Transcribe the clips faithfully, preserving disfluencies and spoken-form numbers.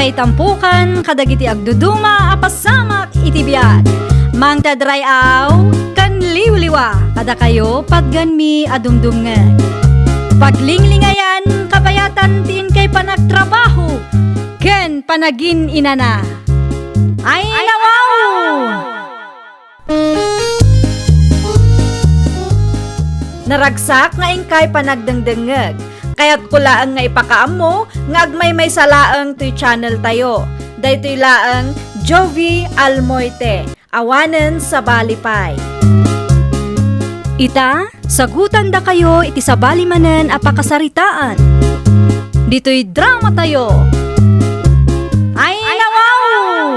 Itampukan kadagiti agduduma a pasamak iti biag. Mangted ray-aw ken liwliwa kadakayo patgenmi a dumdumngeg. Paglinglingayan, kabayatan ti inkay panagtrabaho ken panagin-inana. Ay, nawaw! Naragsak nga inkay panagdengdengngeg. Kayatko laeng nga ipakaammo nga agmaymaysa laeng toy channel tayo. Daytoy laeng Jovi Almoite, awanen sabali pay. Ita, sagutandakayo iti sabali manen a pakasaritaan. Ditoy drama tayo. Ay, nawaw!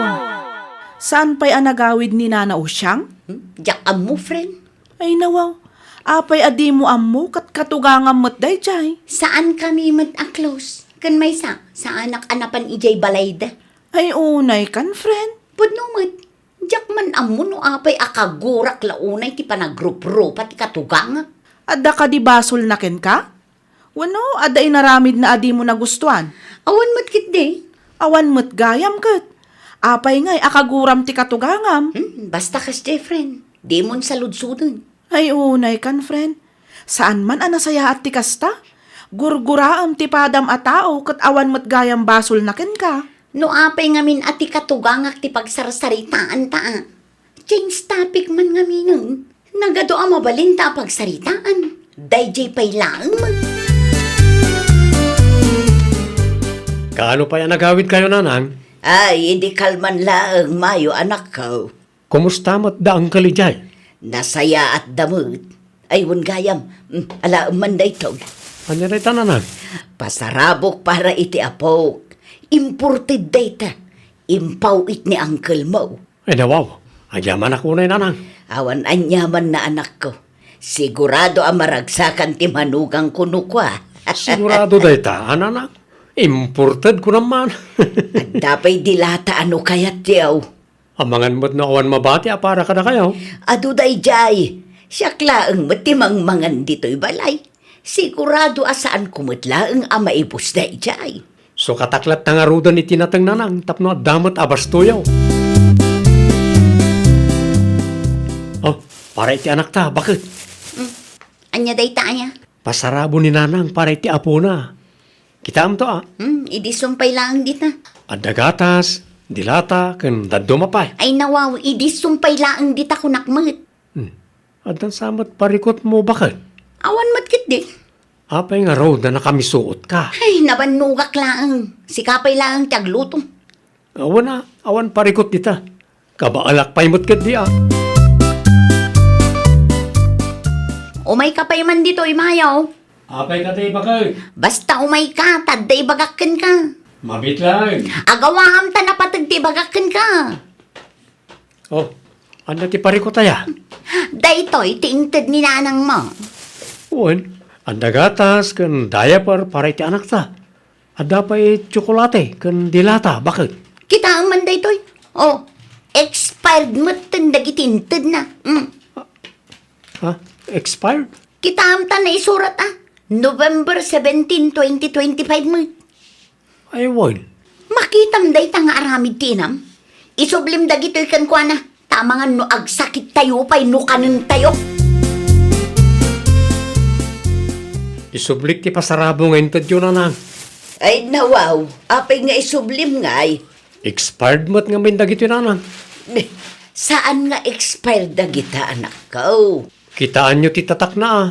Saan pay a nagawid ni Nana Usiang? Hmm? Diak ammo, friend. Ay, nawaw. Apay a dimo ammo ket katugangam met daydiay? Saankami met a close. Ken maysa, saanak a napan idiay balayda. Ay, unay kan, friend. Pudno met. Diak man ammo no apay a kagurak la unay ti panagruprupa ti katugangak. Adda kadi basolna kenka? Wenno, adda inaramidna a dimo nagustuan? Awan met ketdi. Awan met gayam ket. Apay ngay a kaguram ti katugangam? Hmm, basta kasdiay, friend. Dimon saludsoden. Ay, unay kan, friend. Saan man a nasayaat ti kasta? Gurguraem ti padam a tao ket awan met gayam basolna kenka. No apay ngamin a ti katugangak ti pagsarsaritaanta a. Change topic man ngaminen. Nagadu a mabalinta a pagsaritaan. Daydiay pay laeng. Kaano pay a nagawidkayo, Nanang? Ay, idi kalman laeng mayo, anakko. Kumusta met da Uncle idiay? Nasayaatda met. Ay, wen gayam. Mm, alaem man daytoy. Ania dayta, Nanang? Pasarabok para iti apok. Imported dayta. Impaw-it ni uncle mo. Ay, nawaw. Agyamanak unay, Nanang. Awan aniamanna, anakko. Sigurado a maragsakan ti manugangko no kua. Sigurado dayta, a, Nanang. Imported kunam man. Adda pay dilata a no kayatyo. Amangan met no awan mabati a para kadakayo. Adu daydiay. Siak laeng met ti mangmangan ditoy balay. Sigurado a saanko met laeng a maibus daydiay. Sukatak latta ngaruden iti nateng, Nanang, tapno adda met a bastoyo. Oh, para iti anakta, baket. Mm. Ania dayta, ania? Pasarabo ni Nanang para iti apona. Kitaemto, a? Hmm, idi sumpay laeng dita. Adda gatas, dilata, ken dadduma pay. Ay, nawaw, idi sumpay laeng dita kunak met. Hmm. Addan sa met parikutmo, baket? Awan met ketdi. Apay ngarud a nakamisuotka? Ay, nabannogak laeng. Sika pay laeng ti agluto. Awan a, awan parikut dita. Kabaalak pay met ketdi a. Umayka pay man ditoy, mayo. Apay kadi, baket? Basta umayka, ta adda ibagak kenka. Mabiit laeng. Agawaam ta napateg ti ibagak kenka. Oh, ania ti parikut aya? Daytoy ti inted ni nanangmo. Wen, adda gatas ken diaper para iti anakta. Adda pay tsokolate ken dilata, baket. Kitaem man daytoy. Oh, expired metten dagiti intedna. Mm. Ha? Expired? Kitaem ta naisurat a, November seventeen, twenty twenty-five met. Ay, wen. Makitam dayta nga aramid ti inam. Isublim dagitoy kenkuana, ta amangan no agsakittayo pay no kanentayo. Isublik ti pasarabo nga intedyo, nanang. Ay, nawaw, apay nga isublim ngay? Expired met ngamin dagitoy, nanang. Saan nga expired dagita, anakko? Kitaenyo ti tatakna a.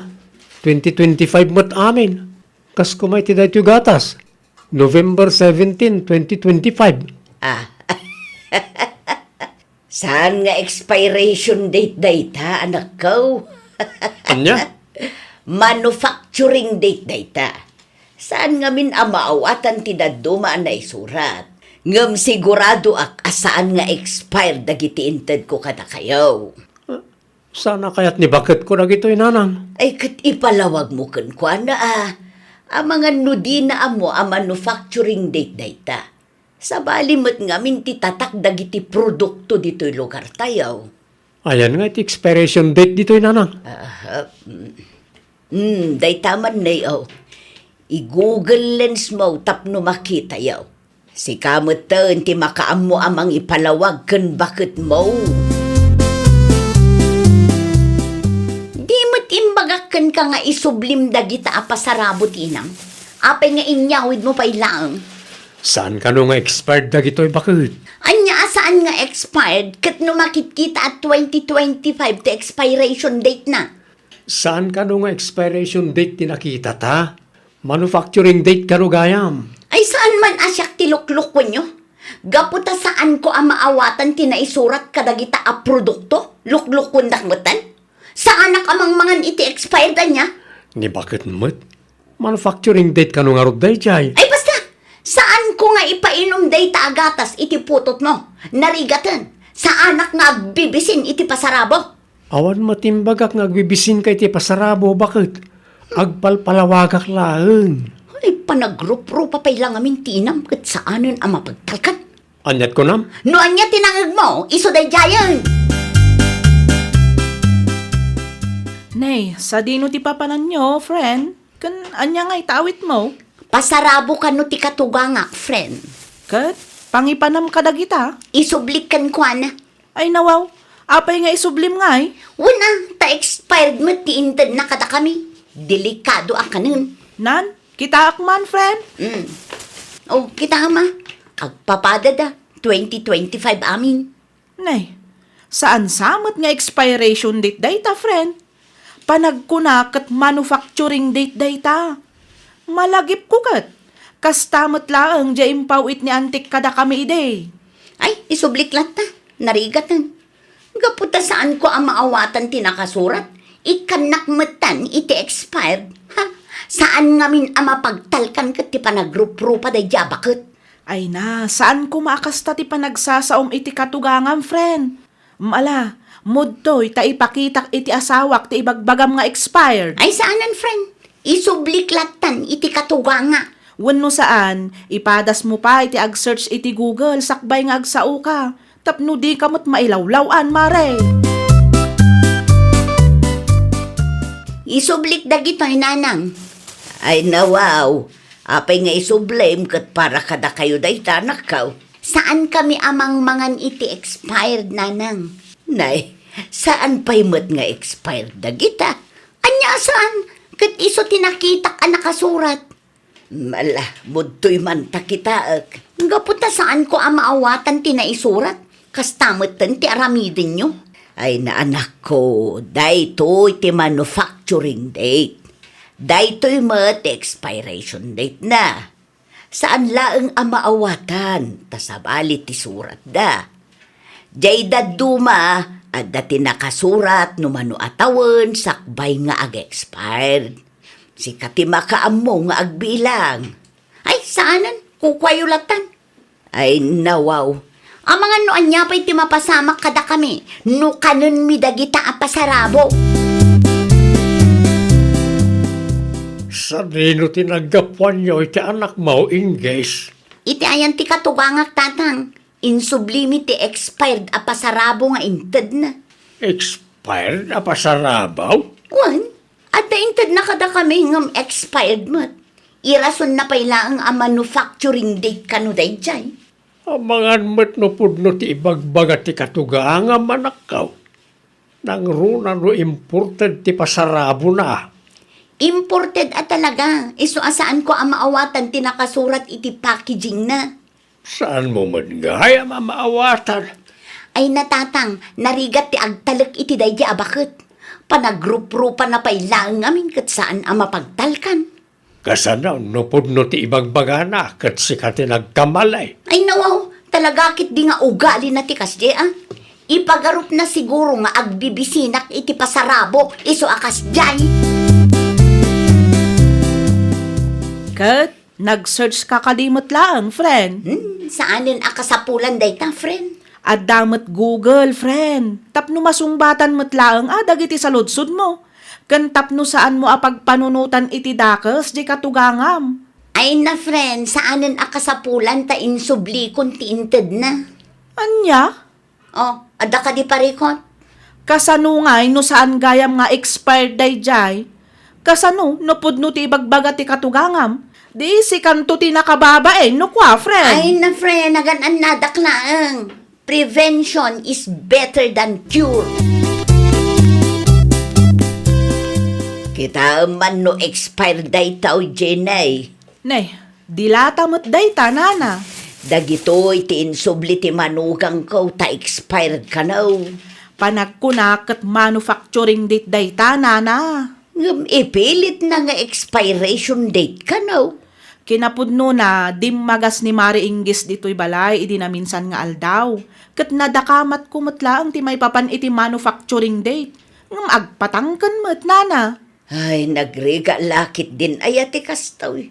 Twenty twenty-five met amin. Kas kuma iti daytoy gatas. November seventeen, twenty twenty-five. Ah. Saan nga expiration date dayta, anakko? Ania? Manufacturing date dayta. Saan ngamin a maawatan ti dadduma a naisurat? Ngem siguradoak a saan nga expired dagiti intedko kadakayo. Saan a kayat ni baketko dagitoy, nanang? Ay, ket ipalawagmo kenkuana a. Amangan no dina ammo a manufacturing date dayta. Sabali met ngamin ti tatak dagiti produkto ditoy lugartayo. Ayan nga iti expiration date ditoy, nanang? Ah, mm. Mm, dayta man, nay, oh. I-Google Lens mo tapno makitayo. Sika metten ti makaammo a mangipalawag ken baketmo. Di met imbagak kenka nga isublim dagita a pasarabo ti inam. Apay nga inyawidmo pay laeng? Saan kano nga expired dagitoy, baket? Ania a saan nga expired ket no makitkita a twenty twenty-five ti expiration date na? Saan kano nga expiration date ti nakitata? Manufacturing date kano gayam? Ay, saan man a siak ti luklukuenyo? Gapu ta saanko a maawatan ti naisurat kadagita a produkto, luklukuendak metten? Saanak a mangmangan iti expired ania? Ni baket met? Manufacturing date kano ngarud daydiay? Ay, basta! Saanko nga ipainum dayta a gatas iti putotmo. Narigaten. Saanak nga agbibisin iti pasarabo. Awan met imbagak nga agbibisinka iti pasarabo, baket? Agpalpalawagak laeng. Ay, panagruprupa pay la ngamin ti inam ket saanen a mapagtalkan. Aniat kunam? No ania ti nangegmo, isu daydiayen. Nay, sadino ti papananyo, friend? Ken ania ngay ta awitmo? Pasarabo kano ti katugangak, friend. Ket pangipanam kadagita? Isublik kenkuana. Ay, nawaw, apay nga isublim ngay? Wen a, ta expired met ti intedna kadakami. Delikado a kanen. Nan, kitaak man, friend. Mm. Oh, kitaam a. Agpapadada, twenty twenty-five amin. Nay, saan sa met nga expiration date dayta, friend? Panagkuna ket manufacturing date dayta. Malagipko ket, kasta met laeng diay impaw-it ni antik kadakami idi. Ay, isublik latta. Narigaten. Gapu ta saanko a maawatan ti nakasurat, ikkannak metten iti expired. Ha? Saan ngamin a mapagtalkan ket ti panagruprupa daydiay a baket. Ay na, saan koma a kasta ti panagsasaom iti katugangam, friend. Ala, mudtoy ta ipakitak iti asawak ti ibagbagam nga expired. Ay, saanen, friend. Isublik lattan iti katuganga. Wenno saan, ipadasmo pay ti ag-search iti Google sakbay nga agsaoka. Tapno dika met mailawlaw-an, mare. Isublik dagitoy, nanang. Ay, nawaw. Apay nga isublim ket para kadakayo dayta, anakko? Saankami a mangmangan iti expired, nanang. Nay, saan pay met nga expired dagita? Ania a saan? Ket isu ti nakitak a nakasurat. Ala, mudtoy man ta kitaek. Gapu ta saanko a maawatan ti naisurat, kasta metten ti aramidenyo. Ay, anakko, daytoy ti manufacturing date. Daytoy met ti expiration date na. Saan laeng a maawatan, ta sabali ti suratda. Diay dadduma, adda ti nakasurat no mano a tawen sakbay nga ag-expired. Sika ti makaammo nga agbilang. Ay, saanen, kukuayo lattan. Ay, nawaw. Amangan no ania pay ti mapasamak kadakami, no kanenmi dagita a pasarabo. Sadino ti naggapuanyo iti anakmo, Ingges? Iti ayan ti katugangak, tatang. Insublimi ti expired a pasarabo nga intedna. Expired a pasarabo? Wen, adda intedna kadakami ngem expired met. Irasonna pay laeng a manufacturing date kano daydiay. Amangan met no pudno ti ibagbaga ti katugangam, anakko. Nangruna no imported ti pasarabona. Imported a talaga, isu a saanko a maawatan ti nakasurat iti packagingna. Saanmo met gayam a maawatan? Ay, natatang, narigat ti agtalek iti daydi a baket. Panagruprupa na pay laeng ngamin ket saan a mapagtalkan. Kasano no pudno ti ibagbagana ket sika ti nagkamali? Ay, nawaw, talaga ket di nga ugalina ti kasdi, a? Ipagarupna siguro nga agbibisinak iti pasarabo isu a kasdiay. Ket nag-search ka kadi met laeng, friend? Hmm, saanen a kasapulan dayta, friend? Adda met Google, friend. Tapno masungbatan met laeng a dagiti saludsodmo. Ken tapno saanmo a pagpanunotan iti dakes diay katugangam. Ay na, friend, saanen a kasapulan ta insublikon ti intedna. Ania? Oh, adda kadi parikot? Kasano ngay no saan gayam nga expired daydiay? Kasano no pudno ti ibagbaga ti katugangam? Di sikanto ti nakababain, no kua, friend? Ay na, friend, nagan-annadak laeng. Prevention is better than cure. Kitaem man no expired dayta, Jenny. Nay, dilata met dayta, nana. Dagitoy ti insubli ti manugangko ta expired kano. Panagkuna ket manufacturing date dayta, nana. Ngem ipilitna nga expiration date kano. Kinapudnona, dimmagas ni Mari Inggis ditoy balay idi naminsan nga aldaw. Ket nadakamatko met laeng ti maipapan iti manufacturing date. Ngem agpatangken met, nana. Ay, nagrigat la ketdin aya ti kastoy.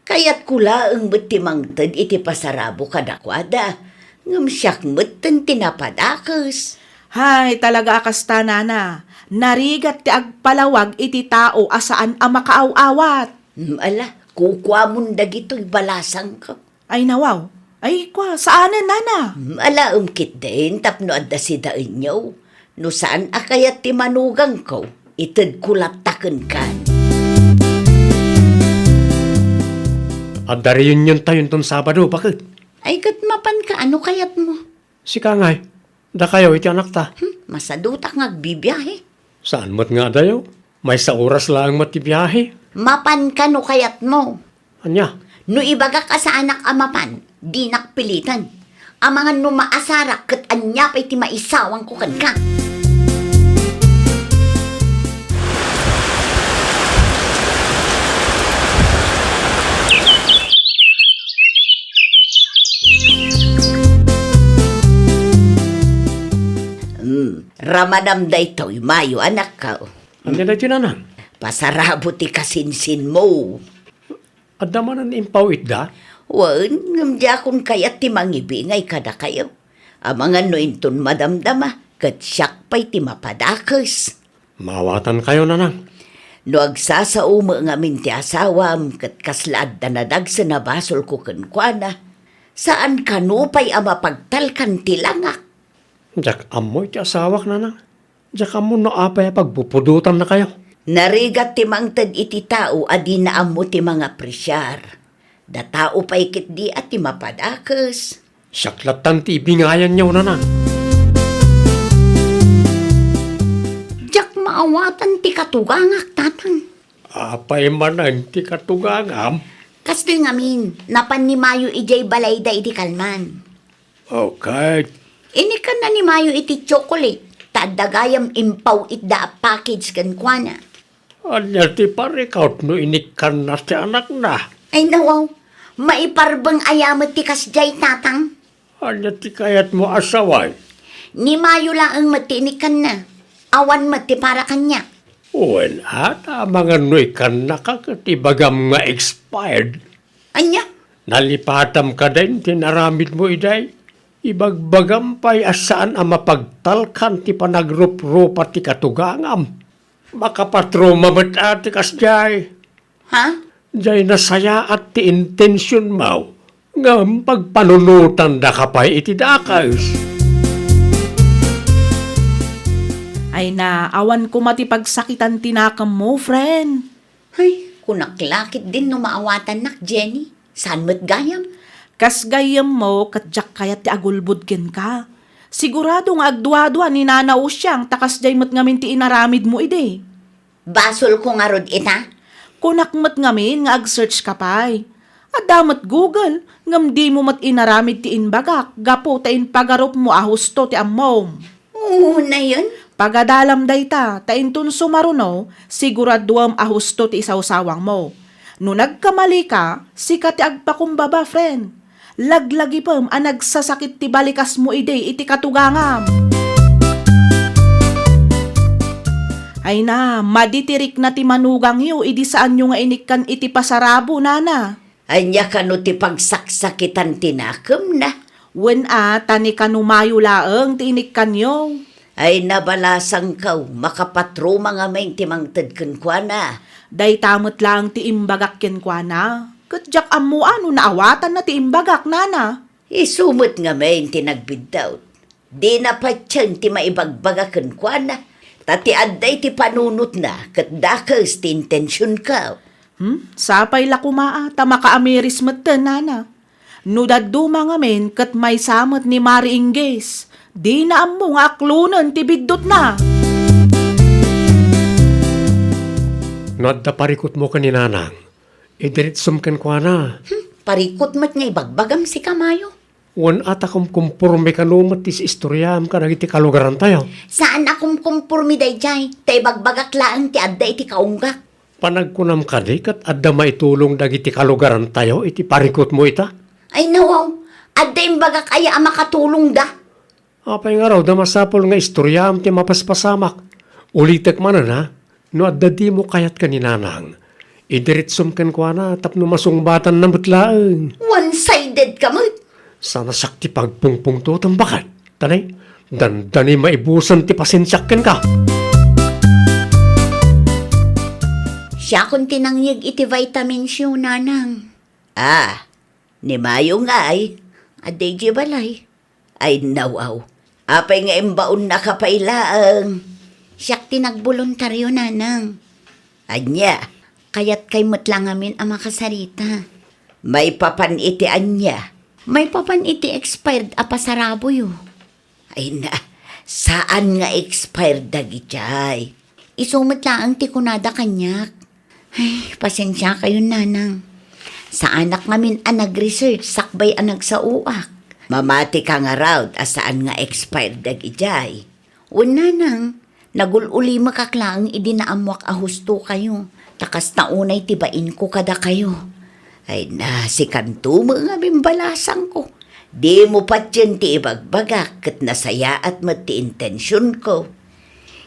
Kayatko laeng met ti mangted iti pasarabo kadakuada, ngem siak metten ti napadakes. Hay, talaga a kasta, nana. Narigat ti agpalawag iti tao a saan a makaaw-awat. Mm, ala, kukuamon dagitoy balasangko. Ay, nawaw. Ay, kua, saanen, nana? Mm, alaem ketdin tapno adda sidaenyo. No saan a kayat ti manugangko, itedko latta kenkan. Adda reuniontayo inton Sabado, baket. Ay, ket mapanka, ano kayatmo? Sika ngay, dakayo iti anakta. Hmm, masadutak nga agbibiahe. Saan met nga adayo? Maysa oras laeng met ti biahe. Mapanka no kayatmo. Ania? No ibagak a saanak a mapan, dinak piliten. Amangan no maasarak ket ania pay ti maisawangko kenka. Hmm, ramanam daytoy, Mayo, anakko. Ania daytoy, nanang? Pasarabo ti kasinsinmo. Adda manen impaw itda? Wen, ngem diakon kayat ti mangibingay kadakayo. Amangan no inton madamdama, ket siak pay ti mapadakes. Maawatankayo, nanang. No agsasao met ngamin ti asawam, ket kasla adda nadagsen a basolko kenkuana, saan kano pay a mapagtalkan ti langak. Diak ammo iti asawak, nanang. Diak ammo no apay a pagpupudotannakayo. Narigat ti mangted iti tao a dina ammo ti mangapresiar. Da tao pay ketdi a ti mapadakes. Siak lattan ti ibingayanyo, nanang. Diak maawatan ti katugangak, tatang. Apay manen ti katugangam? Kastoy ngamin, napan ni Mayo idiay balayda idi kalman. Okay. Inikkanna ni Mayo iti chocolate, ta adda gayam impaw itda a package kenkuana. Ania ti parikawt no inikkanna ti anakna? Ay, nawaw. Maiparbeng aya met ti kasdiay, tatang? Ania ti kayatmo a sawen? Ni Mayo laeng met ti inikkanna. Awan met ti para kaniak. Wen, a, ta amangan no ikkannaka ket ibagam nga expired. Ania? Nalipatam kadin ti inaramidmo idiay? Ibagbagam pay a saan a mapagtalkan ti panagruprupa ti katugangam. Makapatruma met a ti kasdiay. Ha? Diay nasayaat ti intensionmo, ngem pagpanunotandaka pay iti dakes. Ay na, awan koma ti pagsakitan ti nakemmo, friend. Ay, kunak la ketdin no maawatannak, Jenny. Saan met gayam? Kas gayyemmo, ket diak kayat ti agulbod kenka. Sigurado nga agduadua ni Nana Usiang ta kasdiay met ngamin ti inaramidmo idi. Basolko ngarud ita? Kunak met ngamin nga ag-search ka pay. Adda met Google, ngem dimo met inaramid ti imbagak gapu ta impagarupmo a husto ti ammom. Unayen? Pagadalam dayta, ta inton sumaruno, siguraduem a husto ti isawsawangmo. No nagkamalika, sika ti agpakumbaba, friend. Laglagipem a nagsasakit ti balikasmo idi iti katugangam. Ay na, madi ti rikna ti manugangyo idi saanyo nga inikkan iti pasarabo, nana. Ania kano ti pagsaksakitan ti nakemna? Wen a, ta ni kano Mayo laeng ti inikkanyo. Ay, nabalasangko, makapatruma ngamin ti mangted kenkuana. Dayta met laeng ti imbagak kenkuana. Ket diak ammo a no naawatanna ti imbagak, nana. Isu met ngamin ti nagbiddut. Dina patien ti maibagbaga kenkuana, ta ti adda iti panunotna ket dakes ti intensionko. Hmm? Sapay la koma a ta makaamiris metten, nana. No dadduma ngamin ket maysa met ni Mari Inggis, dina ammo nga aklonen ti biddutna. No adda parikutmo ken ni Nanang, idiritsom kenkuana. Hmm, parikut met nga ibagbagam, sika, Mayo. Wen a ta kumkumpormi kano met ti istoryaam kadagiti kalugarantayo? Saan a kumkumpormi daydiay, ta ibagbagak laeng ti adda iti kaunggak. Panagkunam kadi ket adda maitulong dagiti kalugarantayo iti parikutmo ita? Ay, nawaw, adda imbagak aya a makatulongda? Apay ngarud a masapul nga istoryaam ti mapaspasamak? Ulitek manen, a, no adda dimo kayat ken ni Nanang, idiritsom kenkuana tapno masungbatanna met laeng. One-sided ka met. Sana siak ti pagpungpungtotem baket. Tanay, dandani maibusan ti pasensiak kenka. Siakon ti nangyeg iti vitamins yo, Nanang. Ah, ni Mayo ngay? Adda idiay balay. Ay, nawaw. Apay nga imbaonnaka pay laeng? Siak ti nagboluntario, Nanang. Ania? Kayatkay met la ngamin a makasarita. Maipapan iti ania? Maipapan iti expired a pasaraboyo. Ay na, saan nga expired dagitiay? Isu met laeng ti kunada kaniak. Ay, pasensiakayon, Nanang. Saanak ngamin a nag-research sakbay a nagsaoak. Mamati ka ngarud a saan nga expired dagitiay. Wen, Nanang, nagul-ulimekak laeng idi naammoak a hustokayo, ta kasta unay ti bainko kadakayo. Ay na, sikanto met ngamin balasangko. Dimo patien ti ibagbagak ket nasayaat met ti intensionko.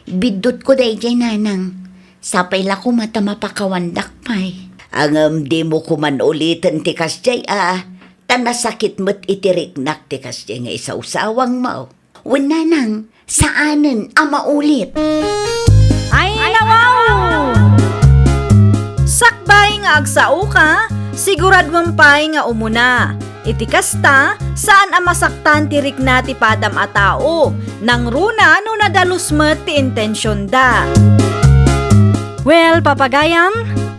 Biddutko daydiay, Nanang. Sapay la koma ta mapakawandak pay. Ngem dimo koman uliten ti kasdiay a, ta nasakit met iti riknak ti kasdiay nga isawsawangmo. Wen, Nanang, saanen a maulit. Ay, nawaw! Sakbay nga agsaoka, siguraduem pay nga umuna. Iti kasta, saan a masaktan ti rikna ti padam a tao, nangruna no nadalus met ti intensionda. Well, papagayam,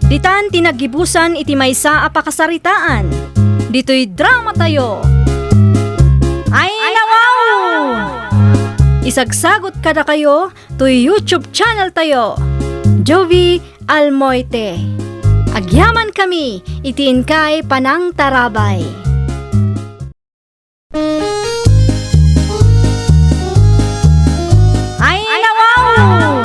ditan ti naggibusan iti maysa a pakasaritaan. Ditoy dramatayo. Ay, nawaw! Isagsagot kadakayo toy YouTube channel tayo, Jovie Almoite. Agyamankami iti inkay panangtarabay. Ay, nawaw!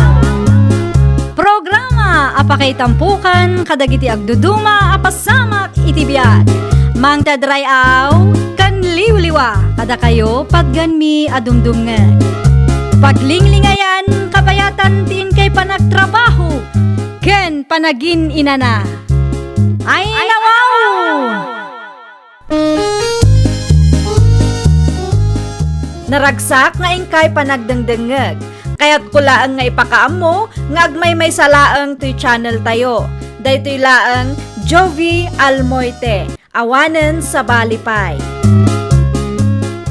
Programa a pakaitampokan kadagiti agduduma a pasamak iti biag. Mangted ray-aw ken liwliwa kadakayo patgenmi a dumdumngeg. Paglinglingayan kabayatan ti inkay panagtrabaho ken panagin-inana. Ay, nawaw! Naragsak nga inkay panagdengdengngeg. Kayatko laeng nga ipakaammo nga agmaymaysa laeng toy channel tayo. Daytoy laeng Jovie Almoite, awanen sabali pay.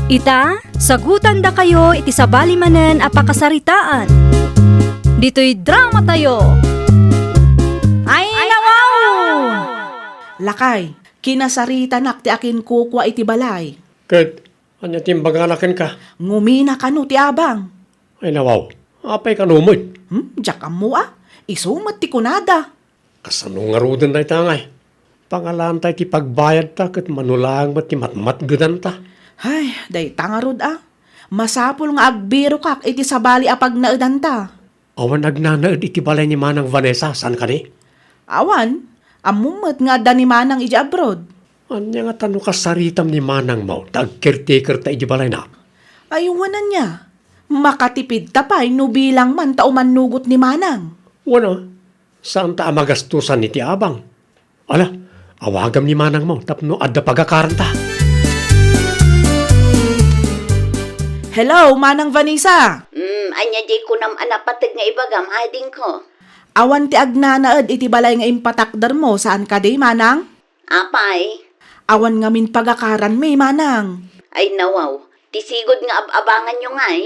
Ita, sagutandakayo iti sabali manen a pakasaritaan. Ditoy dramatayo. Ay, nawaw! Lakay, kinasaritanak ti akinkukua iti balay. Ket ania ti imbagana kenka? Ngumina kano ti abang. Ay, nawaw. Apay kano met? Hmm, diak ammo a. Isu met ti kunada. Kasano ngaruden dayta ngay? Pangalaanta iti pagbayadta ket mano laeng met ti matmatgedanta. Ay, dayta ngarud a. Masapul nga agbirokak iti sabali a pagnaedanta. Awan agnanaed iti balay ni Manang Vanessa, saan kadi? Awan, ammom met nga adda ni Manang idiay abroad. Ania ngata no kasaritam ni Manangmo ta agcaretakerta idiay balayna? Ay, wen ania, makatipidta pay no bilang man ta umannugot ni Manang. Wen a, saanta a magastosan iti abang. Ala, awagam ni Manangmo tapno adda pagakaranta. Hello, Manang Vanessa! Mm, ania diay kunam a napateg nga ibagam, adingko? Awan ti agnanaed iti balay nga impatakdermo, saan kadi, Manang? Apay? Awan ngamin pagakaranmi, Manang. Ay, nawaw. Ti sigud nga ab-abanganyo ngay?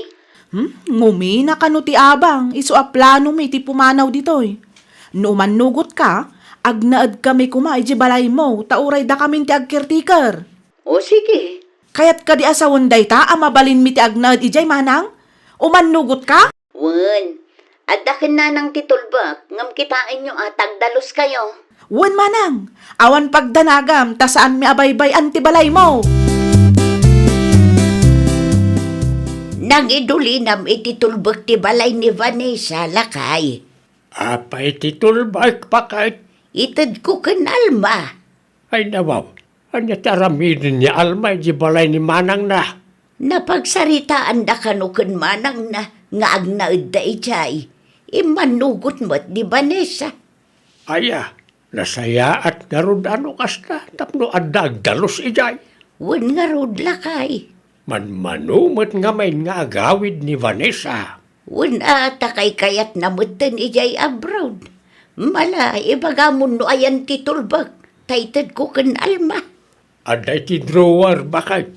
Hmm? Ngumina kano ti abang, isu a planomi ti pumanaw ditoy. No umannugotka, Agnaedkami koma idiay balaymo, ta uray dakamin ti agcaretaker. O, sige. Kayat kadi a sawen dayta a mabalinmi ti agnaed idiay, manang? Umannugotka? Wen, adda ken nanang ti tulbek, ngem kitaenyo a tagdaluskayo. Wen, manang, awan pagdanagam ta saanmi a baybay-an ti balaymo. Nangidulinam iti tulbek ti balay ni Vanessa, lakay. Apay ti tulbek, baket? Itedko ken Alma. Ay, nawaw, ania ti aramiden ni Alma idiay balay ni manangna? Napagsaritaanda kano ken manangna nga agnaedda idiay. Immannugot met ni Vanessa. Aya, nasayaat ngarud a no kasta tapno adda agdalus idiay. Wen ngarud, lakay. Manmano met ngamin nga agawid ni Vanessa. Wen a, ta kaykayatna metten idiay abroad. Mala, ibagamon no ayan ti tulbek, ta itedko ken Alma. Adda iti drawer, baket.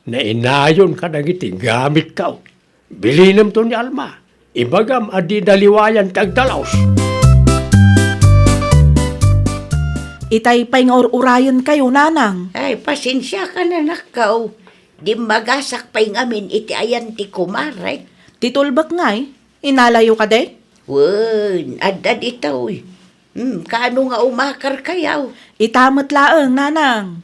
Nainayon kadagiti gamitko. Bilinemto ni Alma. Ibagam a dida liwayan ti agdalus. Itay pay nga ur-urayenkayo, nanang. Ay, pasensiakan, anakko. Dimmagasak pay ngamin iti ayan ti kumarek. Ti tulbek ngay, inalayo kadi? Wen, adda ditoy. Hmm, kaano nga umakarkayo? Ita met laeng, nanang.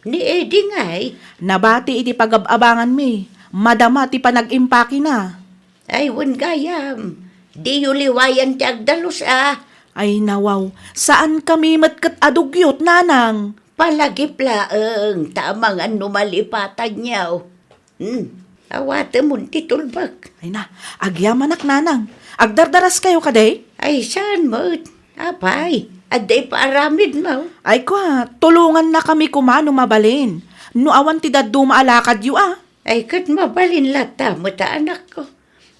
Ni Eddie ngay? Nabati iti pagab-abanganmi. Madama ti panag-impakena. Ay, wen gayam. Diyo liwayan ti agdalus, a. Ay, nawaw. Saankami met ket adugyot, nanang. Palagip laeng, ta amangan no malipatanyo. Hmm, awatemon ti tulbek. Ay na, agyamanak, nanang. Agdardaraskayo kadi? Ay, saan met? Apay, adda ipaaramidmo? Ay, kua, tulongannakami koma no mabalin. No awan ti dadduma a lakadyo, a. Ay, ket mabalin latta met a, anakko.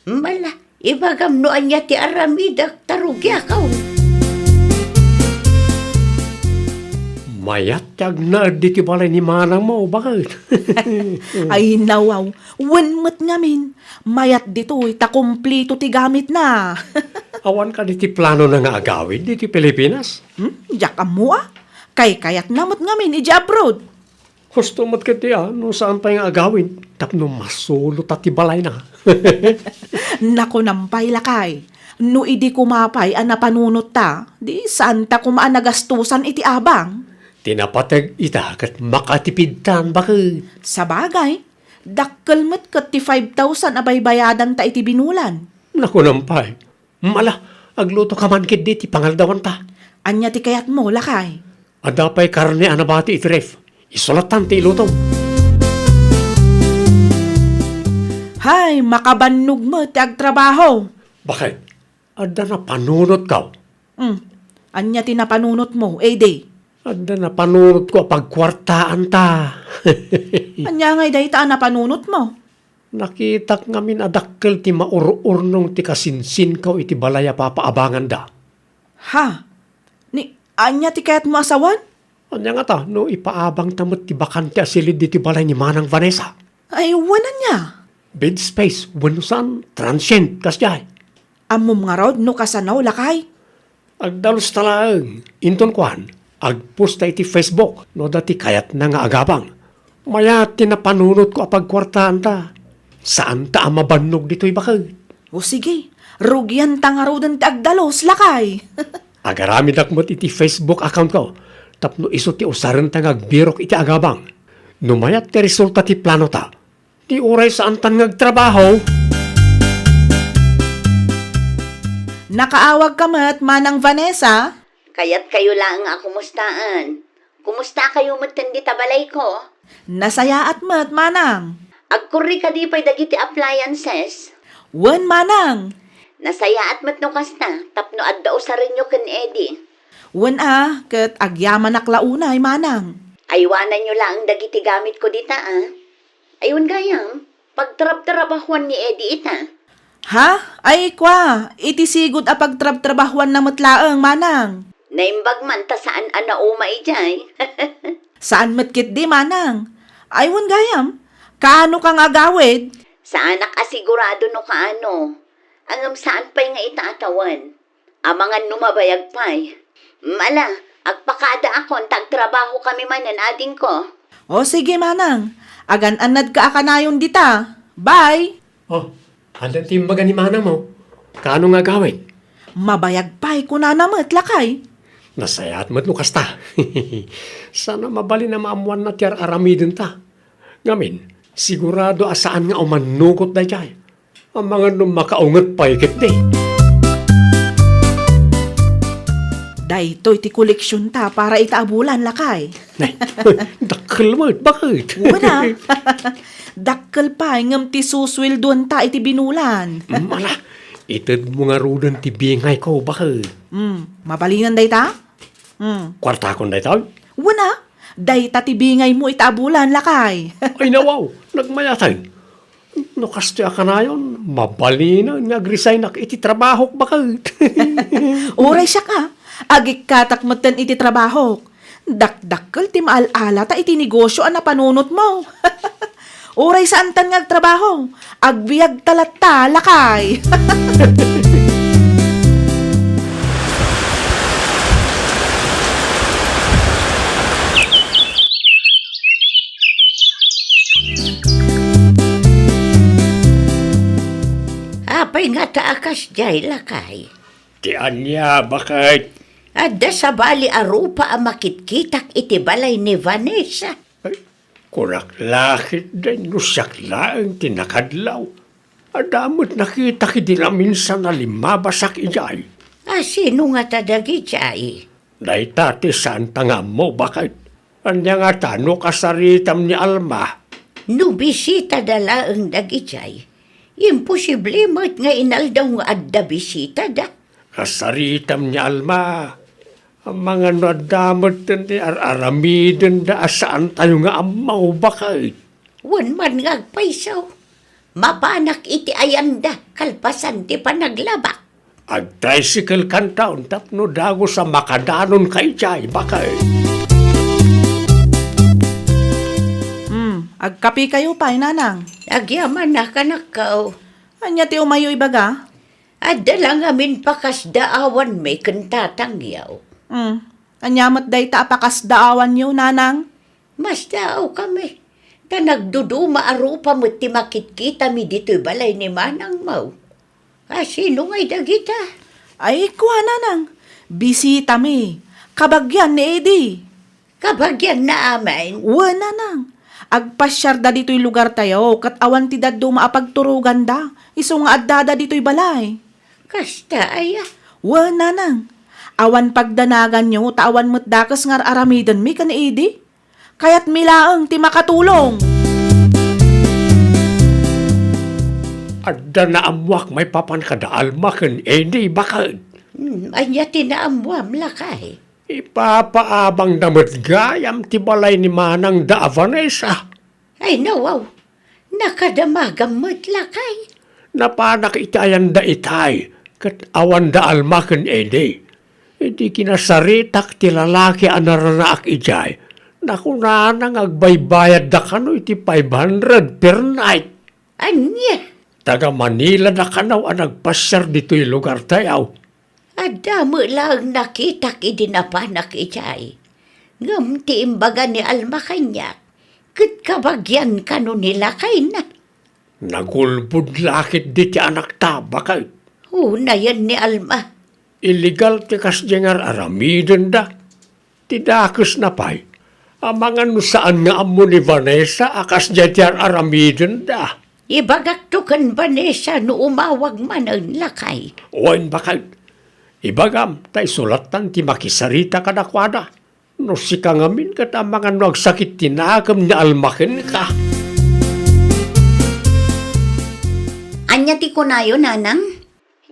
Mala, ibagam no ania ti aramidek, ta rugiakon. Mayat ti agnaed ditoy balay ni manangmo, baket. Ay, nawaw. Wen met ngamin. Mayat ditoy, ta kumplito ti gamitna. Awan kadi ti planona nga agawid ditoy Pilipinas? Hmm, diak ammo, a. Kaykayatna met ngamin idiay abroad. Husto met ketdi a no saan pay nga agawid tapno masulota ti balayna. Nakunam pay, lakay, no idi koma pay a napanunotta, di saanta koma a nagastosan iti abang. Ti napateg ita ket makatipidtan, baket. Sabagay, dakkel met ket ti five thousand a baybayadanta iti binulan. Nakunam pay. Mala, aglutoka man ketdi ti pangaldawanta. Ania ti kayatmo, lakay? Adda pay karne a nabati iti ref. Isulattan ti ilutom. Hay, makabannog met ti agtrabaho. Baket, adda napanunotko. Hmm. Ania ti napanunotmo, Eddie? Adda napanunotko a pagkuartaanta. Ania ngay dayta a napanunotmo? Nakitak ngamin a dakkel ti maur-urnong ti kasinsinko iti balay a papaabanganda. Ha? Ni, ania ti kayatmo a sawen? Ania ngata no ipaabangta met ti bakante a silid ditoy balay ni Manang Vanessa? Ay, wen ania? Bed space, wenno saan, transient, kasdiay. Ammom ngarud no kasano, lakay? Agdalusta laeng, inton kuan, agposta iti Facebook no adda ti kayatna nga agabang. Mayat ti napanunotko a pagkuartaanta. Saanta a mabannog ditoy, baket. O sige, rugianta ngaruden ti agdalus, lakay. Agaramidak met iti Facebook accountko tapno isu ti usarenta nga agbirok iti agabang. No mayat ti resulta ti planota, ti uray saantan nga agtrabaho. Nakaawagka met, Manang Vanessa? Kayatkayo laeng a kumustaan. Kumustakayo metten dita balayko? Nasayaat met, Manang. Agkurri kadi pay dagiti appliances? Wen, Manang. Nasayaat met no kasta, tapno adda usarenyo ken Eddie. Wen a, ket agyamanak la unay, Manang. Aywananyo laeng dagiti gamitko dita, a. Ay, wen gayam, pagtrabtrabahuan ni Eddie ita. Ha? Ay, kua, iti sigud a pagtrabtrabahuanna met laeng, Manang. Naimbag man ta saan a nauma idiay. Saan met ketdi, Manang. Ay, wen gayam, kaano ka nga agawid? Saanak a sigurado no kaano. Ngem saan pay nga ita a tawen. Amangan no mabayag pay. Mala, agpakadaakon ta agtrabahokami manen, adingko. O sige, manang. Agan-annadka a kanayon dita. Bye! O, adda ti imbaga ni manangmo. Kaano nga agawid? Mabayag pay, kunana met, lakay. Nasayaat met no kasta. Sana mabalin a maammoanna ti ar-aramidenta. Ngamin, sigurado a saan nga umannugot daydiay. Amangan no makaunget pay ketdi. Daytoy ti koleksionta para ita a bulan, lakay. Nay, dakkel met, baket? Wen a. Dakkel pay ngem ti susueldoanta iti binulan. Mm, ala, itedmo ngaruden ti bingayko, baket. Mm, mabalinen dayta? Mm. Kuartakon daytoy? Wen a, dayta ti bingaymo ita a bulan, lakay. Ay, nawaw, nagmayaten. No kastoy a kanayon, mabalinen nga agresignak iti trabahok, baket. Uray siak a, agikkatak metten iti trabahok. Dakdakkel ti maal-alata iti negosio a napanunotmo. Uray saantan nga agtrabaho, agbiagta latta, lakay. Apay ngata a kasdiay, lakay? Ti ania, baket? Adda sabali a rupa a makitkitak iti balay ni Vanessa. Ay, kunak la ketdi no siak laeng ti nakadlaw. Adda met nakitak idi naminsan a limmabasak idiay. A, sino ngata dagidiay? Dayta ti saanta nga ammo, baket. Ania ngata no kasaritam ni Alma? No bisitada laeng dagidiay, imposible met nga inaldaw nga adda bisitada. Kasaritam ni Alma, amangan no adda metten ti ar-aramidenda a saantayo nga ammo, baket. Wen man nga agpayso, mapanak iti ayanda kalpasan ti panaglabak. Agtricycle kanton tapno dagus a makadanonka idiay, baket. Hmm, agkapikayo pay, nanang. Agyaman a kanakkaw. Ania ti umayyo ibaga? Adda la ngamin pakasdaawanmi ken tatangyo. Hmm, ania met dayta a pakasdaawanyo, nanang? Masdaawkami, ta nagduduma a rupa met ti makitkitami ditoy balay ni manangmo. A, sino ngay dagita? Ay, kua, nanang, bisitami. Kabagian ni Eddie. Kabagianna amin? Wen, nanang. Agpasiarda ditoy lugartayo ket awan ti dadduma a pagturoganda, isu nga addada ditoy balay. Kasta aya? Wen, nanang. Awan pagdanaganyo ta awan met dakes nga ar-aramidenmi ken ni Eddie. Kayatmi laeng ti makatulong. Adda naammoak maipapan kada Alma ken Eddie, baket. Hmm, ania ti naammoam, lakay? Ipapaabangda met gayam ti balay ni manangda a Vanessa. Ay, nawaw. Nakadamagam met, lakay. Napanak iti ayanda itay, ket awan da Alma ken Eddie. Idi kinasaritak ti lalaki a naranaak idiay, nakunana nga agbaybayadda kano iti five hundred per night. Ania? Taga Manila da kano a nagpasiar ditoy lugartayo. Adda met laeng nakitak idi napanak idiay. Ngem ti imbaga ni Alma kaniak, ket kabagian kano ni lakayna. Nagulbod la ketdi ti anakta, baket. Unayen ni Alma. Illegal ti kasdiay nga ar-aramidenda. Ti dakesna pay, amangan no saan nga ammo ni Vanessa a kasdiay ti ar-aramidenda. Ibagakto ken Vanessa no umawag manen, lakay. Wen, baket. Ibagam ta isu lattan ti makisarita kadakuada. No sika ngamin ket amangan no agsakit ti nakem ni Alma kenka. Ania ti kunayo, nanang?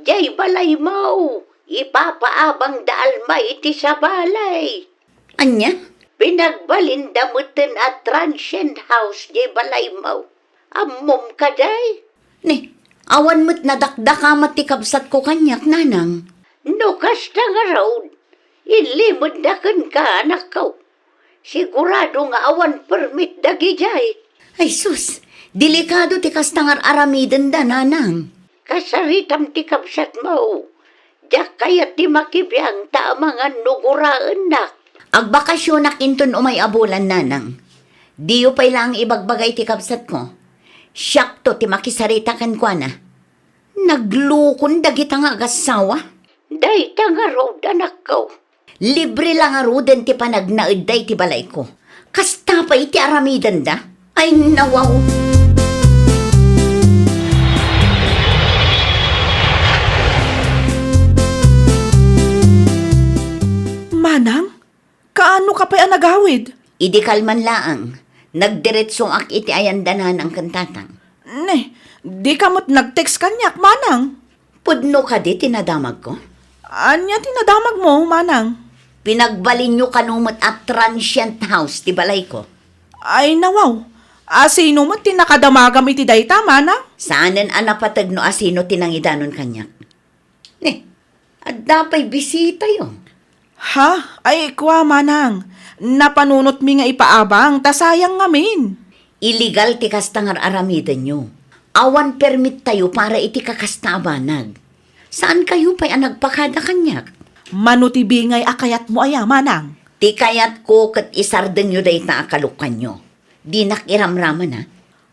Diay balaymo, ipapaabang da Alma iti sabali. Ania? Pinagbalinda metten a transient house diay balaymo. Ammom kadi? Ni, awan met nadakdakamat ti kabsatko kaniak, nanang. No kasta ngarud, inlimedda kenka, anakko. Sigurado nga awan permit dagidiay. Ay sus, delikado ti kasta nga ar-aramidenda, nanang. Kasaritam ti kabsatmo. Diak kayat ti makibiang ta amangan no guraennak. Agbakasionak inton umay a bulan, nanang. Diyo pay laeng ibagbaga iti kabsatko. Siakto ti makisarita kenkuana. Naglukon dagita nga agassawa. Dayta ngarud, anakko. Libre la ngaruden ti panagnaedda iti balayko. Kasta pay ti aramidenda. Ay, nawaw. Manang, kaano ka pay a nagawid? Idi kalman laeng, nagdiretsoak iti ayanda nanang ken tatang. Ne, di ka met nag-text kaniak, manang. Pudno kadi ti nadamagko? Ania ti nadamagmo, manang? Pinagbalinyo kano met a transient house ti balayko. Ay, nawaw. Asino met ti nakadamagam iti dayta, manang? Saanen a napateg no asino ti nangidanon kaniak. Ne, adda pay bisitayo. Ha? Ay, kua, manang. Napanunotmi nga ipaabang, ta sayang ngamin. Illegal ti kasta nga ar-aramidenyo. Awan permit tayo para iti kakasta a banag. Saankayo pay a nagpakada kaniak? Mano ti bingay a kayatmo aya, manang? Ti kayatko ket isardengyo dayta a kalukanyo. Dinak iramraman, a.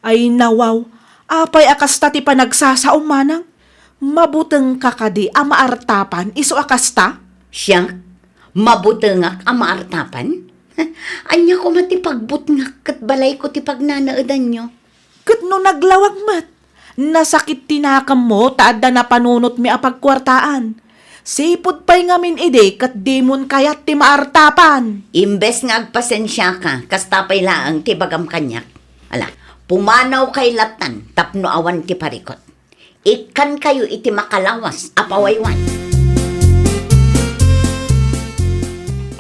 Ay, nawaw. Apay a kasta ti panagsasaom, manang? Mabutengka kadi a maartapan isu a kasta? Siak? Mabutengak a maartapan? Ania koma ti pagbutngak ket balayko ti pagnanaedanyo? Ket no naglawag met, nasakit ti nakemmo ta adda napanunotmi a pagkuartaan. Sipud pay ngamin idi ket dimon kayat ti maartapan. Imbes nga agpasensiaka, kasta pay laeng ti ibagam kaniak. Ala, pumanawkay lattan tapno awan ti parikut. Ikkankayo iti makalawas a pawayway.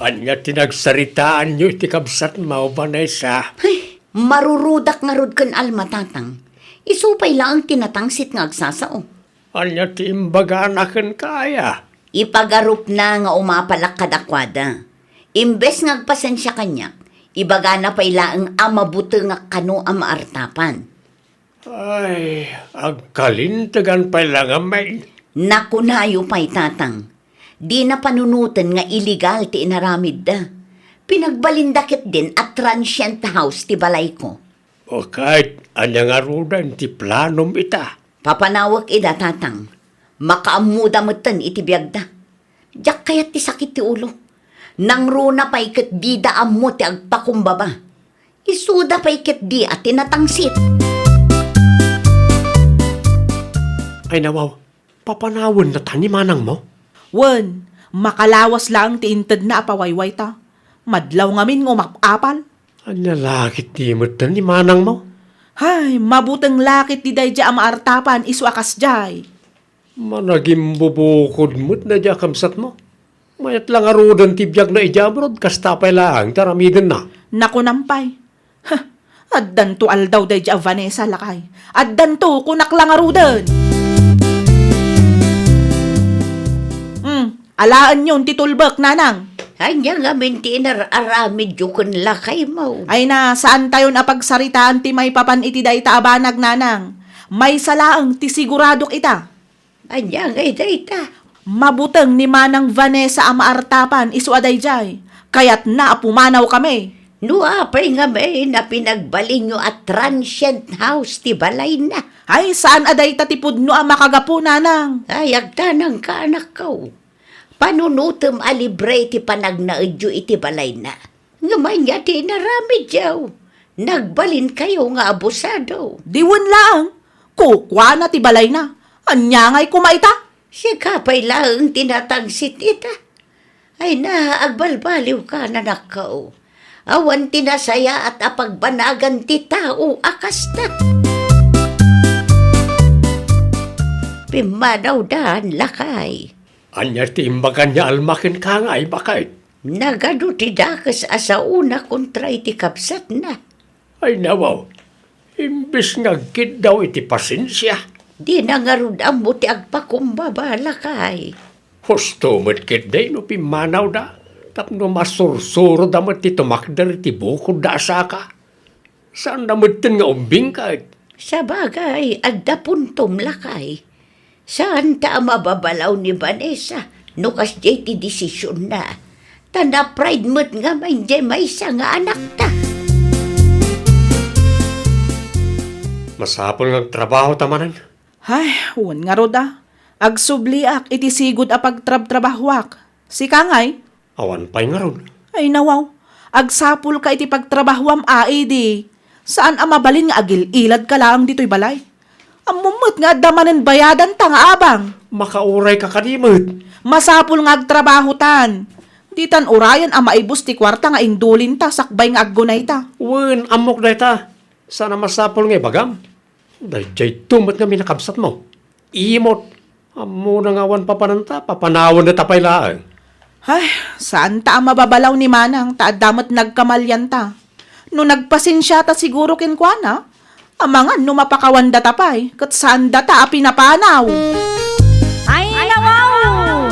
Ania ti nagsaritaanyo iti kabsatmo, Vanessa? Ay, marurudak ngarud ken Alma, tatang. Isu pay laeng ti natangsit nga agsasao. Ania ti imbagana kenka aya? Ipagarupna nga umapalak kadakuada. Imbes nga agpasensia kaniak, ibagana pay laeng a mabutengak kano a maartapan. Ay, agkalintegan pay la ngamin. Nakunayo pay, tatang. Dina panunoten nga illegal ti inaramidda. Pinagbalinda ketdin a transient house ti balayko. O ket, ania ngaruden ti planom ita? Papanawek ida, tatang. Makaammoda metten iti biagda. Diak kayat ti sakit ti ulo. Nangruna pay ket dida ammo ti agpakumbaba. Isuda pay ket dia ti natangsit. Ay, nawaw, papanawen natan ni manangmo? Wen, makalawas laeng ti intedna a pawaywayta. Madlaw ngamin nga umap-apal. Ania la ketdi metten ni manangmo? Hay, mabuteng la ketdi daydiay a maartapan isu a kasdiay. Managimbubukod met daydiay a kabsatmo. Mayat la ngaruden ti biagna idiay abroad, kasta pay laeng ti aramidenna. Nakunam pay. Heh, addanto aldaw daydiay a Vanessa, lakay. Addanto, kunak la ngaruden. Hmm, alaenyon ti tulbek, nanang. Ania ngamin ti inar-aramidyo ken lakaymo? Ay na, saantayon a pagsaritaan ti maipapan iti dayta a banag, nanang. Maysa laeng ti siguradok ita. Ania ngay dayta? Mabuteng ni Manang Vanessa a maartapan isu a daydiay. Kayatna a pumanawkami. No apay ngamin a pinagbalinyo a transient house ti balayna? Ay, saan a dayta ti pudno a makagapu, nanang. Ay, agtanangka, anakko. Panunotem a libre ti panagnaedyo iti balayna. Ngem ania ti inaramidyo? Nagbalinkayo nga abusado. Diwen laeng, kukuana ti balayna. Ania ngay koma ita? Sika pay laeng ti natangsit ita. Ay na, agbalbaliwka, nanakko. Awan ti nasayaat a pagbanagan ti tao a kasta. Pimmanawdan, lakay. Ania ti imbagan ni Alma kenka ngay, baket? Nagadu ti dakes a saona kontra iti kabsatna. Ay, nawaw, imbes nga agkiddaw iti pasensia. Dina ngarud ammo ti agpakumbaba, lakay. Husto met ketdi no pimmanawda, tapno masursuroda met ti tumakder iti bukodda a saka. Saanda metten nga umbing ket. Sabagay, adda puntom, lakay. Saanta a mababalaw ni Vanessa no kasdiay ti desisionna. Ta na-pride met ngamin diay maysa nga anakta. Masapul nga agtrabahota manen. Ay, wen ngarud a. Agsubliak iti sigud a pagtrabtrabahoak. Sika ngay? Awan pay ngarud. Ay, nawaw. Agsapulka iti pagtrabahoam a idi. Saan a mabalin nga agil-iladka laeng ditoy balay. Ammom met nga adda manen bayadanta nga abang. Makaurayka kadi met. Masapul nga agtrabahotan. Ditan urayan a maibus ti kuarta nga indulinta sakbay nga aggunayta. Wen, ammok dayta. Saan a masapul nga ibagam. Daydiay met ngamin a kabsatmo. Imot. Ammona nga awan papananta, papanawendata pay laeng. Ay, saanta a mababalaw ni Manang ta adda met nagkamalianta. No nagpasensiata siguro kenkuana, amangan no mapakawandata pay, ket saandata a pinapanaw. Ay, nawaw!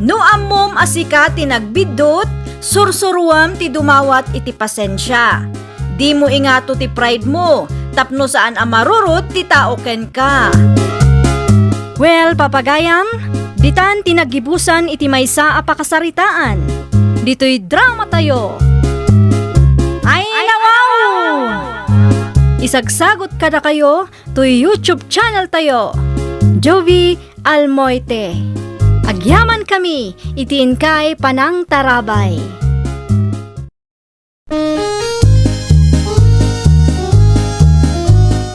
No ammom a sika ti nagbiddut, sursuruem ti dumawat iti pasensia. Dimo ingato ti pride mo, tapno saan a marurot ti tao kenka. Well, papagayam, ditan ti naggibusan iti maysa a pakasaritaan. Ditoy drama tayo. Ay, nawaw! Isagsagot kadakayo toy YouTube channel tayo. Jovi Almoite. Agyaman kami iti inkay panangtarabay.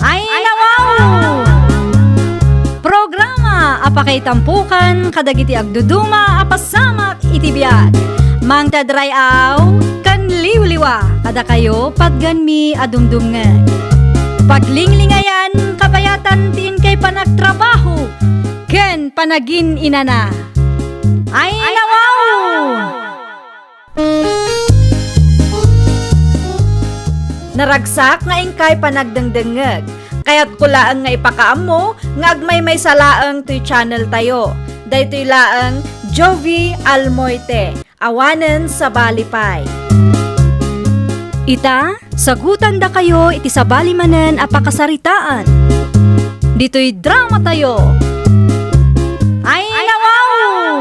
Ay, nawaw! Programa a pakaitampokan kadagiti agduduma a pasamak iti biag. Mangted ray-aw ken liwliwa kadakayo patgenmi a dumdumngeg. Paglinglingayan, kabayatan ti inkay panagtrabaho ken panagin-inana. Ay, nawaw! Naragsak nga inkay panagdengdengngeg. Kayatko laeng nga ipakaammo nga agmaymaysa laeng toy channel tayo. Daytoy laeng Jovi Almoite. Awanen sabali pay. Ita, sagutandakayo iti sabali manen a pakasaritaan. Ditoy drama tayo. Ay, nawaw!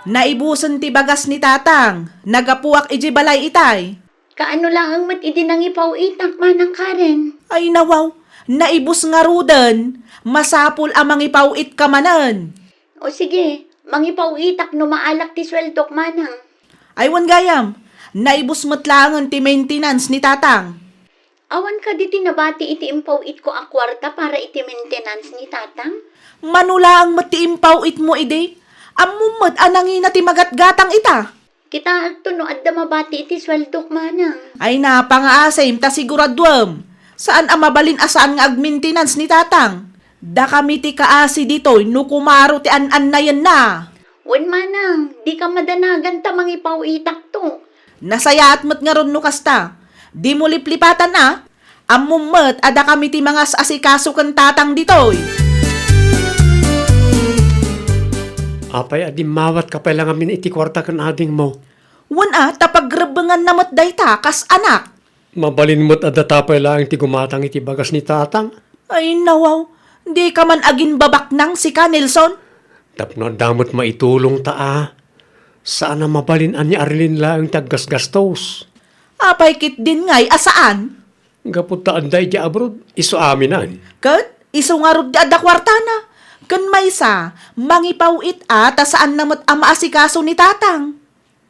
Naibusen ti bagas ni Tatang. Naggapuak idiay balay itay. Kaano laeng met idi nangipaw-itak, Manang Karen? Ay, nawaw, naibus ngaruden. Masapul a mangipaw-itka manen. O sige, mangipaw-itak no maalak ti sueldok, Manang. Ay, wen gayam, naibus met laengen ti maintenance ni Tatang. Awan kadi ti nabati iti impaw-itko a kuarta para iti maintenance ni Tatang? Mano laeng met ti impaw-itmo idi? Ammom met a nangina ti magatgatang ita. Kitaekto no adda mabati iti sueldok, Manang. Ay, napangaasim ta siguraduem. Saan a mabalin a saan nga agmaintenance ni Tatang. Dakami ti kaasi ditoy no kumaro ti an-annayenna. Wen, Manang, dika madanagan ta mangipaw-itakto. Nasayaat met ngarud no kasta. Dimo liplipatan a. Ammom met a dakami ti mangas-asikaso ken Tatang ditoy. Apay a dimmawatka pay la ngamin iti kuarta ken adingmo? Wen a, ta pagrebbenganna met dayta kas anak. Mabalin met a data pay laeng ti gumatang iti bagas ni Tatang. Ay, nawaw. Dika man agimbabaknang sika, Nelson. Tapno adda met maitulongta a. Saan a mabalin a ni Arlene laeng ti aggasgastos. Apay ketdin ngay a saan? Gapu ta adda idiay abroad, isu aminen. Ket isu ngarud ti adda kuartana. Ken maysa, mangipaw-it a ta saanna met a maasikaso ni Tatang.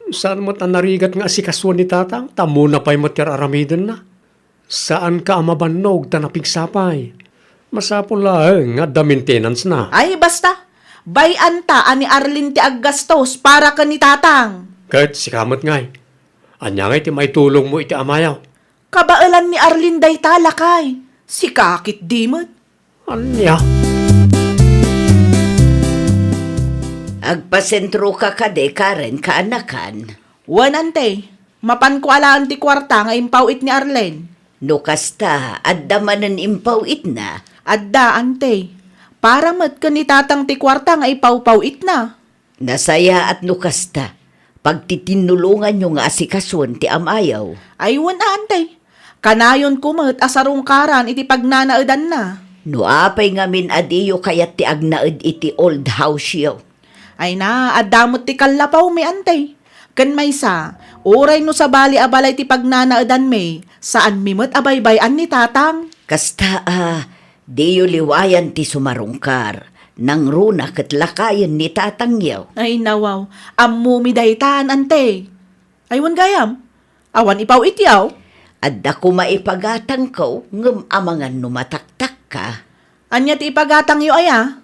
Saan met a narigat nga asikasoen ni Tatang, ta ammona pay met ti ar-aramidenna. Saanka a mabannog ta napigsa pay. Masapul laeng nga adda maintenance-na. Ay, basta. Bay-anta a ni Arlene ti aggastos para ken ni Tatang. Ket sika met ngay. Ania ngay ti maitulongmo iti amayo? Kabaelan ni Arlene dayta, lakay. Sika ketdi met. Ania? Agpasentroka kadi, Karen, kaanakan? Wen, ante. Mapanko alaen ti kuarta nga impaw-it ni Arlene. No kasta, adda manen impaw-itna? Adda, ante. Para met ken ni Tatang ti kuarta nga ipawpaw-itna. Nasayaat no kasta, pagtitinulonganyo nga asikasoen ti amayo. Ay, wen a, ante. Kanayonko met a sarungkaran iti pagnanaedanna. No apay ngamin a diyo kayat ti agnaed iti old house-yo? Ay na, adda met ti kallapawmi, ante. Ken maysa, uray no sabali a balay ti pagnanaedanmi, saanmi met a baybay-an ni tatang. Kasta a, diyo liwayan ti sumarungkar. Nangruna ket lakayen ni tatangyo. Ay nawaw, ammomi daytan, ante. Ay, wen gayam, awan ipaw-ityaw? Adda koma ipagatangko, ngem amangan no mataktakka. Ania ti ipagatangyo aya?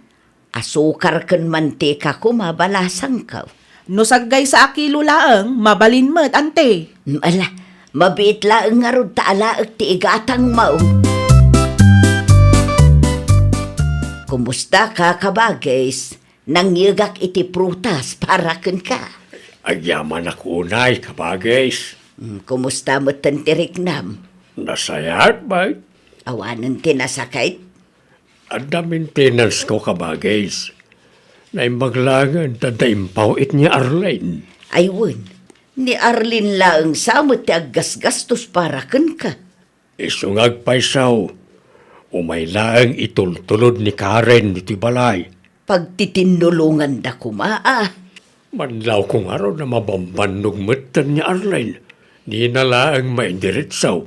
Asukar ken mantika koma balasangko. No saggaysa a kilo laeng, mabalin met, ante. Mm, ala, mabiit laeng ngarud ta alaek ti igatangmo. Kumusta ka, kabagis? Nangyegak iti prutas para kenka. Agyamanak unay, kabagis. Mm, kumusta metten ti riknam? Nasayaat, bay. Awanen ti nasakit? Adda maintenance ko, kabagis. Naimbag laengen ta adda impaw-it ni Arlene. Ay wen, ni Arlene laeng sa met ti aggasgastos para kenka. Isu nga agpayso, umay laeng itultulod ni Karen ditoy balay. Pagtitinnulonganda koma, a. Manlawko ngarud a mabambannog metten ni Arlene. Dina laeng maidiretso.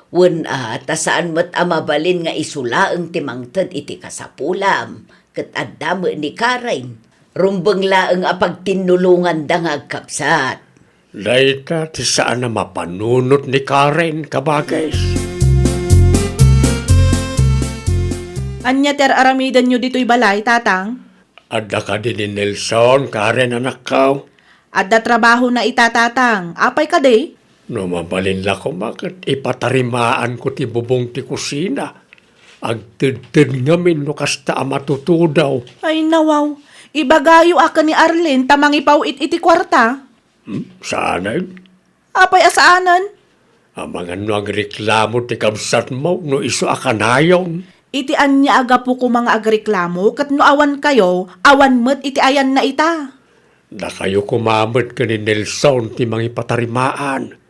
Wen, a, ta saan met a mabalin nga isu laeng ti mangted iti kasapulam, ket adda met ni Karen. Rumbeng laeng a pagtinnulonganda nga agkabsat. Dayta ti saan a mapanunot ni Karen, kabagis. Ania ti ar-aramidenyo ditoy balay, tatang? Adda kadi ni Nelson, Karen, anakko? Adda trabahona ita, tatang. Apay kadi? No mabalin la koma ket ipatarimaanko ti bubong ti kusina. Agtedted ngamin no kasta a matutudaw. Ay, nawaw. Ibagayo a ken ni Arlene ta mangipaw-it iti kuarta. Hmm? Saanen? Apay a saanen? Amangan no agreklamo ti kabsatmo no isu a kanayon. Iti ania a gapu koma nga agreklamo ket no awan kayo, awan met iti ayanna ita. Dakayo koma met ken ni Nelson ti mangipatarimaan.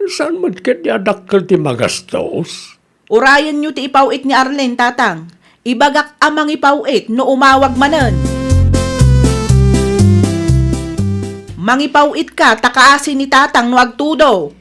Saan met ketdi a dakkel ti magastos? Urayenyo ti ipaw-it ni Arlene, tatang. Ibagak a mangipaw-it no umawag manen. Mangipaw-itka ta kaasi ni tatang no agtudo.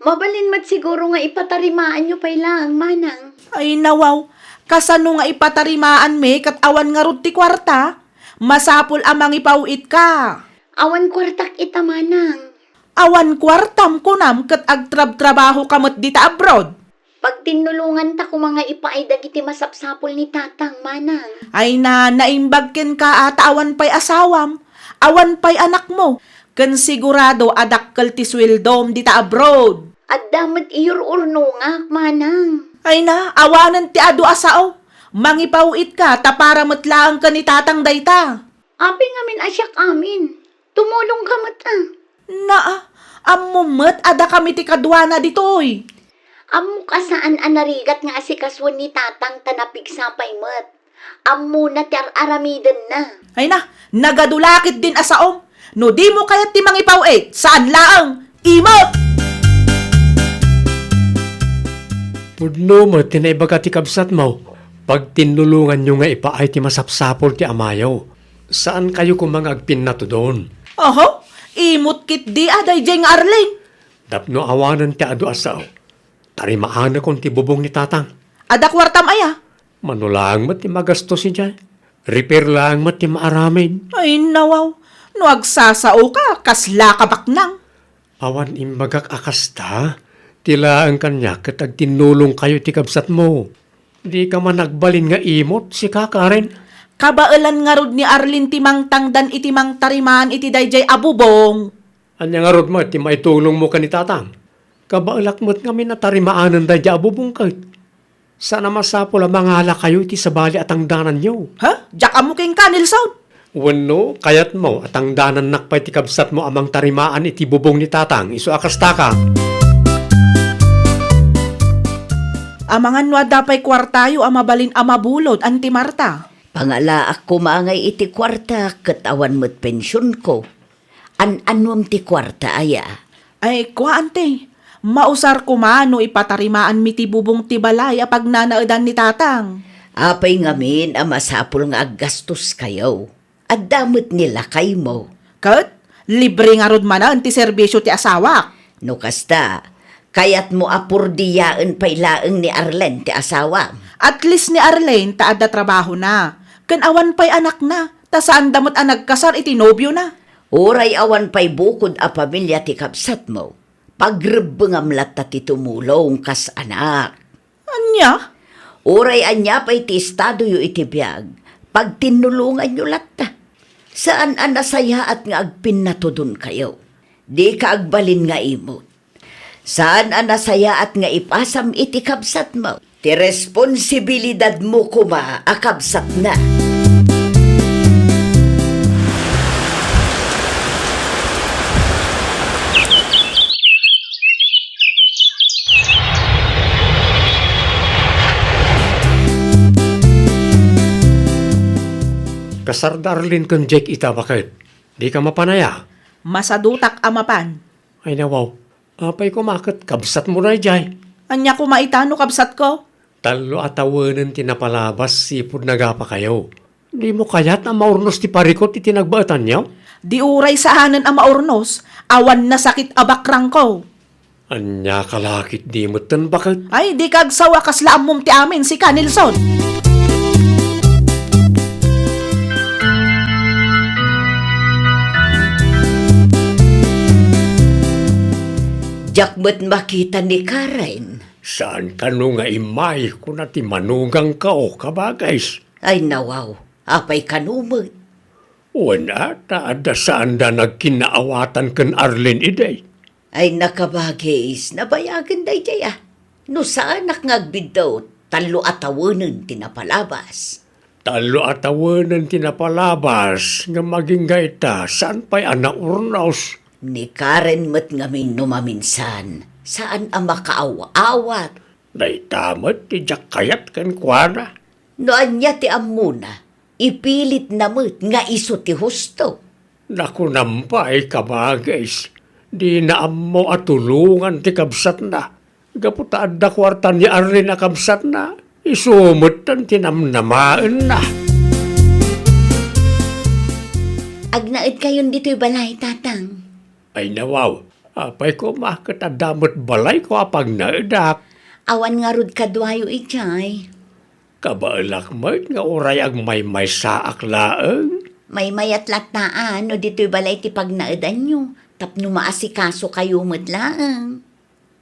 Mabalin met siguro nga ipatarimaanyo pay laeng, manang. Ay, nawaw. Kasano nga ipatarimaanmi ket awan ngarud ti kuarta? Masapul a mangipaw-itka. Awan kuartak ita, manang. Awan kuartam kunam ket agtrabtrabahoka met dita abroad? Pagtinnulonganta koma nga ipaay dagiti masapsapul ni tatang, manang. Ay na, naimbag kenka a ta awan pay asawam, awan pay anakmo, ken sigurado a dakkel ti sueldom dita abroad. Adda met iyur-urnongak, manang. Ay na, awanen ti adu a sao. Mangipaw-itka ta para met laeng ken ni tatang dayta. Apay ngamin a siak amin? Tumulongka met, a. Naa, ammo met a dakami ti kaduana ditoy. Ammok a saan a narigat nga asikasuen ni tatang ta napigsa pay met. Ammona ti ar-aramidenna. Ay na, nagadu la ketdin a saom. No dimo kayat ti mangipaw-it, saan laeng, imot! Pudno met ti naibaga ti kabsatmo, pagtinnulonganyo nga ipaay ti masapsapul ti amayo. Saankayo koma nga agpinnatudon. Oho, imot ketdi a daydiay nga Arlene. Tapno awanen ti adu a sao, tarimaanakon ti bubong ni tatang. Adda kuartam aya? Mano laeng met ti magastos idiay. Repair laeng met ti maaramid. Ay, nawaw. No agsasaoka, kasla ka baknang. Awan imbagak a kasta. Ti laeng kaniak ket agtinnulongkayo ti kabsatmo. Dika man agbalin nga imot, sika, Karen? Kabaelan ngarud ni Arlene ti mangtangdan iti mangtarimaan iti daydiay a bubong. Ania ngarud met ti maitulongmo ken ni tatang? Kabaelak met ngamin a tarimanen daydiay a bubong ket. Saan a masapul a mangalakayo iti sabali a tangdananyo. Ha? Diak ammo kenka, Nelson! Wenno, kayatmo a tangdanannak pay ti kabsatmo a mangtarimaan iti bubong ni tatang, isu a kastaka? Amangan no adda pay kuartayo a mabalin a mabulod, Auntie Marta. Pangalaak koma ngay iti kuarta ket awan met pensionko. An-annuem ti kuarta aya? Ay, kua, ante. Mausar koma no ipatarimaanmi ti bubong ti balay a pagnanaedan ni tatang. Apay ngamin a masapul nga aggastoskayo? Adda met ni lakaymo. Ket libre ngarud manen ti serbisio ti asawak. No kasta, kayatmo a purdiaen pay laeng ni Arlene ti asawam. At least ni Arlene ta adda trabahona, ken awan pay anakna, ta saanda met a nagkasar iti nobiona. Uray awan pay bukod a pamilia ti kabsatmo, pagrebbengam latta ti tumulong kas anak. Ania? Uray ania pay ti estadoyo iti biag, pagtinnulonganyo latta. Saan a nasayaat nga agpinnatudonkayo. Dika agbalin nga imut. Saan a nasayaat nga ipasam iti kabsatmo. Ti responsibilidadmo koma a kabsatna. Kasar da Arlene ken Jake ita, baket? Dika mapan aya? Masadutak a mapan. Ay, nawaw. Apay koma ket kabsatmo daydiay? Ania koma ita no kabsatko? Tallo a tawenen ti napalabas sipud nagapakayo. Dimo kayat a maurnos ti parikut iti nagbaetanyo? Di uray saanen a maurnos, awan nasakit a bakrangko. Ania ka la ketdi metten, baket? Ay, dika agsawa, kasla ammom ti amin, sika, Nelson. Diak met makita ni Karen. Saan kano nga immay, kuna ti manugangko, kabagis. Ay, nawaw, apay kano met? Wen a, ta adda saanda nagkinnaawatan ken Arlene idi. Ay, nakabagis, nabayagen daydiay a. No saanak nga agbiddut, tallo a tawenen ti napalabas. Tallo a tawenen ti napalabas, ngem agingga ita, saan pay a naurnos. Ni Karen met ngamin no maminsan, saan a makaaw-awat. Dayta met ti diak kayat kenkuana. No ania ti ammona, ipilitna met nga isu ti husto. Nakunam pay, kabagis, dina ammo a tulongan ti kabsatna. Gapu ta adda kuarta ni Arlene a kabsatna, isu metten ti namnamaenna. Agnaedkayon ditoy balay, Tatang? Ay, nawaw, apay koma ket adda met balayko a pagnaedak? Awan ngarud kaduayo idiay. Kabaelak met nga uray agmaymaysaak laeng. Maymayat lattaan no ditoy balay ti pagnaedanyo, tapno maasikasokayo met laeng.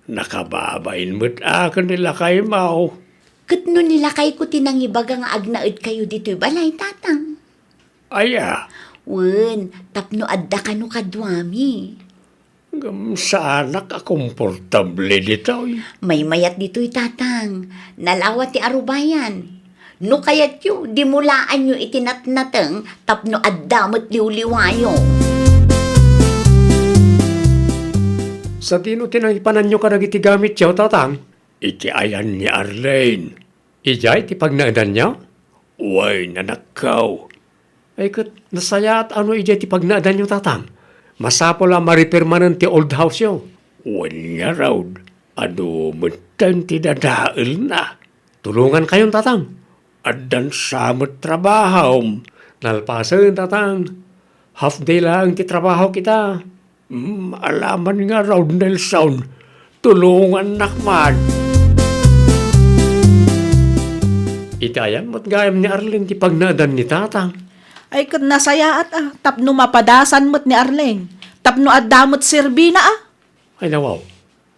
Nakababain met a ken ni lakaymo. Ket no ni lakayko ti nangibaga nga agnaedkayo ditoy balay, Tatang? Aya? Wen, tapno adda kano kaduami. Ngem saanak a komportable ditoy. Maymayat ditoy, Tatang. Nalawa ti arubayan. No kayatyo, dimulaanyo iti natnateng tapno adda met liwliwayo. Sadino ti nangipananyo kadagiti gamityo, Tatang? Iti ayan ni Arlene. Idiay ti pagnaedanyo? Wen, anakko. Ay, ket nasayaat a no idiay ti pagnaedanyo, Tatang. Masapul a ma-repair manen ti old house-yo. Wen ngarud, adu metten ti dadaelna. Tulongankayon, Tatang. Addan sa met trabahom. Nalpasen, Tatang. Half day laeng ti trabahok ita. Hmm, alaman ngarud, Nelson. Tulongannak man. Iti ayan met gayam ni Arlene ti pagnaedan ni Tatang. Ay, ket nasayaat a, tapno mapadasan met ni Arlene, tapno adda met serbina a. Ay, nawaw.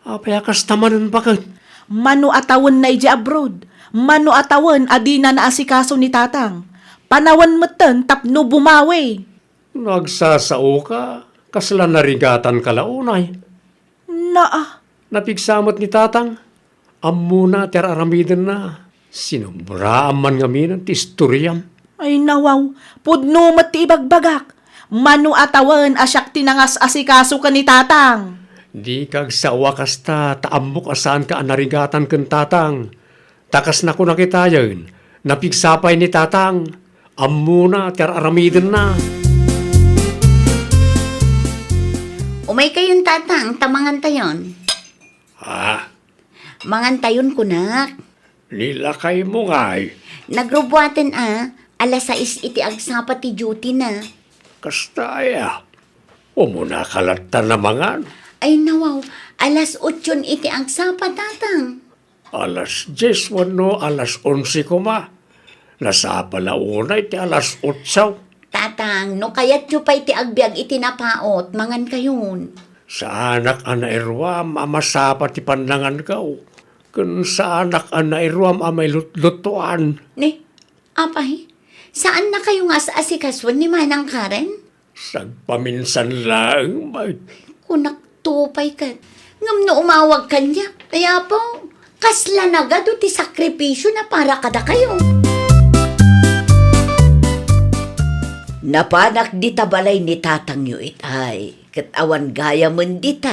Apay a kasta manen, baket? Mano a tawenna idiay abroad. Mano a tawen a dina naasikaso ni Tatang. Panawen metten tapno bumawi. No agsasaoka, kasla narigatanka la unay. Naa. Napigsa met ni Tatang. Ammona ti ar-aramidenna. Sinobraam man ngamin ti istoriam. Ay, nawaw, pudno met ti ibagbagak. Mano a tawen a siak ti nangas-asikaso ken ni Tatang? Dika agsawa kasta, ta ammok a saanka a narigatan ken Tatang. Ta kas nakunak itayen, napigsa pay ni Tatang. Ammona ti ar-aramidenna. Umaykayon, Tatang, ta mangantayon. Ah? Mangantayon, kunak. Ni lakaymo ngay? Nagrubuaten a, alas sais iti agsapa ti duty na. Kasta aya? Umuna ka latta namangan? Ay nawaw, alas otson iti agsapa, Tatang. Alas dies wenno alas onse koma. Nasapa la unay ti alas otso. Tatang, no kayatyo pay ti agbiag iti napaut, mangankayon. Saanak a nairuam a masapa ti pannanganko, ken saanak a nairuam a mailutlutuan. Ni, apay, saannakayo nga as-asikasuen ni Manang Karen? Sagpaminsan laeng met. Kunakto pay ket, ngem no umawag kaniak, ay Apo, kasla nagadu ti sakripisio na para kadakayo. Napanak dita balay ni tatangyo itay, ket awan gayamen dita.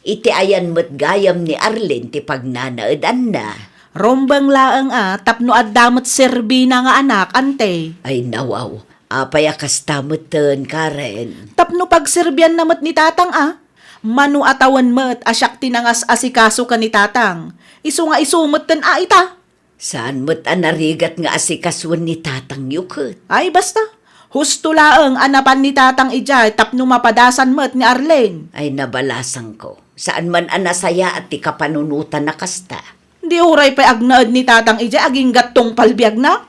Iti ayan met gayam ni Arlene ti pagnanaedanna. Rumbeng laeng a tapno adda met serbina nga anak, ante. Ay, nawaw. Apay a kasta metten, Karen? Tapno pagserbianna met ni tatang a. Mano a tawen met a siak ti nangas-asikaso ken ni tatang. Isu nga isu metten a ita. Saan met a narigat nga asikasuen ni tatangyo ket? Ay, basta. Husto laeng a napan ni tatang idiay tapno mapadasan met ni Arlene. Ay, nabalasangko. Saan man a nasayaat ti kapanunotan a kasta. Di uray pay agnaed ni tatang idiay agingga tungpal biagna?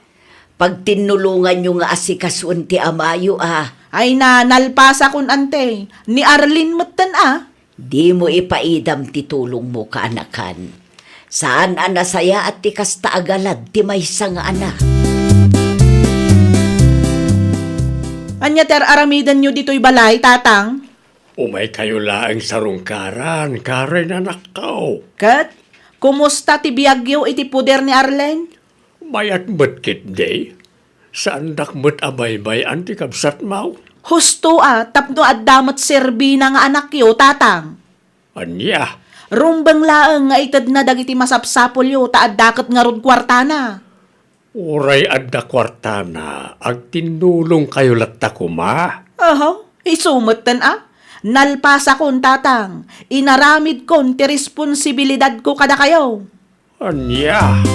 Pagtinnulonganyo nga asikasuen ti amayo a. Ay na, nalpasakon, ante. Ni Arlene metten a. Dimo ipaidam ti tulongmo, kaanakan. Saan a nasayaat ti kasta a galad ti maysa nga anak. Ania ti ar-aramidenyo ditoy balay, tatang? Umaykayo laeng sarungkaran, Karen, anakko. Ket, kumusta ti biagyo iti poder ni Arlene? Mayat met ketdi. Saandak met a baybay-an ti kabsatmo. Husto a, tapno adda met serbina nga anakyo, tatang. Ania? Rumbeng laeng nga itedna dagiti masapsapulyo ta adda ket ngarud kuartana. Uray adda kuartana, agtinnulongkayo latta koma. Aha, isu metten a. Nalpasakon, tatang. Inaramidkon ti responsibilidadko kadakayo. Ania?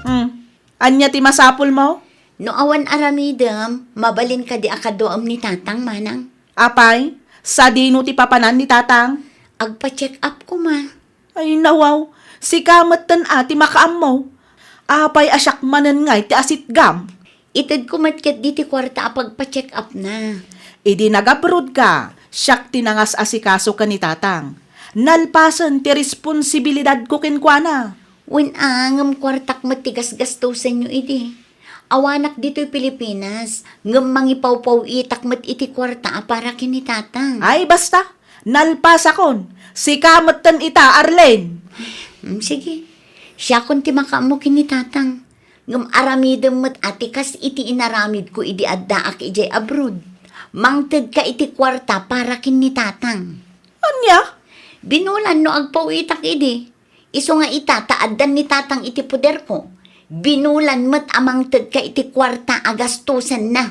Hmm. Ania ti masapulmo? No awan aramidem, mabalin kadi a kaduaem ni tatang, manang? Apay, sadino ti papanan ni tatang? Agpa-check up koma. Ay, nawaw, sika metten a ti makaammo. Apay a siak manen ngay ti asitgam? Itedko met ketdi ti kuarta a pagpa-check up na. Idi nag-abroad ka, siak ti nangas-asikaso ken ni tatang. Nalpasen ti responsibilidadko kenkuana. Wen a, ngem kuartak met ti gasgastosenyo idi. Awanak ditoy Pilipinas, ngem mangipawpaw-itak met iti kuarta a para ken ni tatang. Ay, basta! Nalpasakon! Sika metten ita, Arlene! Mm, sige. Siakon ti makaammo ken ni tatang. Ngem aramidem met a ti kas iti inaramidko idi addaak idiay abroad. Mangtedka iti kuarta para ken ni tatang. Ania? Binulan no agpaw-itak idi. Isu nga ita ta addan ni tatang iti poderko. Binulan met a mangtedka iti kuarta a gastosenna.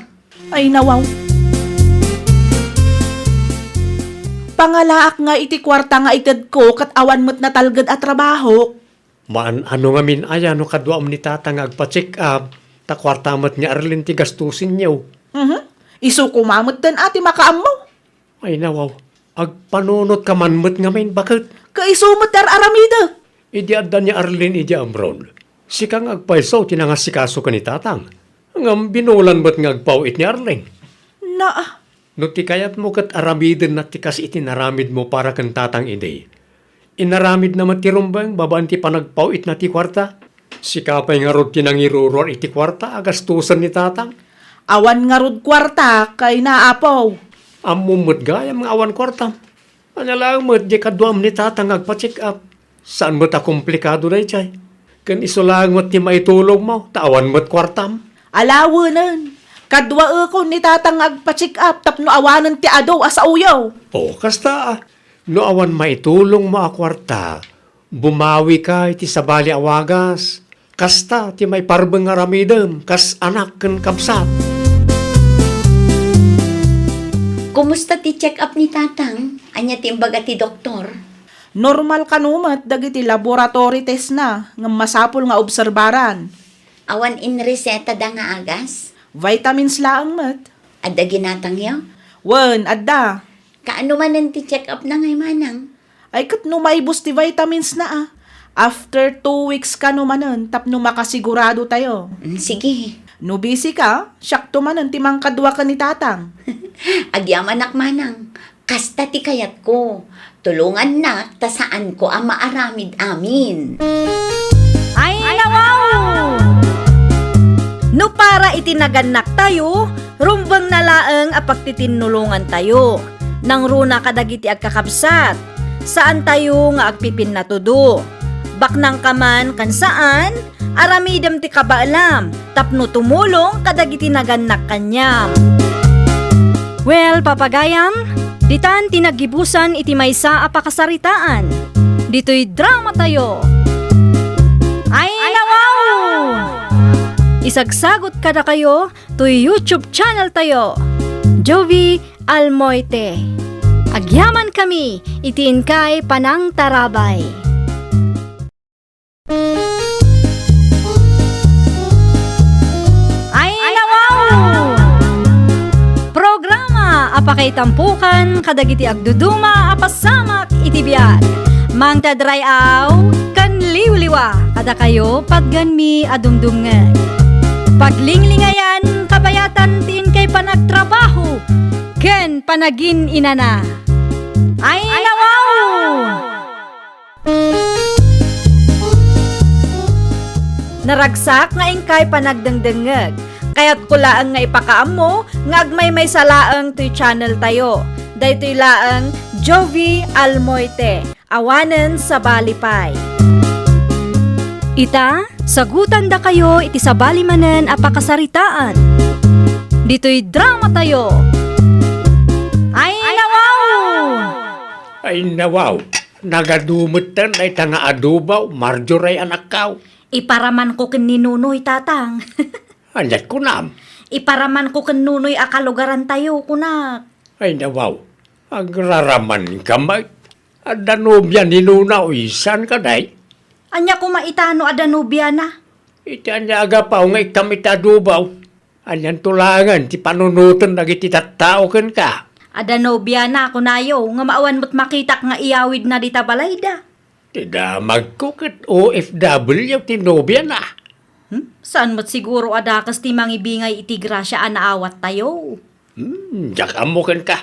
Ay, nawaw. Pangalaak nga iti kuarta nga itedko ket awan met natalged a trabahok. Maan-ano ngamin aya no kaduam ni tatang nga agpa-check up, ta kuarta met ni Arlene ti gastosenyo. Mhm. Isu koma metten a ti makaammo. Ay, nawaw. Agpanunotka man met ngamin, baket. Kaisu met ti ar-aramidek. Idi adda ni Arlene idi abroad, sika nga agpayso ti nangasikaso ken ni tatang. Ngem binulan met nga agpaw-it ni Arlene. Naa. No ti kayatmo ket aramidenna ti kas iti inaramidmo para ken tatang idi, inaramidna met ti rumbeng babaen ti panagpaw-itna ti kuarta. Sika pay ngarud ti nangiruruar iti kuarta a gastosen ni tatang. Awan ngarud kuarta, kayna, Apo. Ammom met gayam nga awan kuartam. Ania laeng met diay kaduam ni tatang nga agpa-check up. Saan met a komplikado daydiay. Ken isu laeng met ti maitulongmo, ta awan met kuartam. Alawenen, kaduaekon ni tatang nga agpa-check up tapno awanen ti adu a saoyo. O, kasta a. No awan maitulongmo a kuarta, bumawika iti sabali a wagas. Kasta ti maiparbeng nga aramidem kas anak ken kabsat. Kumusta ti check-up ni Tatang? Ania ti imbaga ti doktor? Normal kano met dagiti laboratory testna ngem masapul nga obserbaran. Awan inresetada nga agas? Vitamins laeng met. Adda ginatangyo? Wen, adda. Kaano manen ti check-upna ngay manang? Ay, ket no maibus ti vitaminsna a. After two weeks kano manen tapno makasigurado tayo. Mm, sige. No busy ka, siakto manen ti mangkadua ken ni Tatang. Agyamanak manang. Kasta ti kayatko. Tulongannak ta saanko a maaramid amin. Ay, nawaw! No para iti nagannaktayo, rumbengna laeng a pagtitinnulongantayo. Nangruna kadagiti agkakabsat, saantayo nga agpipinnatudo. Baknangka man ken saan, aramidem ti kabaelam tapno tumulong kadagiti nagannak kaniam. Well, papagayam, ditan ti naggibusan iti maysa a pakasaritaan. Ditoy dramatayo. Ay, nawaw! Isagsagot kadakayo toy YouTube channel tayo, Jovi Almoite. Agyaman kami iti inkay panangtarabay. Ay, nawaw! Programa a pakaitampukan kadagiti agduduma a pasamak iti biag. Mangtadray-aw ken liwliwa kadakayo patgenmi a dumdumngeg. Paglinglingayan, kabayatan ti inkay panagtrabaho ken panagin-inana. Ay, nawaw! Naragsak nga inkay panagdengdengngeg. Kayatko laeng nga ipakaammo nga agmaymaysa laeng toy channel tayo. Daytoy laeng Jovi Almoite, awanen sabali pay. Ita, sagutandakayo iti sabali manen a pakasaritaan. Ditoy dramatayo. Ay, nawaw! Ay, nawaw! Nagadu metten dayta nga adobaw, Marjorie, anakkaw. Iparamanko ken ni Nunoy, Tatang. Aniat kunam? Iparamanko ken Nunoy a kalugarantayo, kunak. Ay, nawaw. Agraramanka met. Adda nobia ni Nuna, o, saan kadi? Ania koma ita no adda nobiana? Iti ania a gapu nga ikkam iti adobaw? Anianto laengen ti panunoten dagiti tattao kenka? Adda nobiana, kunayo, ngem awan met makitak nga iyawidna dita balayda. Ti damagko ket O F W ti nobiana. Hmm? Saan met siguro a dakes ti mangibingay iti grasia a naawattayo? Hmm, diak ammo kenka.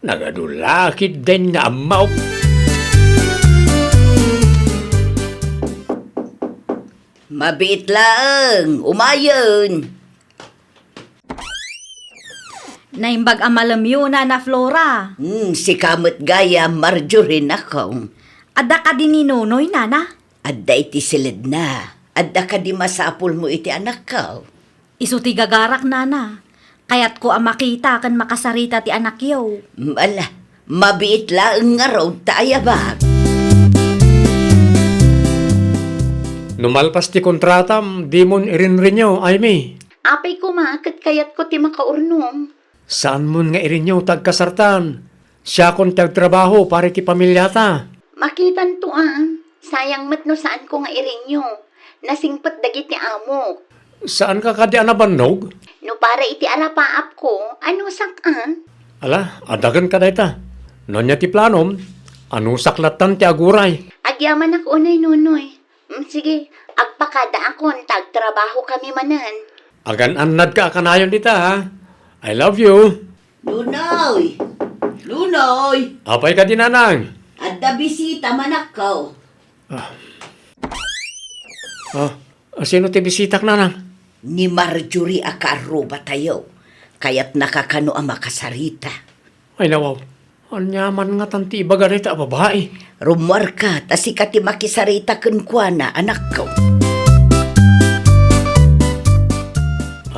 Nagadu la ketdin nga ammo. Mabiit laeng, umayen. Naimbag a malemyo, Nana Flora. Hmm, sika met gayam, Marjorie, nakong. Adda kadi ni Nonoy, Nana? Adda iti siledna. Adda kadi masapulmo iti anakko? Isu ti gagarak, Nana. Kayatko a makita ken makasarita ti anakyo. Ala, mabiit laeng ngarud ta ayabak. No malpas ti kontratam, dimon irinrenew, Aimee. Apay koma ket kayatko ti makaurnong. Saanmon nga irenew ta agkasartan? Siakon ti agtrabaho para iti pamiliata. Makitanto a, sayang met no saanko nga irenew. Nasingpet dagiti amok. Saanka kadi a nabannog? No para iti arapaapko, anusak a? Ala, adda kenka dayta. No ania ti planom, anusak lattan ti aguray. Agyamanak unay, Nonoy. Mm, sige, agpakadaakon ta agtrabaho kami manen. Agan-annadka a kanayon dita, ha? I love you. Nunoy! Nunoy! Apay kadi, Nanang? Adda bisita, manakko. Ah. Ah, sino ti bisitak, Nanang? Ni Marjorie a kaarrubatayo. Kayatnaka kano a makasarita. Ay, nawaw. Ania man ngatan ti ibaga dayta a babai? Rummuarka, ta sika ti makisarita kenkuana, anakko.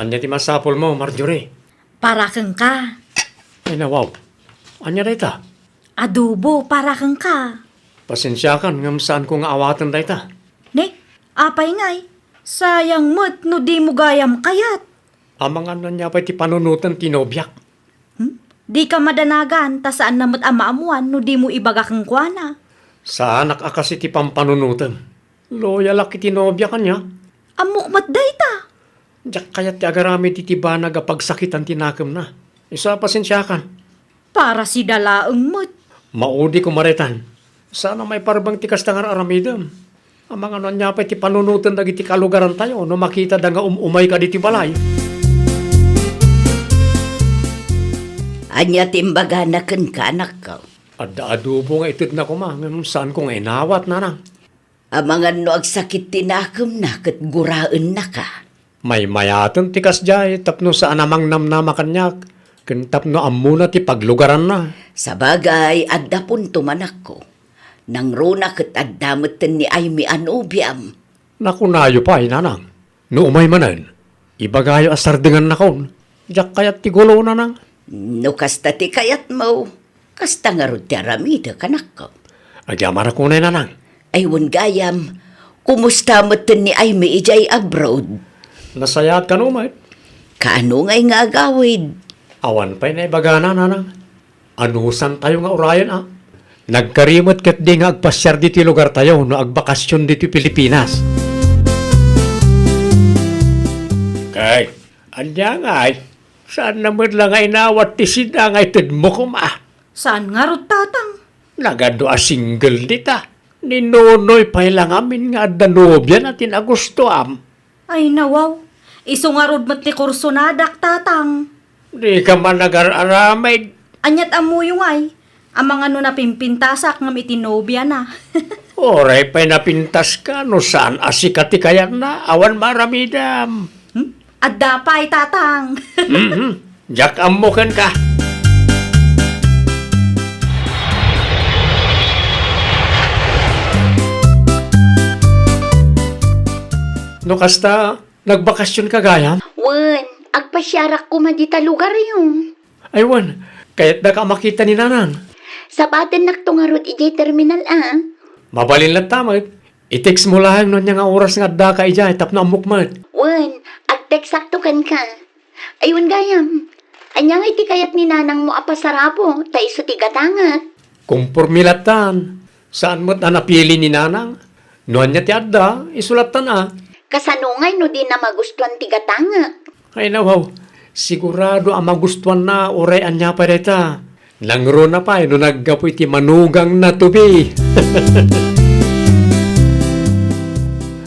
Ania ti masapulmo, Marjorie? Para kenka. Ay, nawaw. Ania dayta? Adobo para kenka. Pasensiakan ngem saanko nga awaten dayta. Ne, apay ngay? Sayang met no dimo gayam kayat. Amangan ania pay ti panunoten ti nobiak. Hmm? Dika madanagan ta saanna met a maammuan no dimo ibaga kenkuana. Saanak a kas iti pampanunotem. Loyalak iti nobiak, ania? Ammok met dayta. Diak kayat ti agaramid iti banag a pagsakitan ti nakemna. Isu a pasensiakan. Para sida laeng met. Maudi koma daytan. Saan a maiparbeng ti kasta nga ar-aramidem. Amangan no ania pay ti panunoten dagiti kalugarantayo no makitada nga um-umayka ditoy balay. Ania ti imbagana kenka, anakko? Adda adobo nga itedna koma, ngem saanko nga inawat, nanang. Amangan no agsakit ti nakemna ket guraennaka. Maymayaten ti kasdiay tapno saan a mangnamnama kaniak, ken tapno ammona ti paglugaranna. Sabagay, adda punto, anakko. Nangruna ket adda metten ni Aimee a nobiam. Nakunayo pay, nanang. No umay manen, ibagayo a sardengannakon. Diak kayat ti gulo, nanang. No kasta ti kayatmo, kasta ngarud ti aramidek, anakko. Agyamanak unay, nanang. Ay, wen gayam, kumusta metten ni Aimee idiay abroad? Nasayaat kano met. Kaano ngay nga agawid? Awan pay naibagana, nanang. Anusantayo nga urayen, a? Nagkari met ketdi nga agpasiar ditoy lugartayo no agbakasyon ditoy Pilipinas. Kay, ania ngay? Saanna met la nga inawat ti sida nga itedmo koma? Saan ngarud, tatang? Nagadu a single dita. Ni Nonoy pay la ngamin nga adda nobiana ti nagustuam. Ay, nawaw. Isu ngarud met ti kursonadak, tatang. Dika man agar-aramid. Aniat ammoyo ngay? Amangan no napimpintasak ngem iti nobiana. Uray pay napintaska no saan a sika ti kayatna, awan maaramidam. Hmm? Adda pay, tatang. Mhm. Diak ammo kenka. No kasta, nagbakasyon ka gayam? Wen, agpasiarak koma dita lugaryo. Ay wen, kayatdaka a makita ni nanang. Sabatennakto ngarud idiay terminal, a. Mabalin latta met. I-text mo laeng no ania nga oras nga addaka idiay tapno ammok met. Wen, ag-textakto kenka. Ay wen gayam, ania ngay ti kayat ni nanangmo a pasarabo ta isu ti gatangek? Kompormi lattan. Saan met a napili ni nanang. No ania ti adda, isu lattan a. Kasano ngay no dina magustuan ti gatangek? Ay nawaw, sigurado a magustuanna uray ania pay dayta. Nangruna pay no naggapu iti manugangna, Toby.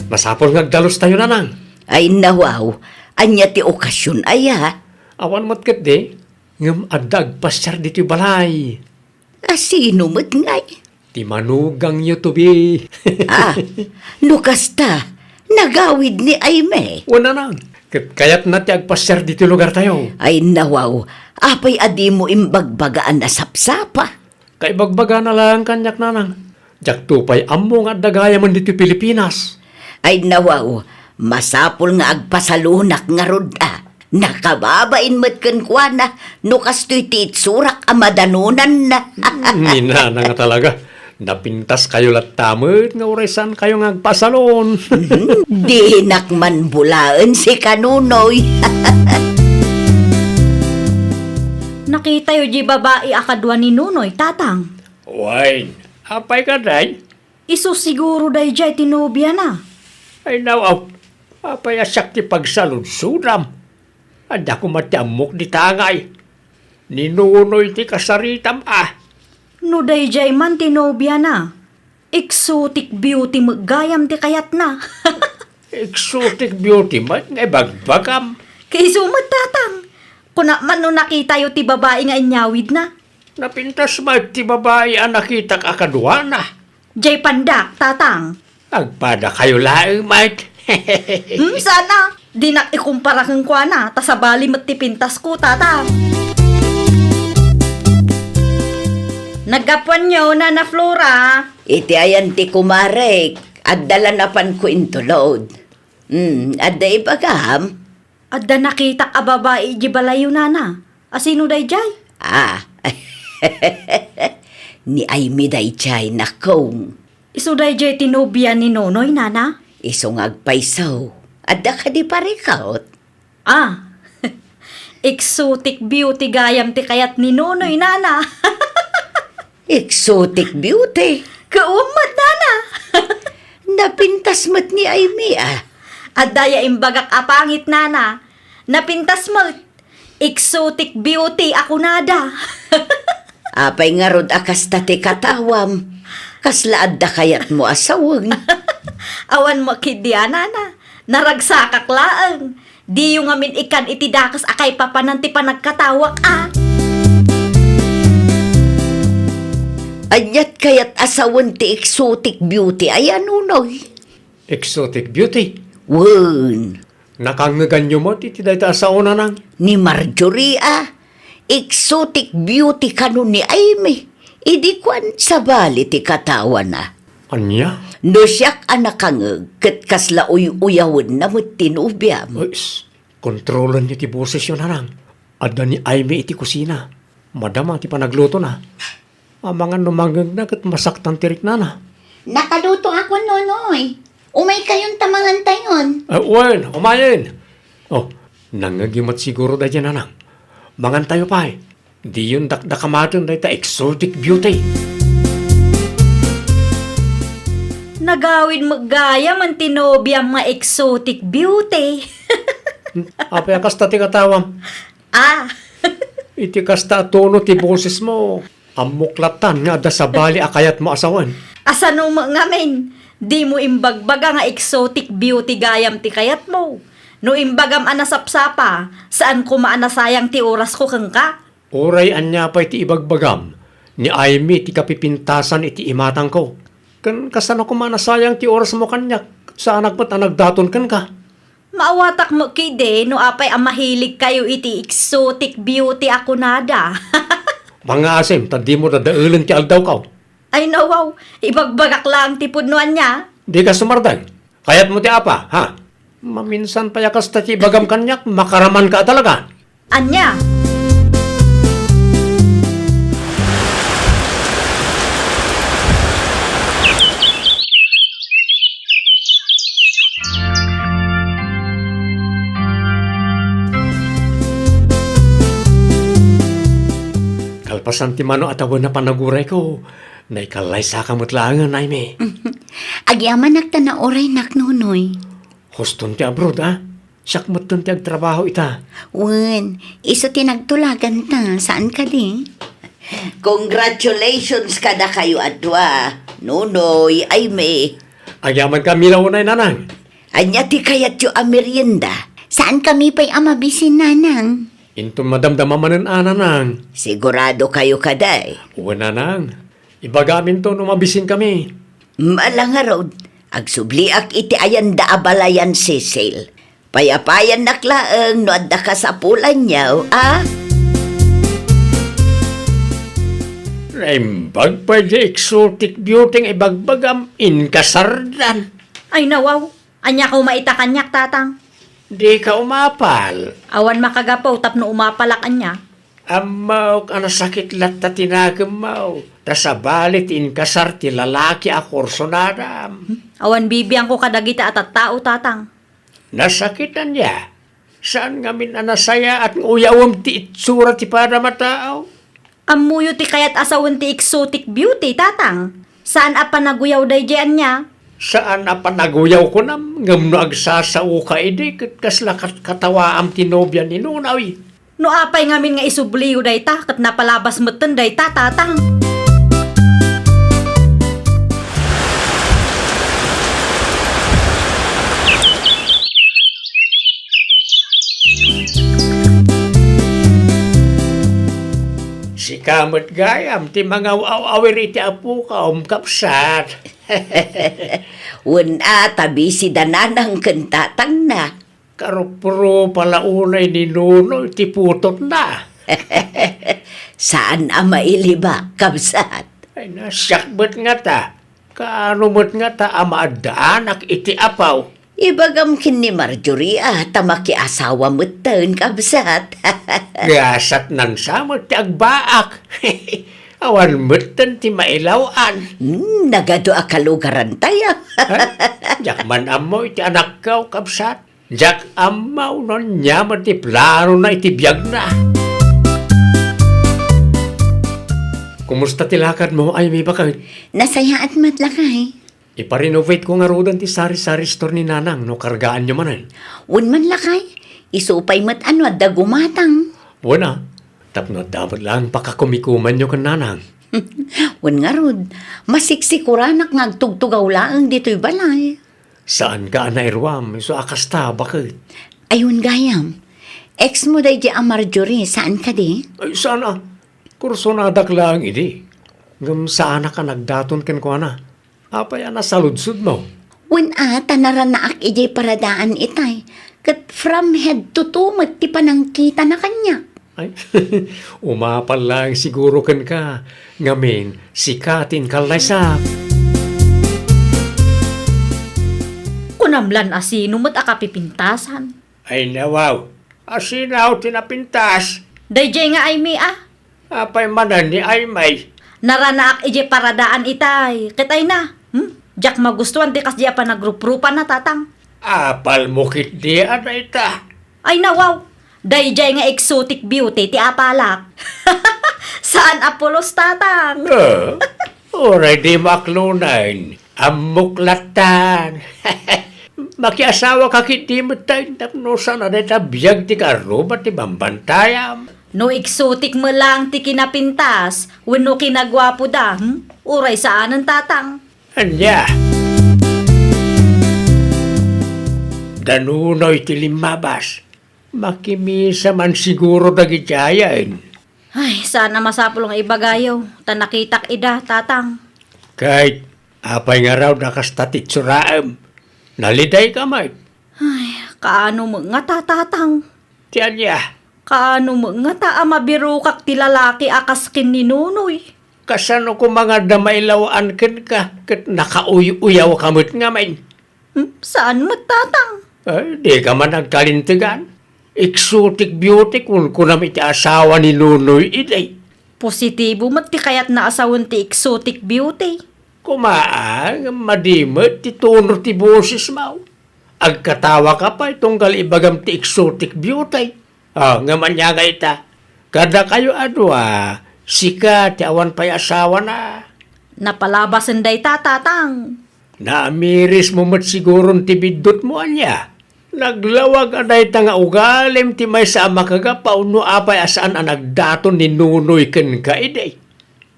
Masapul nga agdalustayo, nanang. Ay nawaw, ania ti okasion aya? Awan met ketdi, ngem adda agpasiar ditoy balay. A sino met ngay? Ti manugangyo, Toby. Ah, no kasta, nagawid ni Aimee. Wen, nanang. Ket kayatna ti agpasiar ditoy lugartayo. Ay nawaw, apay a dimo imbagbaga a nasapsapa? Kaibagbagana laeng kaniak, nanang. Diakto pay ammo nga adda gayamen ditoy Pilipinas. Ay nawaw, masapul nga agpasalonak ngarud a. Nakababain met kenkuana no kastoy ti itsurak a madanonanna. Ni nanang a talaga. Napintaskayo latta met nga uray saankayo nga agpasalon. Mhm. Dinak man bulaen sika, Nonoy. Nakitayo di babai a kadua ni Nonoy, tatang. Wen, apay kadi? Isu siguro daydiay ti nobiana. Ay, nawaw, apay a siak ti pagsaludsodam? Adda koma ti ammok dita ngay. Ni Nonoy ti kasaritam a. No daydiay man ti nobiana, exotic beauty met gayam ti kayatna. Exotic beauty met nga ibagbagam. Kaisu met, tatang. Kunak man no nakitayo ti babai nga inyawidna. Napintas met ti babai a nakitak a kaduana. Jay pandak, tatang. Agpadakayo laeng met. Hmm, sana. Dinak ikumpara kenkuana, ta sabali met ti pintasko, tatang. Naggapuanyo, Nana Flora? Iti ayan ti kumarek, adda la napanko intulod. Hmm, adda ibagam? Adda nakitak a babai idiay balayyo, nana. A sino daydiay? Ah. Ni Aimee daydiay, nakong. Isu daydiay ti nobia ni Nonoy, nana? Isu nga agpayso. Adda kadi parikot? Ah. Exotic beauty gayam ti kayat ni Nonoy, nana. Exotic beauty? Kuam met, nana. Napintas met ni Aimee, a. Adda ya imbagak a pangit, nana. Napintas met. Exotic beauty a kunada. Apay ngarud a kasta ti katawam? Kasla adda kayatmo a sawen? Awan met ketdi a, nana. Naragsakak laeng. Diyo ngamin ikan iti dakes a kaipapanan ti panagkatawak, a. Aniat kayat a sawen ti exotic beauty aya, Nonoy? Exotic beauty? Wen. Nakangngeganyo met iti dayta a sao, nanang? Ni Marjorie, a. Exotic beauty kano ni Aimee. Idi kuan, sabali ti katawana. Ania? No siak a nakangngeg, ket kasla uy-uyawenna met ti nobiam. Uy, shh. Kontrolenyo ti bosesyo, nanang. Adda ni Aimee iti kusina. Madama ti panaglutona. Amangan no mangngegna ket masaktan ti riknana. Nakalutoakon, Nonoy. Umaykayon ta mangantayon. Ah, wen, umayen. Oh, nangngegyo met siguro daydiay, nanang. Mangantayo pay. Diyon dakdakamaten dayta exotic beauty. Nagawid met gayam ti nobiam nga exotic beauty. Apay a kasta ti katawam? Ah. Iti kasta a tono ti bosesmo, ammok latta nga adda sabali a kayatmo a sawen. Asano met ngamin? Dimo imbagbaga nga exotic beauty gayam ti kayatmo. No imbagam a nasapsapa, saan koma a nasayang ti orasko kenka. Uray ania pay ti ibagbagam, ni Aimee ti kapipintasan iti imatangko. Ken kasano koma a nasayang ti orasmo kaniak, saanak met a nagdaton kenka. Maawatak met ketdi no apay a mahiligkayo iti exotic beauty a kunada. Mangngaasim ta dimo dadaelen ti aldawko. Ay, nawaw, ibagbagak laeng ti pudno ania. Dika sumardeng. Kayatmo ti apa, ha? Maminsan pay a kasta ti ibagam kaniak, makaramanka a talaga. Ania? Kalpasan ti mano a tawen a panagurayko, naikallaysaka met laengen, Aimee. Agyamanak ta nauraynak, Nonoy. Huston ti abroad, a? Siak metten ti agtrabaho ita. Wen, isu ti nagtulaganta, saan kadi? Congratulations kadakayo a dua, Nonoy, Aimee. Agyaman kami la unay, Nanang. Ania ti kayatyo a merienda? Saan kami pay a mabisin, Nanang? Inton madamdama manen a, Nanang. Sigurado kayo kadi? Wen, Nanang. Ibagaminto no mabisin kami. Ala ngarud, agsubliak iti ayanda a balayan, Cecil. Payapayannak laeng no adda kasapulanyo, a? Naimbag pay di exotic beauty nga ibagbagam, inkasardan. Ay, nawaw. Ania koma ita kaniak, Tatang? Dika umapal. Awan makagapu tapno umapalak ania. Ammok a nasakit latta ti nakemmo, ta sabali ti inkasar ti lalaki a kursunadam. Hmm? Awan bibiangko kadagita a tattao, Tatang. Nasakit ania? Saan ngamin a nasayaat nga uyawem ti itsura ti padam a tao? Ammoyo ti kayat a sawen ti exotic beauty, Tatang. Saan a panaguyaw daydiay ania? Saan a panaguyaw kunam, ngem no agsasaoka idi ket kasla kat-, katawaam ti nobia ni Nonoy. No apay ngamin nga isubliyo dayta, ket napalabas metten dayta, Tatang. Sika met gayam ti mangaw-aw-awir iti apokom, kabsat. Wen a, ta busy da nanang ken tatangna. Karupropa la unay ni Nonoy ti putotna. Saan a mailibak, kabsat. Ay, nasiakbet ngata. Kaano met ngata a maaddaanak iti apaw? Ibagam ken ni Marjorie a ta makiasawa metten, kabsat. Gasatnan sa met ti agbaak. Awan metten ti mailaw-an. Hmm, nagadu a kalugarantayo. Ha? Diak man ammo iti anakko, kabsat. Diak ammo no ania met ti planona iti biagna. Kumusta ti lakadmo, Aimee, baket? Nasayaat met, lakay. Ipa-renovate ko ngaruden ti sari-sari store ni Nanang no kargaanyo manen. Wen man, lakay, isu pay met a no adda gumatang. Wen a, tapno adda met laeng pakakumikumanyo ken Nanang. Wen ngarud, masiksikoranak nga agtugtugaw laeng ditoy balay. Saanka a nairuam, isu a kasta, baket? Ay, wen gayam. Ex mo daydi a Marjorie, saan kadi? Ay, saan a? Kursonadak laeng idi. Ngem saanak a nagdaton kenkuana. Apay a nasaludsodmo? Wen a, ta naranaak idiay paradaan itay. Ket from head to toe met ti panangkitana kaniak. Ay, umapal laeng siguro kenka. Ngamin, sika ti inkallaysak. Kunam lan a sino met a kapipintasan. Ay, nawaw. A sino ti napintas? Daydiay nga Aimee a. Apay manen ni Aimee? Naranaak idiay paradaan itay. Ket ay na, hmm? Diak magustuan ti kasdi a panagruprupanna, Tatang. Apalmo ketdi a dayta. Ay na, wow! Daydiay nga exotic beauty ti apalak. Saan a pulos, Tatang? Eh, uray dimo aklonen. Ammok lattan. Makiasawaka ketdi metten tapno saan a dayta biag ti kaarruba ti bambantayam. No exotic met laeng ti kinapintas wenno kinaguapoda, hmm? Uray saanen, Tatang. Ania? Da Nonoy ti limmabas. Makimisa man siguro dagiti ayan. Ay, saan a masapul nga ibagayo, ta nakitak ida, Tatang. Ket apay ngarud a kasta ti itsuraem? Nalidayka met. Ay, kaano met ngata, Tatang? Ti ania? Kaano met ngata a mabirokak ti lalaki a kas ken ni Nonoy? Kasano koma nga adda mailawaan kenka ket nakauy-uyawka met ngamin? Hmm, saan met, Tatang? Ay, dika man agkalintegan. Exotic beauty kunkunam iti asawa ni Nonoy idi. Positibo met ti kayatna a sawen ti exotic beauty. Koma, ngem madi met ti tono ti bosesmo. Agkatawaka pay tunggal ibagam ti exotic beauty. Ah, ngem ania nga ita? Kadakayo a dua, sika ti awan pay asawana. Napalabasen dayta, Tatang. Naamirismo met siguron ti biddutmo, ania? Naglawag a dayta nga ugalim ti maysa a makagapu no apay a saan a nagdaton ni Nonoy kenka idi.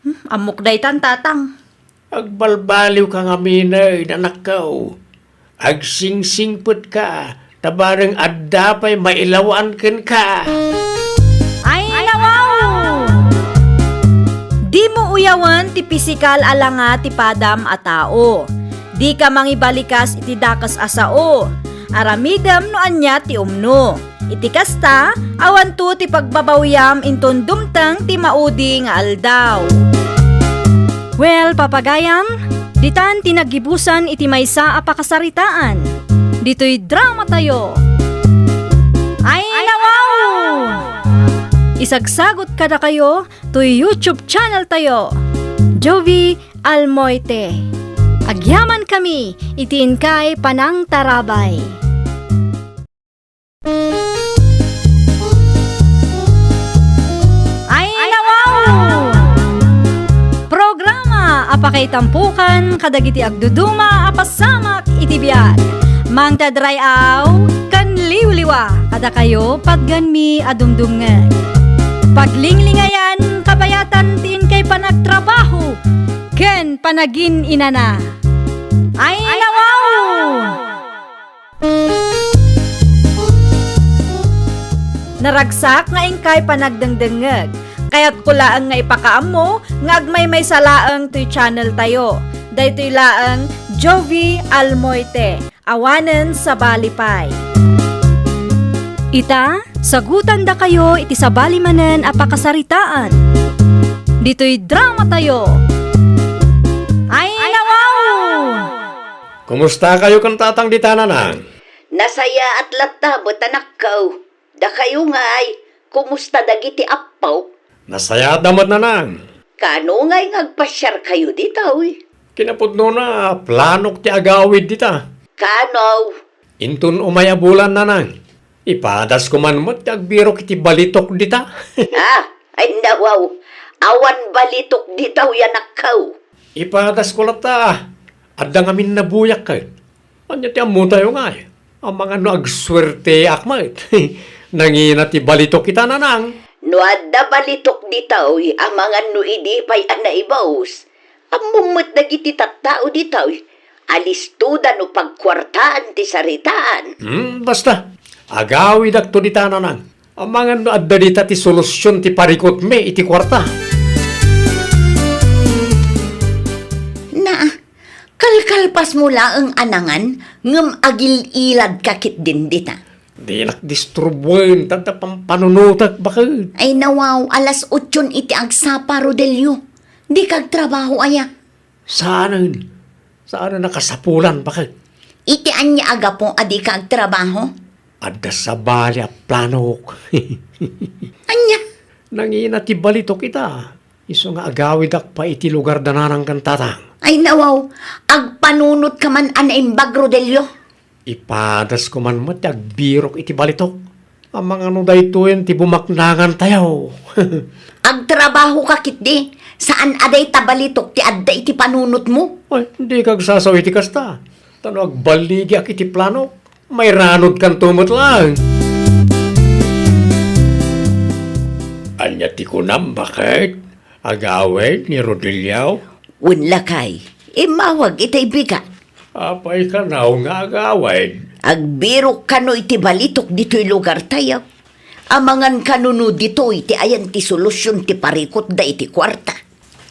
Hmm, ammok daytan, Tatang. Agbalbaliwka ngamin, anakko. Agsingsingpetka, ta bareng adda pay mailawaan kenka. Ay, nawaw! Dimo uyawen ti pisikal a langa ti padam a tao. Dika mangibalikas iti dakes a sao. Aramidem no ania ti umno. Iti kasta, awanto ti pagbabawiam inton dumteng ti maudi nga aldaw. Well, papagayam, ditan ti naggibusan iti maysa a pakasaritaan. Ditoy dramatayo. Ay, nawaw! Isagsagot kadakayo toy YouTube channel tayo, Jovie Almoite. Agyamankami iti inkay panangtarabay. Ay, nawaw! Programa a pakaitampukan kadagiti agduduma a pasamak iti biag. Mangted ray-aw ken liwliwa kadakayo patgenmi a dumdumngeg. Paglinglingayan, kabayatan ti inkay panagtrabaho ken panagin-inana. Ay, nawaw! Naragsak nga inkay panagdengdengngeg. Kayatko laeng nga ipakaammo nga agmaymaysa laeng toy channel tayo. Daytoy laeng Jovie Almoite, awanen sabali pay. Ita, sagutandakayo iti sabali manen a pakasaritaan. Ditoy dramatayo. Ay, nawaw! Kumustakayo ken tatang dita, nanang? Nasayaat latta, anakko. Dakayo ngay, kumusta dagiti appo? Nasayaatda met, nanang. Kaano ngay nga agpasiarkayo ditoy? Kinapudnona, planok ti agawid dita. Kaano? Inton umay a bulan, nanang. Ipadasko man met ti agbirok iti balitok dita. Ah, Ay, nawaw, awan balitok ditaw, anakko. Ipadasko latta. Adda ngamin nabuyak ket. Ania ti ammotayo ngay? Amangan no agsuerteak met. Nangina ti balitok ita, nanang. No adda balitok ditoy, amangan no idi pay a naibus. Ammom met dagiti tattao ditoy, alistoda no pagkuartaan ti saritaan. Hmm, basta. Agawidakto dita, nanang. Amangan no adda dita ti solusion ti parikutmi iti kuarta. Naa, kalkalpasmo laeng a nangan, ngem agil-iladka ketdin dita. Dinak disturbuen, ta adda pampanunotek, baket. Ay, nawaw, alas otson iti agsapa, Rodelio. Dika agtrabaho aya? Saanen. Saanen a kasapulan, baket. Iti ania a gapu a dika agtrabaho? Adda sabali a planok. Ania? Nangina ti balitok ita. Isu nga agawidak pay iti lugar da nanang ken tatang. Ay, nawaw, agpanunotka man a naimbag, Rodelio. Ipadasko man met ti agbirok iti balitok. Amangan no daytoyen ti bumaknangantayo. Agtrabahoka ketdi, saan a dayta balitok ti adda iti panunotmo? Ay, dika agsasao iti kasta. Ta no agballigiak iti planok, mairanodkanto met laeng. Ania ti kunam, baket? Agawid ni Rodelio? Wen, lakay, immawag itay bigat. Apay kano nga agawid? Agbirok kano iti balitok ditoy lugartayo. Amangan kano no ditoy ti ayan ti solusion ti parikutda iti kuarta.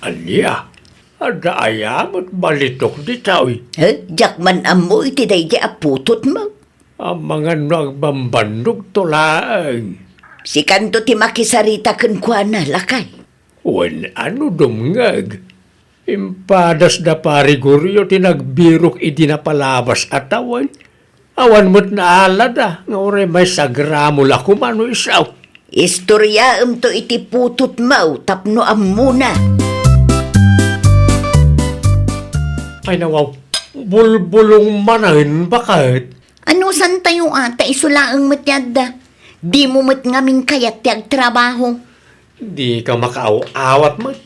Ania? Adda aya met balitok ditoy? He? Diak man ammo iti daydi a putotmo. Amangan no agbambannogto laeng. Sikanto ti makisarita kenkuana, lakay. Wen, a no dumngeg, impadas da Pari Gorio ti nagbirok idi napalabas a tawen. Awan met naalada nga uray maysa a gramo la koma no isu. Istoriaemto iti putotmo tapno ammona. Ay, nawaw, bulbulong manen, baket. Anusantayo a, ta isu laeng met ti adda. Dimo met ngamin kayat ti agtrabaho. Dika makaaw-awat met.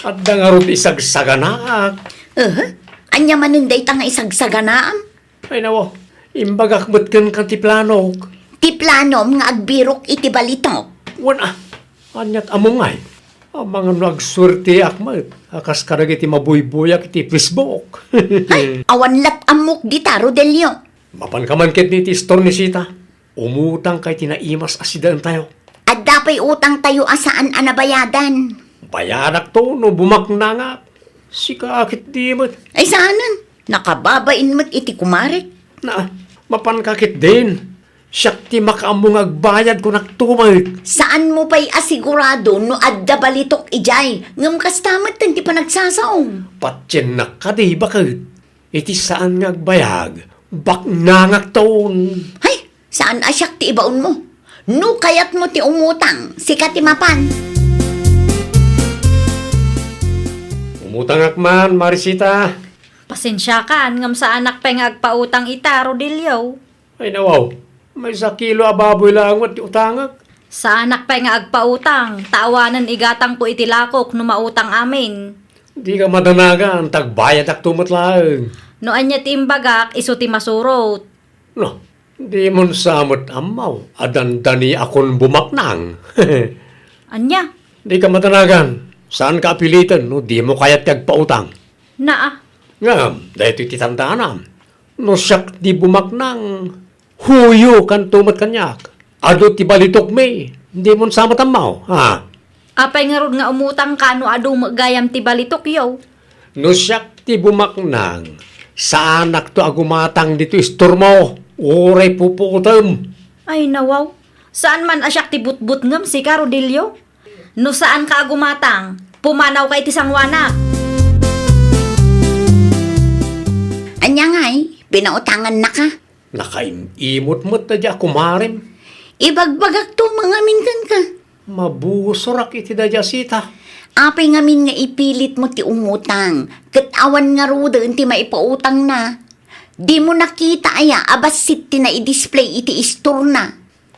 Adda ngarud isagsaganaak. Aha? Ania manen dayta nga isagsaganaam? Ay, nawaw, imbagak met kenka ti planok. Ti planom nga agbirok iti balitok? Wen a, aniat ammo ngay? Amangan no agsuerteak met a kas kadagiti mabuybuyak iti Facebook. Ay, awan lat ammok dita, Rodelio. Mapanka man ketdi iti istor ni Sita. Umutangka iti naimas a sidaentayo. Adda pay utangtayo a saan a nabayadan. Bayadakto no bumaknangak. Sika ketdi met. Ay, saanen. Nakababain met iti kumarek. Na, mapanka ketdin. Siak ti makaammo nga agbayad, kunakto met. Saanmo pay a sigurado no adda balitok idiay, ngem kasta metten ti panagsasaom. Patiennak kadi, baket. Iti saan nga agbayag, baknangakton. Hay, saan a siak ti ibaonmo. No kayatmo ti umutang, sika ti mapan. Umutangak man, Marisita. Pasensiakan, ngem saanak pay nga agpautang ita, Rodelio. Ay, nawaw, maysa kilo a baboy laeng met ti utangek. Saanak pay nga agpautang, ta awanen igatangko iti lakok no mautang amin. Dika madanagan, ta agbayadakto met laeng. No ania ti imbagak, isu ti masurot. No, dimon sa met ammo a dandaniakon bumaknang. Ania? Dika madanagan, saanka a piliten no dimo kayat ti agpautang. Naa. Ngem, daytoy ti tandaanam. No siak ti bumaknang, huyokanto met kaniak. Adu ti balitokmi, dimon sa met ammo, ha? Apay ngarud nga umutangka no adu met gayam ti balitokyo? No siak ti bumaknang, saanakto a gumatang ditoy istormo, uray pupuotem. Ay, nawaw. Saan man a siak ti butbutngem, sika, Rodelio? No saanka a gumatang, pumanawka iti sangoanak. Ania ngay, pinautangannaka? Nakaim-imot met daydi a kumarem. Ibagbagakto ngamin kenka. Mabusorak iti daydi a sita. Apay ngamin nga ipilitmo ti umutang, ket awan ngaruden ti maipautangna? Dimo nakita aya a bassit ti naidisplay iti istorna?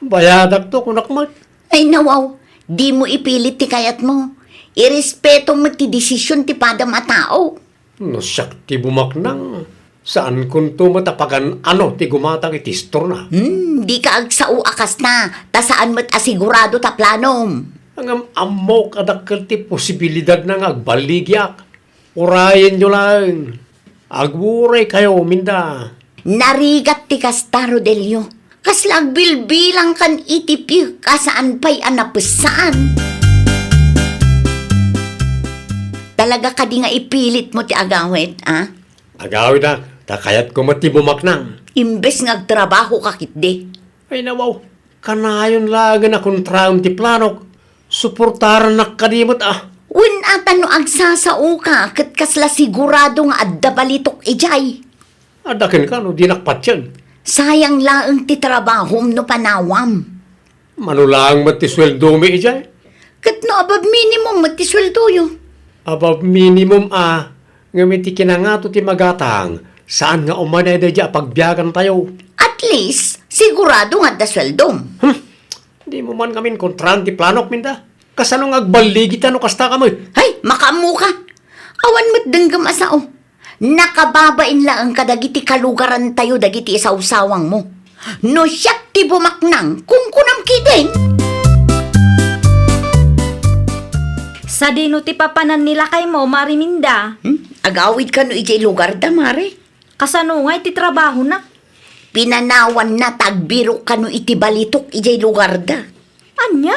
Bayadakto, kunak met. Ay, nawaw, Dimo ipilit ti kayatmo. Irespetom met ti desisyon ti padam a tao. No siak ti bumaknang, saankonto met a pagan-ano ti gumatang iti istorna. Hmm, dika agsao a kasta, ta saan met a sigurado ta planom. Ngem ammok a dakkel ti posibilidadna nga agballigiak. Urayenyo laeng. Aguray kayo, Minda. Narigat ti kasta, Rodelio. Kasla agbilbilangkan iti piek a saan pay a napessaan. Talaga kadi nga ipilitmo ti agawid, a? Agawidak, ta kayatko met ti bumaknang. Imbes nga agtrabahoka ketdi. Ay, nawaw. Kanayon laengen a kontraem ti planok. Suportarannak kadi met, a. Wen a ta no agsasaoka ket kasla sigurado nga adda balitok idiay. Adda kenka no dinak patien. Sayang laeng ti trabahom no panawam. Mano laeng met ti sueldomi idiay? Ket no above minimum met ti sueldoyo? Above minimum a, ngem iti kinangato ti magatang, saan nga umanay daydiay a pagbiagantayo. At least, sigurado nga adda sueldom. Hmm. Dimo man ngamin kontraan ti planok, Minda. Kasano nga agballigita no kasta ka met? Hay, makaammoka. Awan met denggem a sao. Nakababain laeng kadagiti kalugarantayo dagiti isawsawangmo. No siak ti bumaknang, kunkunam ketdin. Sadino ti papanan ni lakaymo, Mare Minda? Hmm? Agawid kano idiay lugarda, Mare? Kasano ngay ti trabahona? Pinanawanna ta agbirok kano iti balitok idiay lugarda. Ania?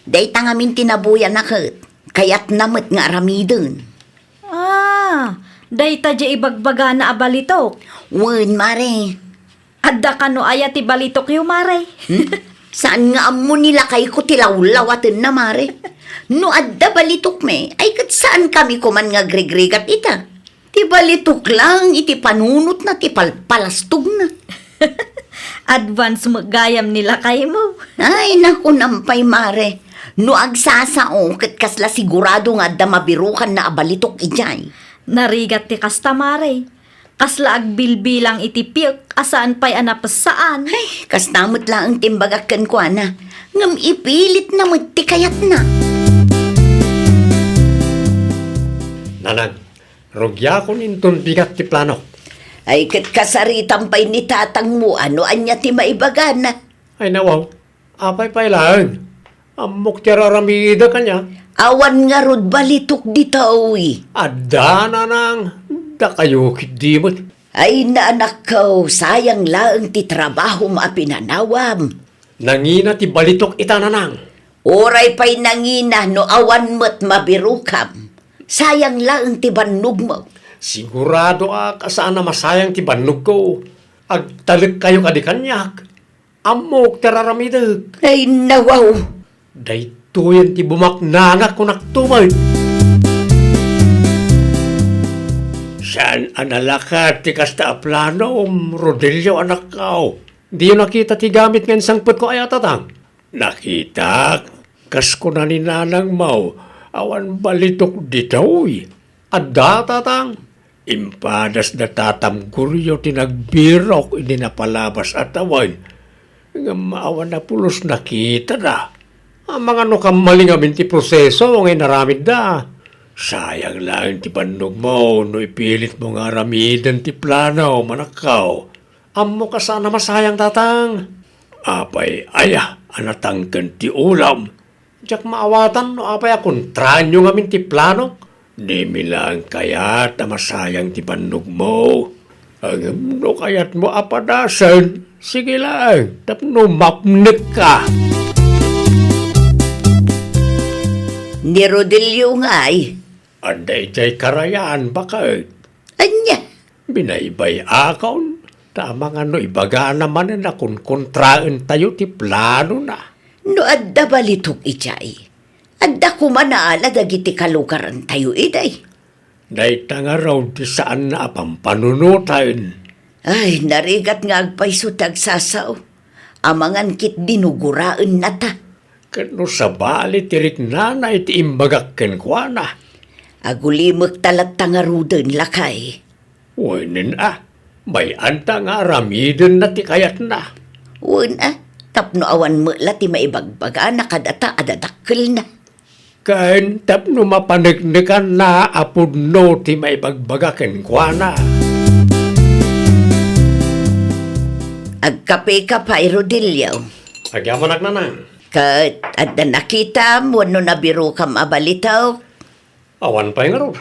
Dayta ngamin ti nabuyana ket kayatna met nga aramiden. Ah, dayta diay ibagbagana a balitok? Wen, Mare. Adda kano aya ti balitokyo, Mare? Hmm? Saan nga ammo ni lakayko ti lawlawatenna, Mare. No adda balitokmi, ay ket saankami koman nga agrigrigat ita. Ti balitok laeng iti panunotna ti palpalastogna. Advance met gayam ni lakaymo. Ay, nakunam pay, Mare. No agsasao, ket kasla sigurado nga adda mabirokanna a balitok idiay. Narigat ti kasta, Mare. Kasla agbilbilang iti piek a saan pay a napessaan. Ay, kasta met laeng ti imbagak kenkuana. Ngem ipilitna met ti kayatna. Nanang, rugiakon inton bigat ti planok. Ay, ket kasaritam pay ni tatangmo, ano ania ti maibagana? Ay, nawaw. Apay pay laeng? Ammok ti ar-aramidek ania? Awan ngarud balitok ditoy. Adda, nanang. Dakayo ketdi met. Ay, anakko, sayang laeng ti trabahom a pinanawam. Nangina ti balitok ita, nanang. Uray pay nangina no awan met mabirokam. Sayang laeng ti bannogmo. Sigurado a kasano a masayang ti bannogko. Agtalekkayo kadi kaniak. Ammok ti ar-aramidek. Ay, nawaw. Daytoyen ti bumaknangak, kunakto met. Saan a nalakat ti kasta a planom, Rodelio, anakko. Diyo nakita ti gamit nga insangpetko aya, tatang? Nakitak. Kas kuna ni nanangmo, awan balitok ditoy. Adda, tatang. Impadas da tatam Goryo ti nagbirok idi napalabas a tawen. Ngem awan a pulos nakitada. Amangan no kammalingamin ti proseso nga inaramidda. Sayang laeng ti bannogmo no ipilitmo nga aramiden ti plano, manakkaw. Ammok a saan a masayang, tatang. Apay aya a natangken ti ulam? Diak maawatan no apay a kontraenyo ngamin ti planok. Dimi laeng kayat a masayang ti bannogmo. Ngem no kayatmo a padasen, sige laeng, tapno mapnekka. Ni Rodelio ngay? Adda idiay karayan, baket. Ania? Binaybay-akon, ta amangan no ibagana manen a konkontraentayo ti planona. No adda balitok idiay, adda koma naala dagiti kalugarantayo idiay. Dayta ngarud ti saanna a pampanunoten. Ay, narigat nga agpayso ti agsasao. Amangan ketdi no guraennata. Ket no sabali ti riknana iti imbagak kenkuana. Agulimekta latta ngaruden, lakay. Wen a, bay-anta nga aramidenna ti kayatna. Wen a, Tapno awan met la ti maibagbagana kadata a dadakkelna. Ken tapno mapaneknekanna a pudno ti maibagbaga kenkuana. Agkapeka pay, Rodelio. Agyamanak, nanang. Ket adda nakitam wenno nabirokam a balitok? Awan pay ngarud.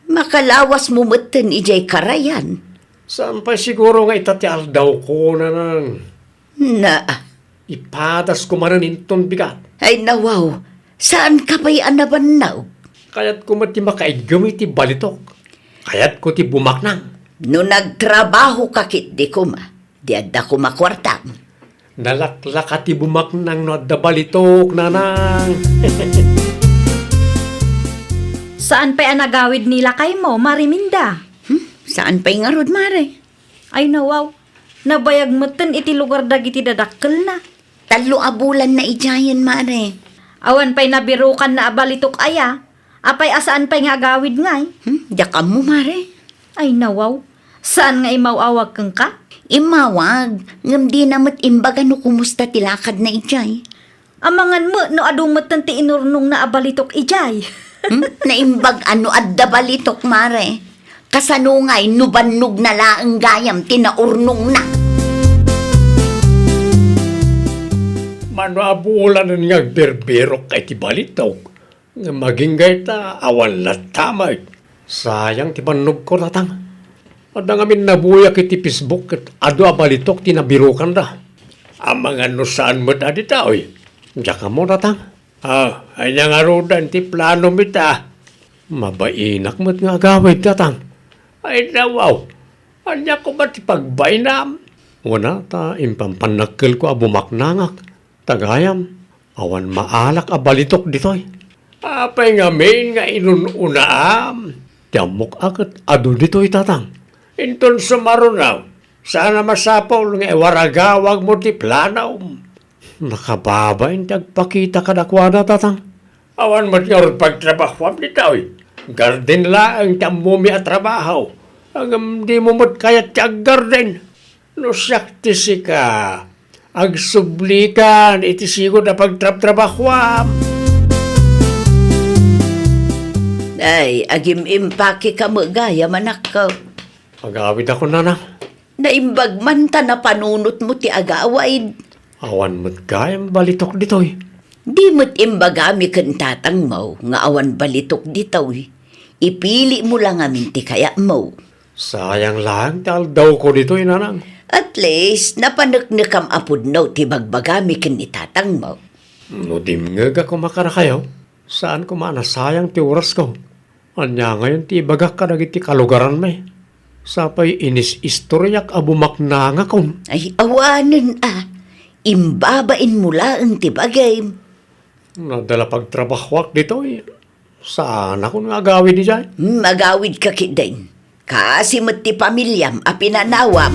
Makalawasmo metten idiay karayan. Saan pay siguro nga ita ti aldawko, nanang? Na. Ipadasko manen inton bigat. Ay, nawaw, saanka pay a nabannaw? Kayatko met ti makaiggem iti balitok. Kayatko ti bumaknang. No nagtrabahoka ketdi koma, di adda koma kuartam. Nalaklaka ti bumaknang no adda balitok, nanang. Saan pay a nagawid ni lakaymo, Mare Minda? Hmm? Saan pay ngarud, Mare? Ay, nawaw. Nabayag metten iti lugar dagiti dadakkelna. Tallo a bulanna idiayen, Mare. Awan pay nabirokanna a balitok aya? Apay a saan pay nga agawid ngay? Hmm? Diak ammo, Mare. Ay, nawaw. Saan nga immaw-awag kenka? Immawag, ngem dina met imbaga no kumusta ti lakadna idiay. Amangan met no adu metten ti inurnongna a balitok idiay. Hmm? Naimbag a no adda balitok, Mare. Kasano ngay no bannogna laeng gayam ti naurnongna? Mano a bulanen nga agbirbirokka iti balitok, ngem agingga ita, awan latta met. Sayang ti bannogko, tatang. Adda ngamin nabuyak iti Facebook ket adu a balitok ti nabirokanda. Amangan no saan met a ditoy. Diak ammo, tatang. Ah, ania ngaruden ti planom ita? Mabainak met nga agawid, tatang. Ay, nawaw. Ania koma ti pagbainam? Wen a, ta impampannakkelko a bumaknangak. Ta gayam, awan maalak a balitok ditoy. Apay ngamin nga inun-unaam? Ti ammok a ket adu ditoy, tatang. Inton sumaruno, saan a masapul nga iwaragawagmo ti planom. Nakababain ti agpakita kadakuada, tatang. Awan met ngarud pagtrabahoam ditoy. Garden laeng ti ammomi a trabaho. Ngem dimo met kayat ti aggarden. No siak ti sika, agsublikan iti sigud a pagtrabtrabahoam. Ay, agim-impakeka met gayam, anakko. Agawidakon, nanang. Naimbag man ta napanunotmo ti agawid. Awan met gayam balitok ditoy. Di met imbagami ken tatangmo nga awan balitok ditoy. Ipilimo la ngamin ti kayatmo. Sayang laeng ti aldawko ditoy, nanang. At least, napaneknekam a pudno ti bagbagami ken ni tatangmo. No dimngegak koma kadakayo, saan koma a nasayang ti orasko. Ania ngayon ti ibagak kadagiti kalugaranmi? Sapay inis-istoriak a bumaknangakon. Ay, awanen a. Imbabainmo laeng ti bagim. No adda la pagtrabahoak ditoy, saanakon nga agawid idiay? Hmm, agawidka ketdin. Kaasi met ti pamiliam a pinanawam.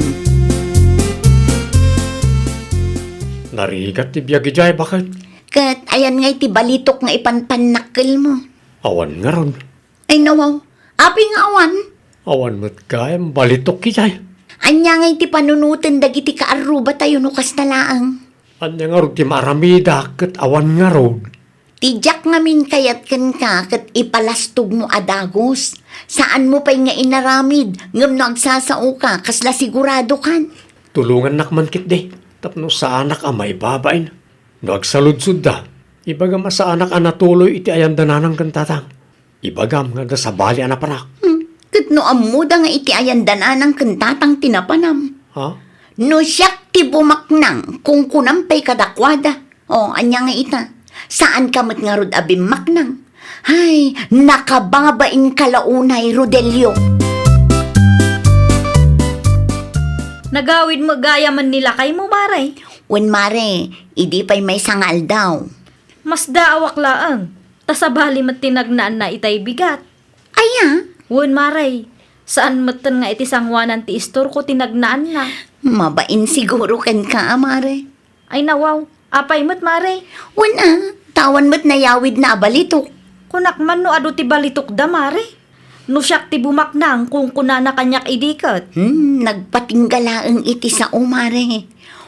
Narigat ti biag idiay, baket. Ket ayan ngay ti balitok nga ipanpannakkelmo? Awan ngarud. Ay, nawaw. Apay nga awan? Awan met gayam balitok idiay. Ania ngay ti panunoten dagiti kaarrubatayo no kasta laeng? Ania ngarud ti maaramidak ket awan ngarud? Ti diak ngamin kayat kenka ket ipalastogmo a dagus. Saanmo pay nga inaramid, ngem no agsasaoka, kasla siguradokan. Tulongannak man ketdi, tapno saanak a maibabain. No agsaludsodda, ibagam a saanak a natuloy iti ayanda nanang ken tatang. Ibagam nga adda sabali a napanak. Hmm, ket no ammoda nga iti ayanda nanang ken tatang ti napanam. Ha? No siak ti bumaknang, kunkunam pay kadakuada. O, ania nga ita? Saanka met ngarud a bimmaknang? Hay, nakababainka la unay, Rodelio. Nagawid met gayamen ni lakaymo, Mare? Wen, Mare, idi pay maysa nga aldaw. Masdaawak laeng, ta sabali met ti nagnaanna itay bigat. Aya? Wen, Mare, saan metten nga iti sangoanan ti istorko ti nagnaanna. Mabain siguro kenka a, Mare. Ay, nawaw, apay met, Mare? Wen a, ta awan met nayawidna a balitok. Kunak man no adu ti balitokda, Mare. No siak ti bumaknang, kunkunana kaniak idi ket. Hmm, nagpatingga laeng iti sao, Mare.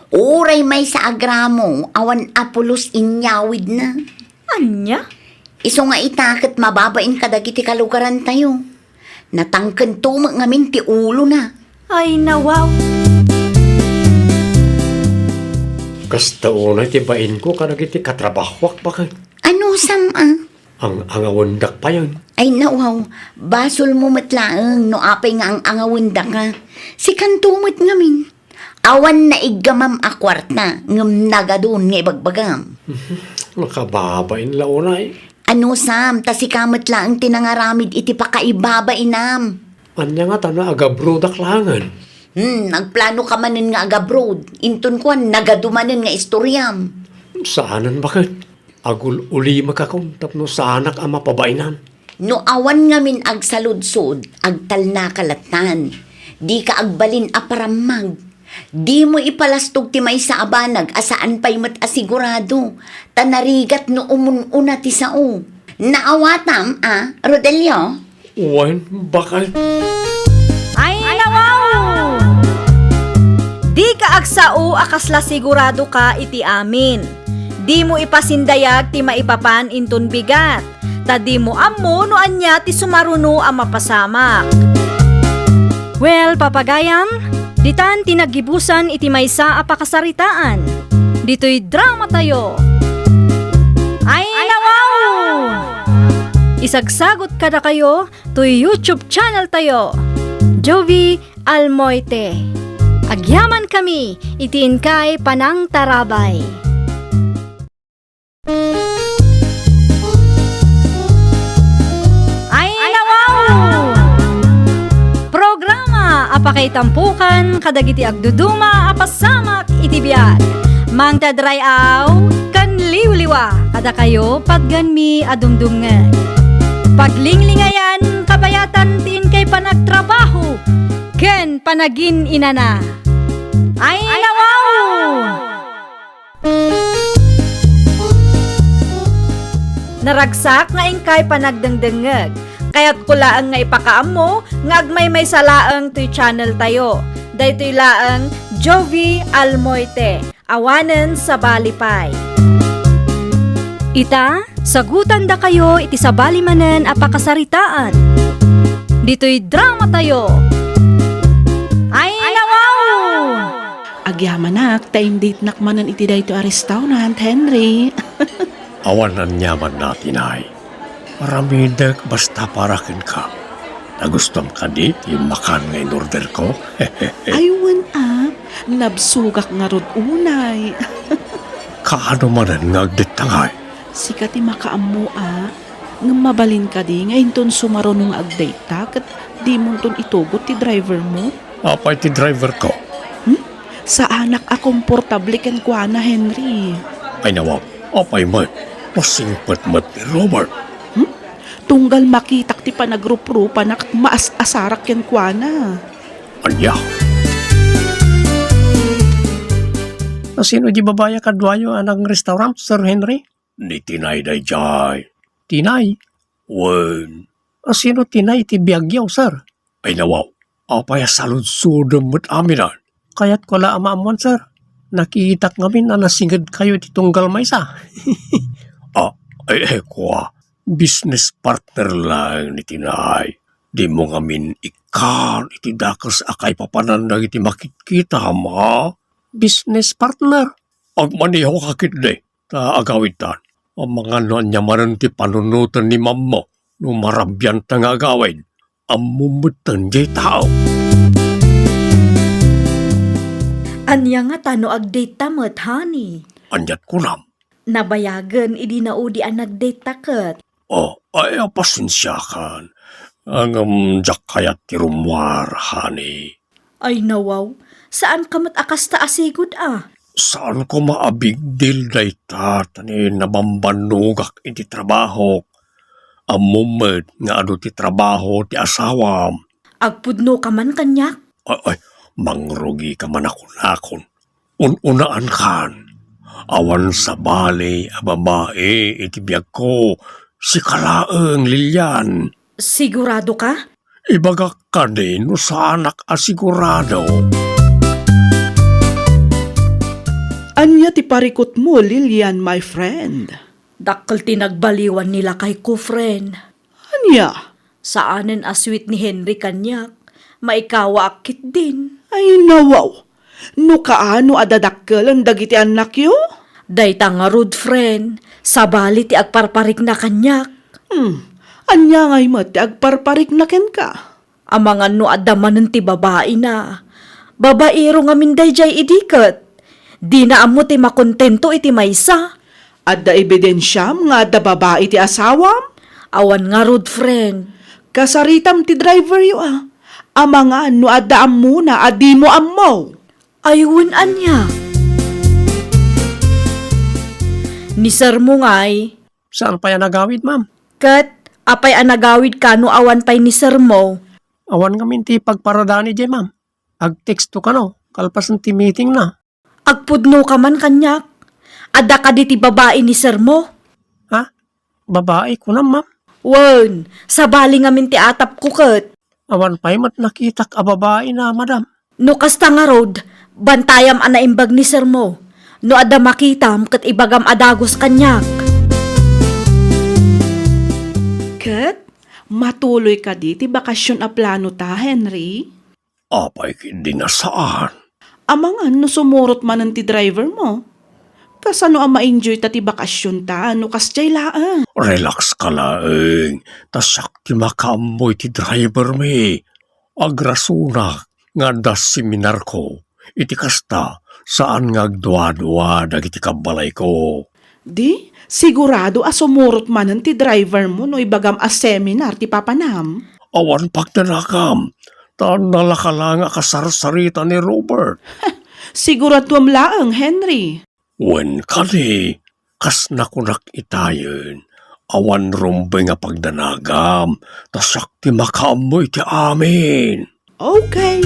Uray maysa a gramo, awan a pulos inyawidna. Ania? Isu nga ita ket mababain kadagiti kalugarantayo. Natangkento met ngamin ti ulona. Ay, nawaw. Kasta unay ti bainko kadagiti katrabahoak, baket. Anusam a? Ang-angawendak payen. Ay, nawaw. Basolmo met laeng no apay nga ang-angawendak a. Sikanto met ngamin. Awan naiggamam a kuarta, ngem nagadun nga ibagbagam. Mhm. Nakababain la unay. Anusam, ta sika met laeng ti nangaramid iti pakaibabainam. Ania ngata no agabroadak laengen? Hmm, nagplanoka manen nga agabroad. Inton kuan, nagadu manen nga istoriam. Saanen, baket. Agul-ulimekakon tapno saanak a mapabainan. No awan ngamin agsaludsod, agtalnaka lattan. Dika agbalin a parammag. Dimo ipalastog ti maysa a banag a saan pay met a sigurado, ta narigat no umun-una ti sao. Naawatam a, Rodelio? Wen, baket. Ay, nawaw! Dika agsao a kasla siguradoka iti amin. Dimo ipasindayag ti maipapan inton bigat, ta dimo ammo no ania ti sumaruno a mapasamak. Well, papagayam, ditan ti naggibusan iti maysa a pakasaritaan. Ditoy dramatayo. Ay, nawaw! Isagsagot kadakayo toy YouTube channel tayo, Jovi Almoite. Agyaman kami iti inkay panangtarabay. Ay, nawaw! Programa a pakaitampukan kadagiti agduduma a pasamak iti biag. Mangted ray-aw ken liwliwa kadakayo patgenmi a dumdumngeg. Paglinglingayan, kabayatan ti inkay panagtrabaho ken panagin-inana. Ay, nawaw! Naragsak nga inkay panagdengdengngeg. Kayatko laeng nga ipakaammo nga agmaymaysa laeng toy channel tayo. Daytoy laeng Jovi Almoite, awanen sabali pay. Ita, sagutandakayo iti sabali manen a pakasaritaan. Ditoy dramatayo. Ay, nawaw! Agyamanak ta in-datenak manen iti daytoy a restaurant, Henry. Awan aniamanna, Tinay. Aramidek basta para kenka. Nagustuam kadi ti makan nga in-orderko? Ay, wen a, nabsogak ngarud unay. Kaano manen nga agdate ngay? Sika ti makaammo a, ngem mabalin kadi nga inton sumaruno nga agdate ta ket dimonton itugot ti driver mo? Apay ti driver ko? Hmm? Saanak a komportable kenkuana, Henry. Ay, nawaw, apay met? Masingpet met ni Robert. Hmm? Tunggal makitak ti panagruprupanak ket maas-asarak kenkuana. Ania? Asino di babai a kaduayo a nag-restaurant, Sir Henry? Ni Tinay daydiay. Tinay? Wen. Asino Tinay ti biagyo, sir? Ay, nawaw, apay a saludsodem met aminen? Kayatko la a maammuan, sir. Nakitak ngamin a nasingedkayo iti tunggal maysa. Ah, ay, ay, kua, business partner laeng ni Tinay. Dimo ngamin ikkan iti dakes a kaipapanan dagiti makitkitam, a? Business partner? Agmanehoka ketdi, ta agawidtan. Amangan no ania manen ti panunoten ni mammo no marabianta nga agawid. Ammom metten diay tao. Ania ngata no agdate ta met, honey? Aniat kunam? Nabayagen idi naudi a nagdate ta ket. Oh, ay, pasensiakan. Ngem diak kayat ti rummuar, honey. Ay, nawaw, saanka met a kasta a sigud a. Saan koma a big deal dayta, ta ni nabambannogak iti trabahok. Ammom met nga adu ti trabaho ti asawam. Agpudnoka man kaniak? Ay, ay, mangrugika man a kunakon. Un-unaankan. Awan sabali a babai iti biagko, sika laeng, Lilian. Siguradoka? Ibagak kadi no saanak a sigurado. Ania ti parikutmo, Lilian, my friend? Dakkel ti nagbaliwan ni lakayko, friend. Ania? Saanen a sweet ni Henry kaniak. Maikawaak ketdin. Ay, nawaw. No kaano a dadakkelen dagiti annakyo? Dayta ngarud, friend. Sabali ti agparparikna kaniak. Hmm. Ania ngay met ti agparparikna kenka? Amangan no adda manen ti babaina. Babaero ngamin daydiay idi ket. Dina ammo ti makontento iti maysa. Adda ebidensiam nga adda babai ti asawam? Awan ngarud, friend. Kasaritam ti driveryo a. Amangan no adda ammona a dimo ammo. Ay, wen ania? Ni sir mo ngay. Saan pay a nagawid, ma'am? Ket apay a nagawid kano awan pay ni sir mo? Awan ngamin ti pagparadani diay, ma'am. Agteksto kano, kalpasen ti meeting na. Agpudno ka man kaniak. Adda kadi ti babai ni sir mo? Ha? Babai kunam, ma'am? Wen, sabali ngamin ti atapko ket. Awan pay met nakitak a babai na, madam. No kasta ngarud, bantayam a naimbag ni sir mo. No adda makitam ket ibagam a dagus kaniak. Ket, matuloy kadi ti bakasion a plano ta, Henry? Apay ketdi a saan? Amangan no sumurot manen ti driver mo. Kasano a ma-enjoy ta ti bakasion ta no kasdiay laeng? Relax ka laeng, ta siak ti makaammo iti driver mi. Agrasunak nga adda seminarko. Iti kasta, saan nga agduadua dagiti kabbalayko. Di, sigurado a sumurot manen ti driver mo no ibagam a seminar ti papanam. Awan pagdanagam, ta nalaka la nga kasarsarita ni Robert. Siguraduam laeng, Henry. Wen kadi, kas nakunak itayen, awan rumbeng a pagdanagam, ta siak ti makaammo iti amin. Okay.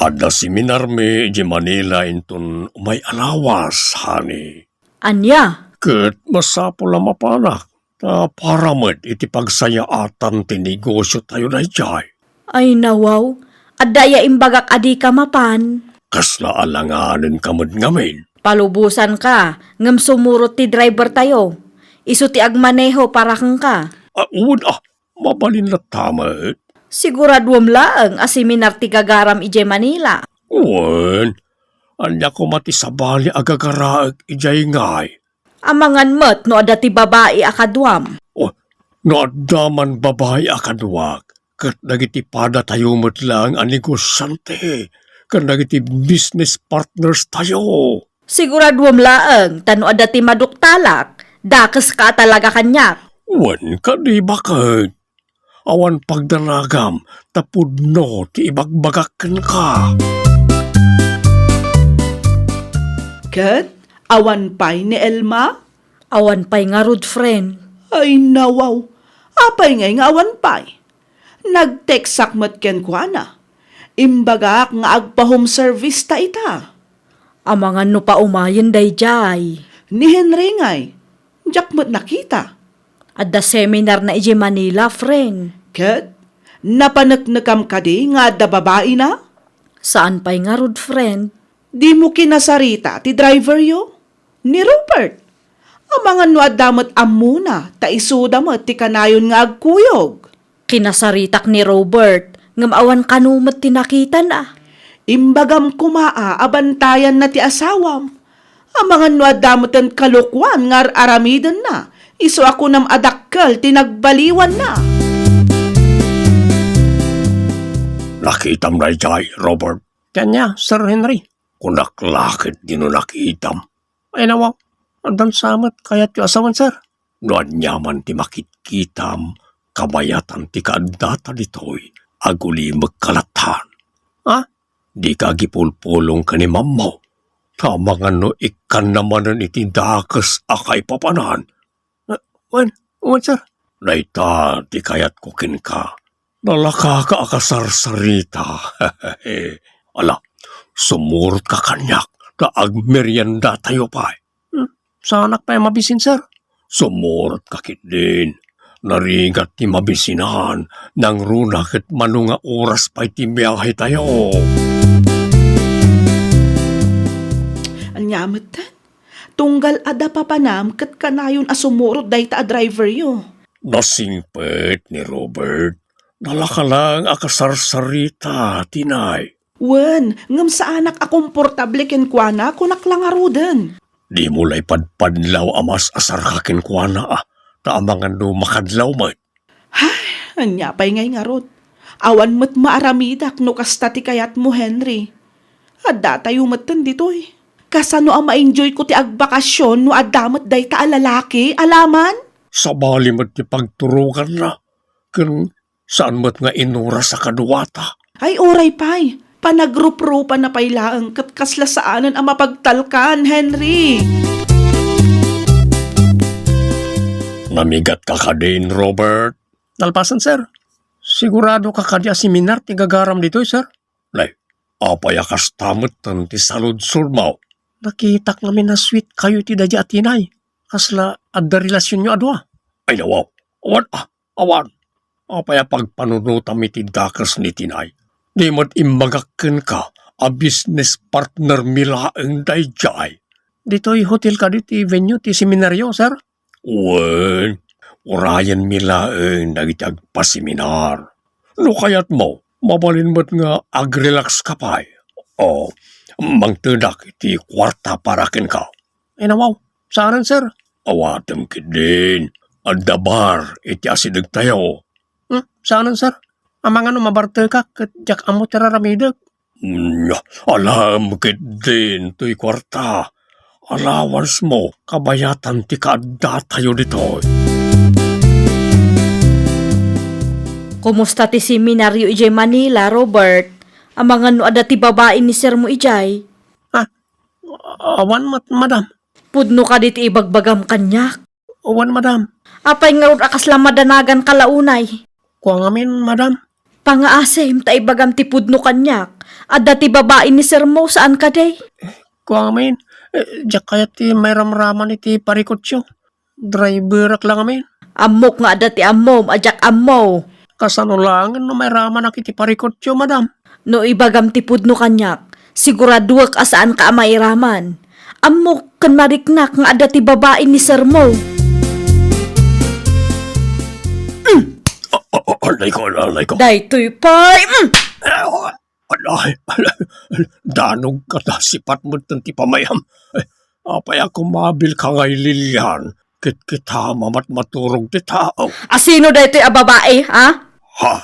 Adda seminarmi idiay Manila inton umay a lawas, honey. Ania? Ket masapul a mapanak, ta para met iti pagsayaatan ti negosio tayo daydiay. Ay, nawaw, adda aya imbagak a dika mapan? Kasla alanganen ka met ngamin. Palubosan ka, ngem sumurot ti driver tayo. Isu ti agmaneho para kenka. Ah, wen, ah, mabalin latta met. Siguraduam laeng a seminar ti gagaram idiay Manila. Wen, ania koma ti sabali a gagaraek idiay ngay? Amangan met no adda ti babai a kaduam. Oh, no adda man babai a kaduak, ket dagiti padatayo met laeng a negosiante, ken dagiti business partners tayo. Siguraduam laeng, ta no adda ti maduktalak, dakeska a talaga kaniak. Wen kadi baket. Awan pagdanagam ta pudno ti ibagbagak kenka. Ket awan pay ni Elma? Awan pay ngarud, friend. Ay, nawaw. Apay ngay nga awan pay? Nag-textak met kenkuana. Imbagak nga agpa-home service ta ita. Amangan no paumayen daydiay. Ni Henry ngay, diak met nakita. Adda seminar na idiay Manila, friend. Ket, napaneknekam kadi nga adda babaina? Saan pay ngarud, friend. Dimo kinasarita ti driveryo? Ni Robert. Amangan no adda met ammona, ta isuda met ti kanayon nga agkuyog. Kinasaritak ni Robert, ngem awan kano met ti nakitana. Imbagam koma a, a bantayanna ti asawam. Amangan no adda meten kalokuan nga ar-aramidenna, isu a kunam a dakkel ti nagbaliwanna. Nakitam daydiay, Robert? Ania, Sir Henry? Kunak la ketdi no nakitam. Ay, nawaw, addan sa met kayatyo a sawen, sir? No ania man ti makitkitam, kabayatan ti kaaddata ditoy, agulimekka latta. Ha? Dika agipulpulong ken ni mammo. Ta amangan no ikkanna manen iti dakes a kaipapanan. Eh, wen, wen, sir. Dayta ti kayatko kenka. Nalakaka a kasarsarita. Ala, sumurotka kaniak ta agmeriendatayo pay. Hmm, saanak pay a mabisin, sir? Sumurotka ketdin. Narigat ti mabisinan, nangruna ket mano nga oras pay ti biahetayo. Ania metten? Tunggal adda papanam ket kanayon a sumurot dayta a driveryo. Nasingpet ni Robert. Nalaka lang a kasarsarita, Tinay. Wen, ngem saanak a komportable kenkuana, kunak la ngaruden. Dimo la ipadpadlaw a mas-asarka kenkuana, a, ta amangan no makadlaw met. Hay, ania pay ngay ngarud? Awan met maaramidak no kasta ti kayatmo, Henry. Addatayo metten ditoy. Kasano a ma-enjoyko ti agbakasyon no adda met dayta a lalaki, alaman? Sabali met ti pagturoganna, ken saan met nga inuras a kaduata. Ay, uray pay. Panagruprupanna pay laeng ket kasla saanen a mapagtalkan, Henry. Namigatka kadin, Robert? Nalpasen, sir. Sigurado ka kadi a seminar ti gagaram ditoy, sir? Nay, apay a kasta metten ti saludsodmo? Nakitak ngamin a sweet kayo iti daydi a Tinay. Kasla adda relasionyo a dua? Ay, nawaw. Awan, ah, awan. Apay a pagpanunotam iti dakes ni Tinay? Di met imbagak kenka a business partner mi laeng daydiay. Ditoy hotel kadi ti venue ti seminaryo, sir? Wen, urayenmi laeng dagiti agpaseminar. No kayatmo, mabalin met nga agrelax ka pay. O, mangtedak iti kuarta para kenka. Ay, nawaw. Saanen, sir? Awatem ketdin. Adda bar iti asidegtayo. Hmm, saanen, sir? Amangan no mabartekak ket diak ammo ti raramidek. Nya, alaem ketdin toy kuarta. Allowance mo, kabayatan ti kaaddatayo ditoy. Kumusta ti seminaryo idiay Manila, Robert? Amangan no adda ti babai ni sir mo idiay? Ah, awan met, madam. Pudno kadi ti ibagbagam kaniak? Wen, madam. Apay ngarud a kasla madanagan ka la unay? Kua ngamin, madam. Pangaasim ta ibagam ti pudno kaniak. Adda ti babai ni sir mo, saan kadi? Kua ngamin, eh, diak kayat ti mairamraman iti parikutyo. Driverak la ngamin. Ammok nga adda ti ammom a diak ammo. Kasano laengen no mairamanak iti parikutyo, madam? No ibagam ti pudno kaniak, siguraduek a saanka a mairaman. Ammok ken mariknak nga adda ti babai ni sir mo. Mm. A-, a-, a-, alayko, alayko. Daytoy pay, mm. Alay, alay, danog ka ta sipat metten ti pamayam. Ay, apay a kumabil ka ngay, Lilian? Kitkita, mamatmaturog ti tao. Asino daytoy a babai, ha? Ha?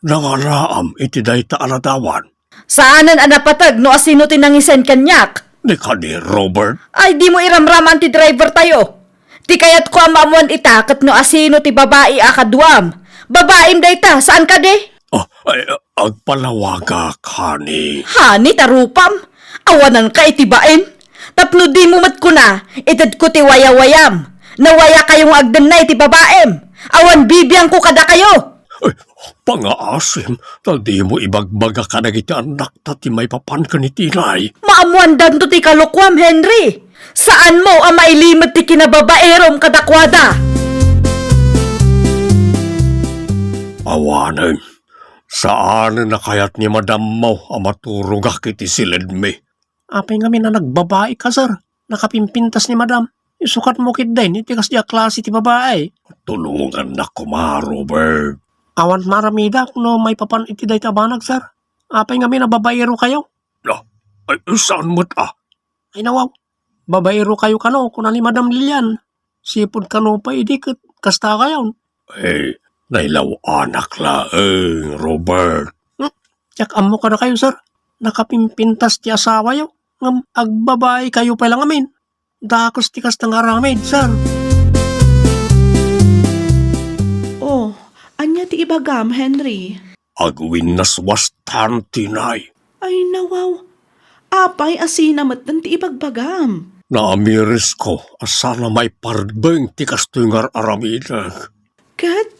Nangaraam iti dayta a ladawan? Saanen a napateg no asino ti nangisen kaniak. Di kadi, Robert? Ay, dimo iramraman ti driver tayo. Ti kayatko a maammuan ita ket no asino ti babai a kaduam. Babaim dayta, saan kadi? Ah, ay, agpalawagak, honey. Honey, ta rupam? Awananka iti baim? Tapno dimo met kuna, itedko ti wayawayam. Nawayakayo nga agdennay ti babaim. Awan bibiangko kadakayo. Ay, pangaasim, ta dimo ibagbaga kadagiti annakta ti maipapan ken ni Tinay. Maammoandanto ti kalokuam, Henry. Saanmo a mailimed ti kinababairom kadakuada. Awanen, saanen a kayat ni madammo a maturogak iti siledmi. Apay ngamin a nagbabaika, sir? Nakapimpintas ni madam. Isukatmo ketdin iti kasdi a klase ti babai. Tulongannak koma, Robert. Awan maramidak no maipapan iti dayta a banag, sir. Apay ngamin a babaero kayo? No, ay, saan met a? Ay, nawaw. Babaero kayo kano, kuna ni Madam Lilian. Sipud kano pay idi ket kasta kayon. Eh, nailaw-anak laeng, Robert. Hmm? Diak ammo kadakayo, sir. Nakapimpintas ti asawayo, ngem agbabai kayo pay la ngamin. Dakes ti kasta nga aramid, sir. Oh, ania ti ibagam, Henry? Agwinnaswastan, Tinay. Ay, nawaw. Apay a sina metten ti ibagbagam? Naamirisko a sana maiparbeng ti kastoy nga ar-aramidek. Ket,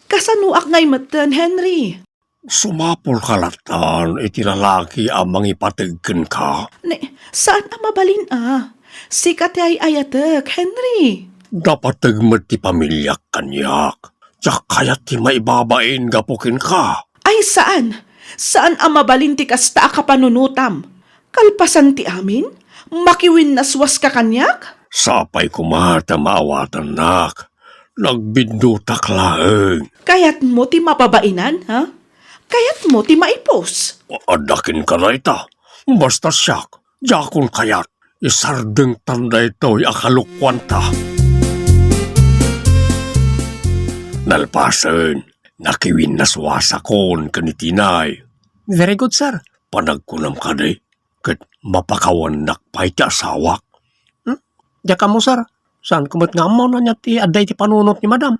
kasanoak ngay metten, Henry? Sumapulka latta iti lalaki a mangipateg kenka. Ne, saan a mabalin a. Sika ti ay-ayatek, Henry. Napateg met ti pamiliak kaniak. Diak kayat ti maibabain gapu kenka. Ay, saan. Saan a mabalin ti kasta a kapanunotam. Kalpasan ti amin, Makiwinnaswaska kaniak? Sapay koma ta maawatannak. Nagbiddutak laeng. Kayatmo ti mababainan, ha? Kayatmo ti maipus? Adda kenka dayta. Basta siak, diakon kayat. Isardengtan daytoy a kalokuanta. Nalpasen, nakiwinnaswasakon ken ni Tinay. Very good, sir. Panagkunam kadi, ket mapakawannak pay ti asawak. Hmm? Diak ammo, sir. Saanko met nga ammo no ania ti adda iti panunot ni Madam.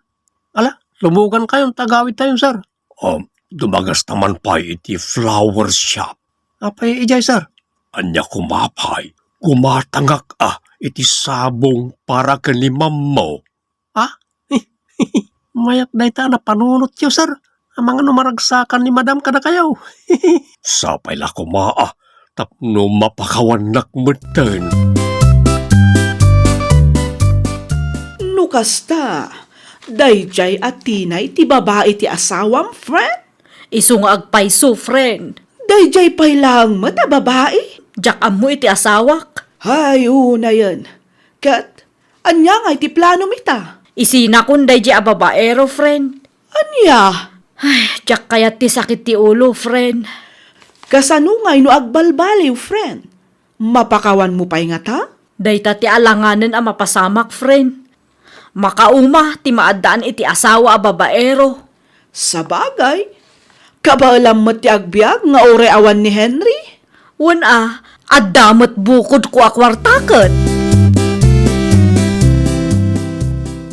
Ala, lubogankayon ta agawidtayon, sir. Um, dumagasta man pay iti flower shop. Apay idiay, sir? Ania koma pay, gumatangak a iti sabong para ken ni Mammo. Ah? Mayat dayta a napanunotyo, sir. Amangan no maragsakan ni Madam kadakayo. Sapay la koma a tapno mapakawannak metten. No kasta, daydiay a Tinay ti babai ti asawam, friend? Isu nga agpayso, friend. Daydiay pay laeng met a babai? Diak ammo iti asawak. Hay, unayen. Ket, ania ngay ti planom ita? Isinakon daydiay a babaero, friend. Ania? Ay, diak kayat ti sakit ti ulo, friend. Kasano ngay no agbalbaliw, friend? Mapakawanmo pay ngata? Dayta ti alanganen a mapasamak, friend. Makauma ti maaddaan iti asawa a babaero. Sabagay, kabaelam met ti agbiag nga uray awan ni Henry? Wen a, adda met bukodko a kuarta ket.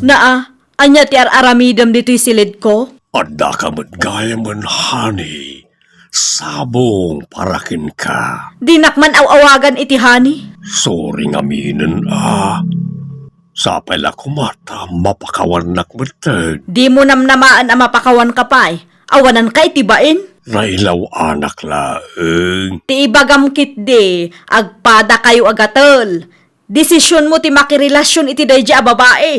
Naa, ania ti ar-aramidem ditoy silidko? Addaka met gayamen, honey. Sabong para kenka. Dinak man aw-awagan iti honey. Sorry ngaminen a. Sapay la koma ta mapakawannak metten. Dimo namnamaen a mapakawanka pay. Awananka iti bain. Nailaw-anak laeng. Ti ibagam ketdi, agpadakayo a gatel. Desisionmo ti makirelasion iti daydiay a babai.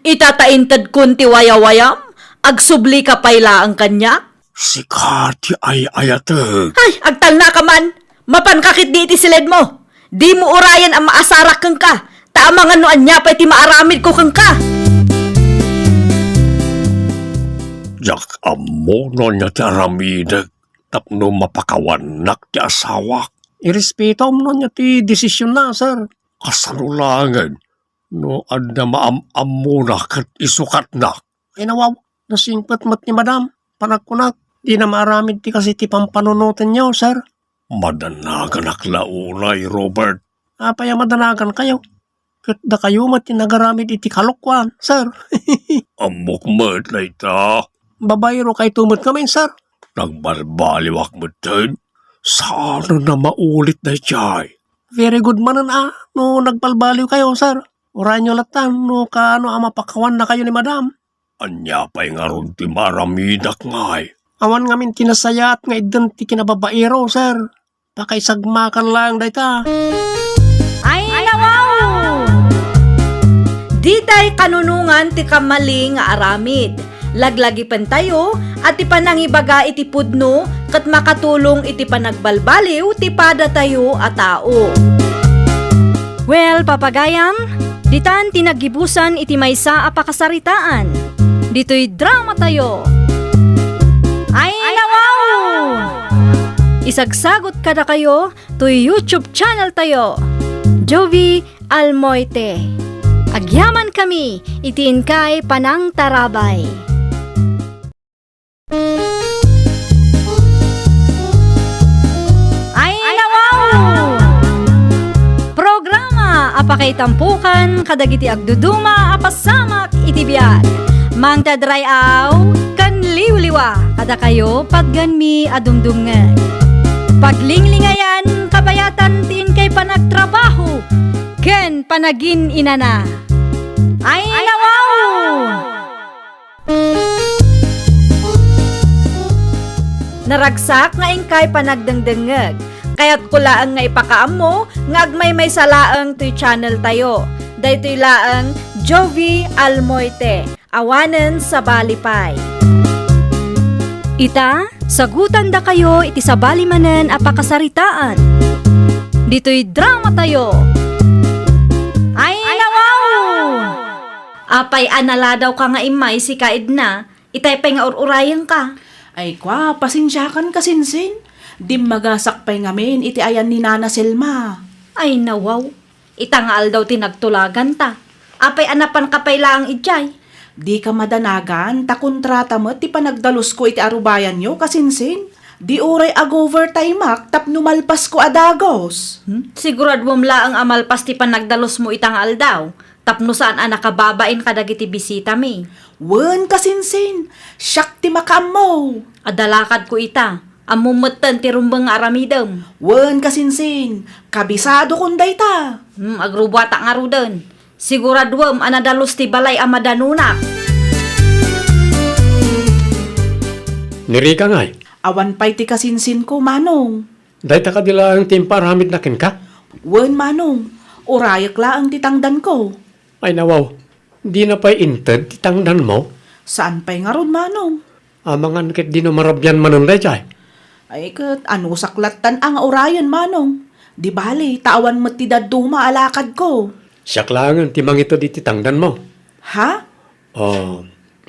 Ita ta intedkon ti wayawayam, agsublika pay laeng kaniak. Sika ti ay-ayatek. Ay, agtalnaka man! Mapanka ketdi iti siledmo! Dimo urayen a maasarak kenka, ta amangan no ania pay ti maaramidko kenka! Diak ammo no ania ti aramidek tapno mapakawannak ti asawak. Irespetom no ania ti desisionna, sir. Kasano laengen no adda maam-ammona ket isukatnak? Ay, nawaw, nasingpet met ni Madam. Panagkunak, dina maaramid ti kas iti pampanunotenyo, sir. Madanaganak la unay, Robert. Apay a madanagankayo? Ket dakayo met ti nagaramid iti kalokuan, sir. Ammok met dayta. Babaerokayto met ngamin, sir. Nagbalbaliwak metten. Saan a maulit daydiay? Very good manen a no nagbalbaliwkayo, sir. Urayenyo latta no kaano a mapakawannakayo ni Madam. Ania pay ngarud ti maaramidak ngay? Awan ngamin ti nasayaat nga idden ti kinababaero, sir. Pakaisagmakan laeng dayta. Ay, nawaw! Ditay kanunongan ti kamali nga aramid. Laglagipentayo a ti panangibaga iti pudno ket makatulong iti panagbalbaliw ti padatayo a tao. Well, papagayam, ditan ti naggibusan iti maysa a pakasaritaan. Ditoy dramatayo. Ay, nawaw! Isagsagot kadakayo toy YouTube channeltayo, Jovi Almoite. Agyamankami iti inkay panangtarabay. Ay, nawaw! Programa a pakaitampokan kadagiti agduduma a pasamak iti biag. Mangted ray-aw ken liwliwa kadakayo patgenmi a dumdumngeg. Paglinglingayan, kabayatan ti inkay panagtrabaho ken panagin-inana. Ay, nawaw! Naragsak nga inkay panagdengdengngeg. Kayatko laeng nga ipakaammo nga agmaymaysa laeng toy channeltayo. Daytoy laeng Jovi Almoite, awanen sabali pay. Ita, sagutandakayo iti sabali manen a pakasaritaan. ditoy dramatayo. Ay, nawaw! Apay a naladawka nga immay, sika Edna, itay pay nga ur-urayengka? Ay, kua, pasensiakan, kasinsin. Dimmagasak pay ngamin iti ayan ni Nana Selma. Ay, nawaw. Ita nga aldaw ti nagtulaganta. Apay a napanka pay laeng idiay? Dika madanagan, ta kontrata met ti panagdalusko iti arubayanyo, kasinsin. Di uray ag-overtimeak tapno malpasko a dagus. Hmm? Siguraduem laeng a malpas ti panagdalusmo ita nga aldaw, tapno saan a nakababain kadagiti bisitami. Wen, kasinsin, siak ti makaammo. Adda lakadko ita. Ammom metten ti rumbeng nga aramidem. Wen, kasinsin, kabisadokon dayta. Hmm, agrubuatak ngaruden. Siguraduem a nadalus ti balay a madanunak. Ni Rica ngay? Awan pay ti kasinsinko, Manong. Dayta kadi laeng ti impaaramidna kenka? Wen, Manong. Urayek laeng ti tangdanko. Ay, nawaw. Dina pay inted ti tangdanmo? Saan pay ngarud, Manong? Amangan ket dino marabian manen daydiay? Ay, ket anusak lattan a nga urayen, Manong. Di bali, ta awan met ti dadduma a lakadko. Siak laengen ti mangited iti tangdanmo. Ha? Oh,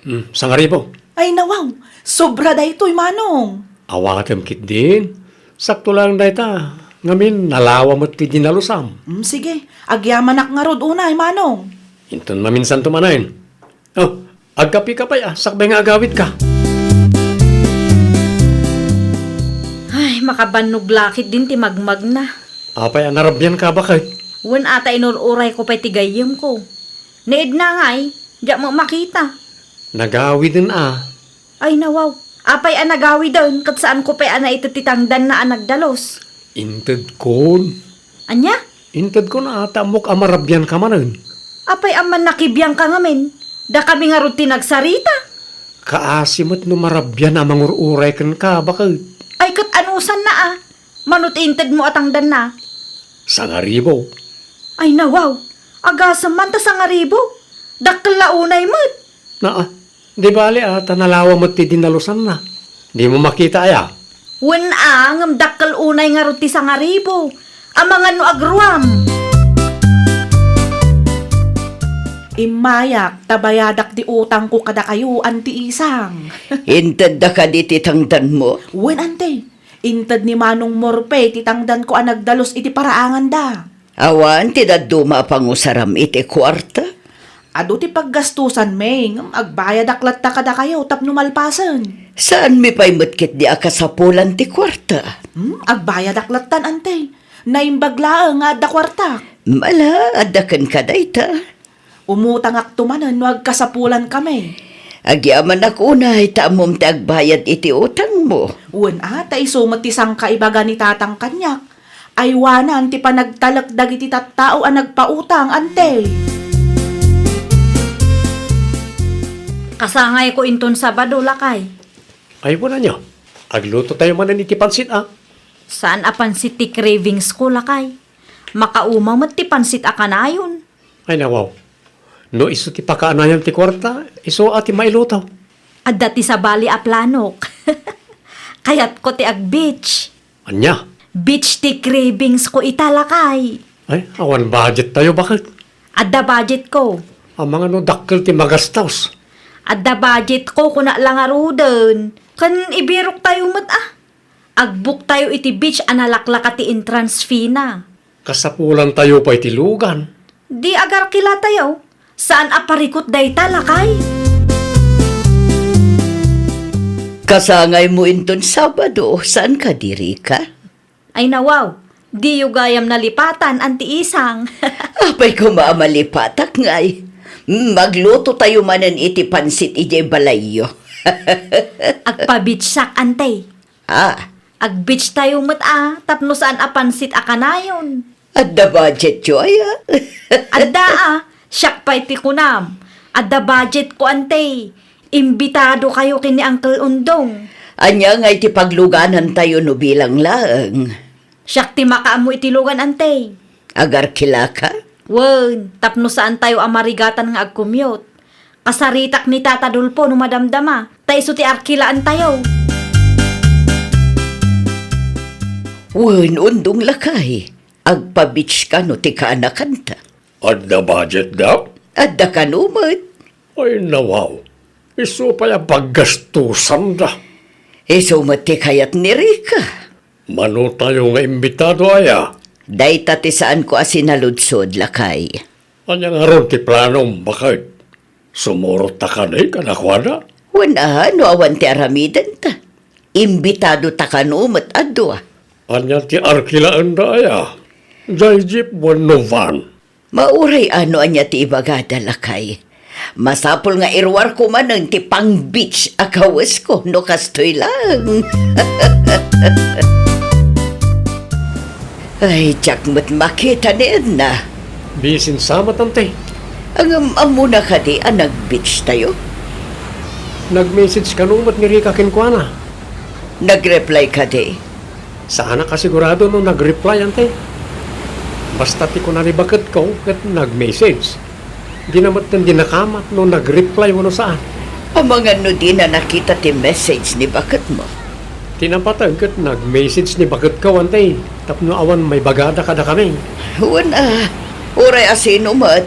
mm, sangaribu. Ay, nawaw. Sobra daytoy, Manong. Awatem ketdin. Sakto laeng dayta. Ngamin, nalawa met ti dinalusam. Mm, sige. Agyamanak ngarud unay, Manong. Inton maminsanto manen. Oh, agkapika pay a, sakbay nga agawidka. Ay, makabannog la ketdin ti magmagna. Apay a narabianka, baket? Wen a ta inur-urayko pay ti gayyemko. Ni Edna ngay, diak met makita. Nagawiden a. Ay, nawaw. Apay a nagawiden, ket saanko pay a naited ti tangdanna a nagdalus? Intedkon. Ania? Intedkon a, ta ammok a marabianka manen. Apay a mannakibiangka ngamin? Dakami ngarud ti nagsarita. Kaasi met no marabian a mangur-uray kenka, baket. Ay, ket anusanna a? Mano ti intedmo a tangdanna? Sangaribu. Ay, nawaw. Agasem man ta sangaribu. Dakkel la unay met. Naa, di bali a, ta nalawa met ti dinalusanna. Dimo makita aya? Wen a, ngem dakkel unay ngarud ti sangaribu. Amangan no agruam. Immayak, ta bayadak ti utangko kadakayo, Anti Isang. Intedda kadi ti tangdanmo? Wen, Ante. Inted ni Manong Morpe ti tangdanko a nagdalus iti paraanganda. Awan ti dadduma a pangusaram iti kuarta? Adu ti paggastusanmi, ngem agbayadak latta kadakayo tapno malpasen. Saanmi pay met ketdi a kasapulan ti kuarta? Hmm, agbayadak lattan, Ante. Naimbag laeng nga adda kuartak. Mala, adda kenka dayta. Umutangakto manen no agkasapulankami. Agyamanak unay ta ammom ti agbayad iti utangmo. Wen a, ta isu met ti sangkaibaga ni tatang kaniak. Aywanan ti panagtalek dagiti tattao a nagpautang, Ante. Kasangayko inton Sabado, lakay. Ay, wen ania. Aglutotayo manen iti pansit, a. Saan a pansit ti cravings ko, lakay. Makauma met ti pansit a kanayon. Ay, nawaw. No isu ti pakaanayan ti kuarta, isu a ti mailuto. Adda ti sabali a planok. Kayatko ti ag-beach. Ania? Beach ti cravings ko ita, lakay. Ay, awan budget tayo, baket? Adda budget ko. Amangan no dakkel ti magastos. Adda budget ko, kuna la ngaruden. Ken ibirok tayo met, a. Agbuktayo iti beach a nalaklaka ti entrance fee-na. Kasapulantayo pay ti lugan. Di agarkilatayo. Saan a parikut dayta, lakay? Kasangaymo inton Sabado, saan kadi, Rica? Ay, nawaw. Diyo gayam nalipatan, Anti Isang. Apay koma a malipatak ngay. Maglutotayo manen iti pansit idiay balayyo. Agpa-beachsak, Ante. Ah. Ag-beach tayo met a, tapno saan a pansit a kanayon. Adda budgetyo aya? Adda a, siak pay ti kunam. Adda budget ko, Ante. Imbitado kayo ken ni Uncle Undong. Ania ngay ti pagluganantayo no bilang laeng? Siak ti makaammo iti lugan, Ante. Agarkilaka? Wen, tapno saan tayo a marigatan nga ag-commute. Kasaritak ni Tata Dolfo no madamdama, ta isu ti arkilaan tayo. Wen, Undong lakay. Agpa-beach kano ti kaanakanta? Adda budget da? Adda kano met. Ay, nawaw. Isu pay a paggastusanda. Isu met ti kayat ni Rica. Mano tayo nga imbitado aya? Dayta ti saanko a sinaludsod, lakay. Ania ngarud ti planom, baket? Sumurot ta kadi kadakuada? Wen a, no awan ti aramidenta. Imbitado ta kano met a dua. Ania ti arkilaenda aya? Jay jeep wenno van? Mauray a no ania ti ibagada, lakay. Masapul nga iruarko manen ti pang-beach a kawesko no kastoy laeng. Ay, diak met makita ni Edna. Bisin sa met, ante. Ngem ammona kadi a nag-beach tayo? Nag-message kano met ni Rica kenkuana. Nag-reply kadi? Saanak a sigurado no nag-reply, ante. Basta ti kuna ni baketko ket nag-message. Dina metten dinakamat no nag-reply wenno saan. Amangan no dina nakita ti message ni baketmo? Ti napateg ket nag-message ni baketko, ante, tapno awan maibagada kadakami. Wen a, uray a sino met,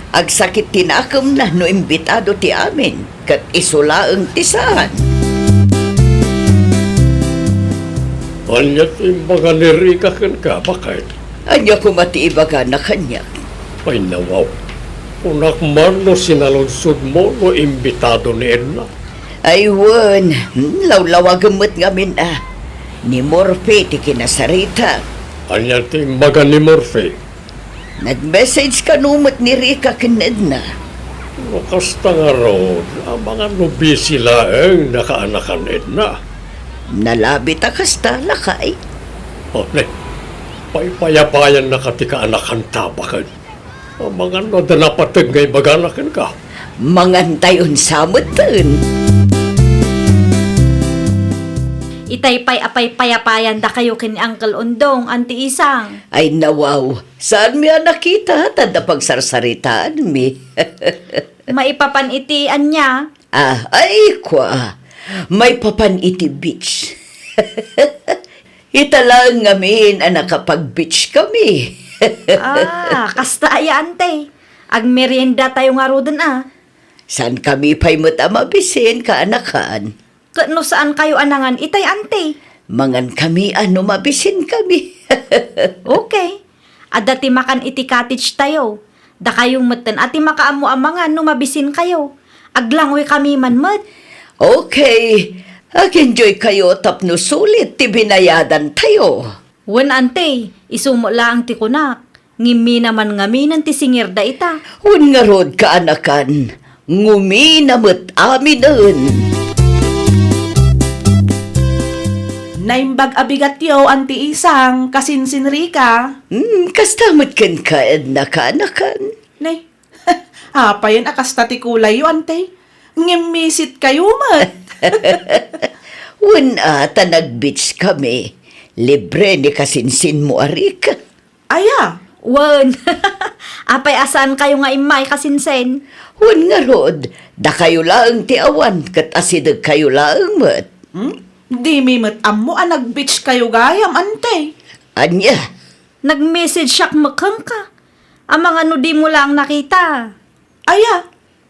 agsakit ti nakemna no imbitado ti amin. Ket isu laeng ti saan. Ania ti imbaga ni Rica kenka, baket? Ania koma ti ibagana kaniak? Ay, nawaw. Kunak man no sinaludsodmo no imbitado ni Edna. Ay, wen. Hmm, lawlawagem met ngamin a. Ni Morphe ti kinasarita. Ania ti imbaga ni Morphe? Nag-message kano met ni Rica ken Edna? No kasta ngarud, amangan no busy laeng nakaanakan Edna. Nalabit a kasta, lakay. O, ne, paypayapayannaka ti kaanakanta, baket? Amangan no adda napateg nga ibagana kenka. Mangantayon sa metten. Itay pay a paypayapayandakayo ken ni Uncle Undong, Auntie Isang. Ay, nawaw. Saanmi a nakita, ta adda pagsarsaritaanmi. Maipapan iti ania? Ah, ay, kua. Maipapan iti beach. Ita laeng ngamin a nakapag-beach kami. Ah, kasta aya, ante. Agmerienda tayo ngaruden a. Saan kami pay met a mabisin, kaanakan? Ket no saan kayo a nangan itay, ante? Mangan kami a no mabisin kami. Okay. Adda ti makan iti cottage tayo. Dakayo metten a ti makaammo a mangan no mabisin kayo. Aglangwe kami man met. Okay. Ag-enjoy kayo tapno sulit ti binayadan tayo. Wen, ante, isu met laeng ti kunak. Ngimina man ngaminen ti singirda ita. Wen ngarud, kaanakan, ngumina met aminen. Naimbag a bigatyo, Auntie Isang, kasinsin Rica. Hmm, kasta met kenka, Edna, kaanakan. Nay, apayen a kasta ti kulayyo, ante? Ngimmisit kayo met. Wen a, ta nag-beach kami. Libre ni kasinsinmo a Rica. Aya? Wen. Apay a saan kayo nga immay, kasinsin? Wen ngarud, dakayo laeng ti awan, ket asideg kayo laeng met. Hmm? Dimi met ammo a nag-beach kayo gayam, ante. Ania? Nag-message siak met kenka. Amangan no dimo laeng nakita. Aya?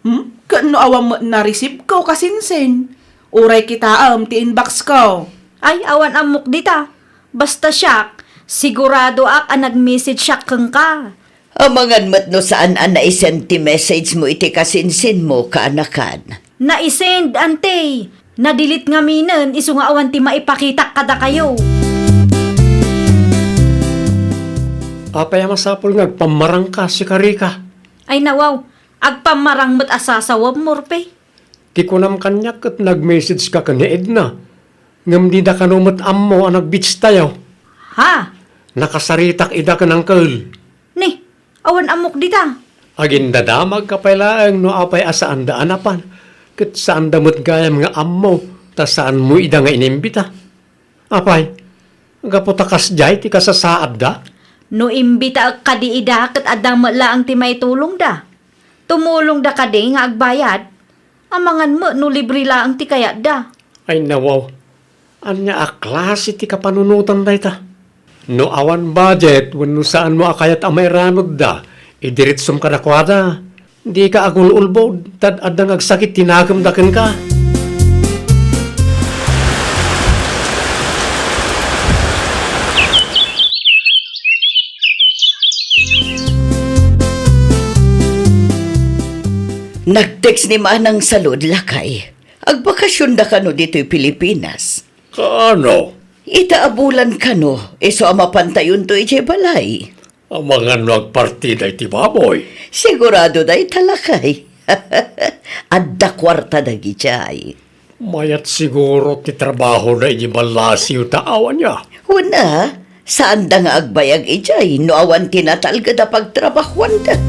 Hmm? Ket no awan met na-receive ko, kasinsin? Uray kitaem ti inbox ko. Ay, awan ammok dita. Basta siak, siguradoak a nag-message siak kenka. Amangan met no saan a naisend ti message mo iti kasinsin mo, kaanakan. Naisend, ante. Na-delete ngaminen, isu nga awan ti maipakitak kadakayo. Apay a masapul nga agpammarangka, sika Rica? Ay, nawaw. Agpammarang met a sasawem, Morphe. Ti kunam kaniak ket nag-message ka ken ni Edna. Ngem dida kano met ammo a nag-beach tayo. Ha? Nakasaritak ida ken uncle. Ni, awan ammok dita. Agindadamag ka pay laeng no apay a saanda a napan, ket saanda met gayam nga ammo ta saanmo ida nga inimbita. Apay, gapu ta kasdiay ti kasasaadda? No imbitaek kadi ida ket adda met laeng ti maitulongda. Tumulongda kadi nga agbayad? Amangan met no libre laeng ti kayatda. Ay nawaw, ania a klase ti kapanunotan dayta? No awan budget wenno saanmo a kayat a mairanudda, idiretsom kadakuada. Dika agul-ulbod, ta adda nga agsakit ti nakemda kenka. Nag-text ni Manang Salud, lakay. Agbakasionda kano ditoy Pilipinas? Kaano? Ita a bulan kano, isu a mapantayonto idiay balay. Amangan no agpartida iti baboy? Sigurado dayta, lakay. Adda kuarta dagidiay. Mayat siguro ti trabahoda idi ballasiw ta awan aya. Wen a, saanda nga agbayag idiay no awan ti natalged a pagtrabahoanda.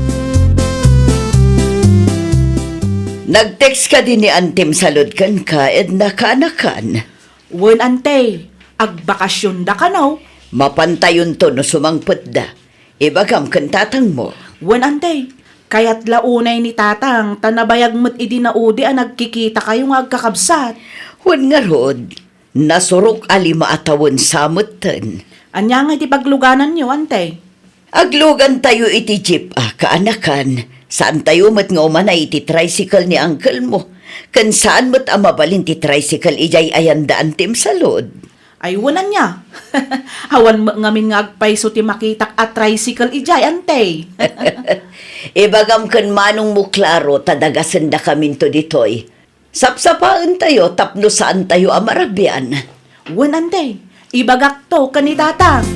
Nag-text kadi ni Antim Salud kenka, Edna, kaanakan? Wen, Ante, agbakasionda kano? Mapantayonto no sumangpetda. Ibagam ken tatangmo. Wen, Ante, kayat la unay ni Tatang ta nabayag met idi naudi a nagkikitakayo nga agkakabsat. Wen ngarud, nasurok a lima a tawen sa metten. Ania ngay ti paglugananyo, Ante? Aglugantayo iti jeep a kaanakan. Saantayo met nga umanay iti tricycle ni uncle mo. Ken saan met a mabalin ti tricycle idiay ayanda Antim Salud. Ay, wen ania? Awan met ngamin nga agpayso ti makitak a tricycle idiay, Ante. Ibagam ken manongmo, Claro, ta dagasendakaminto ditoy. Sapsapaentayo tapno saantayo a marabian. Wen, Ante, ibagakto ken ni Tatang.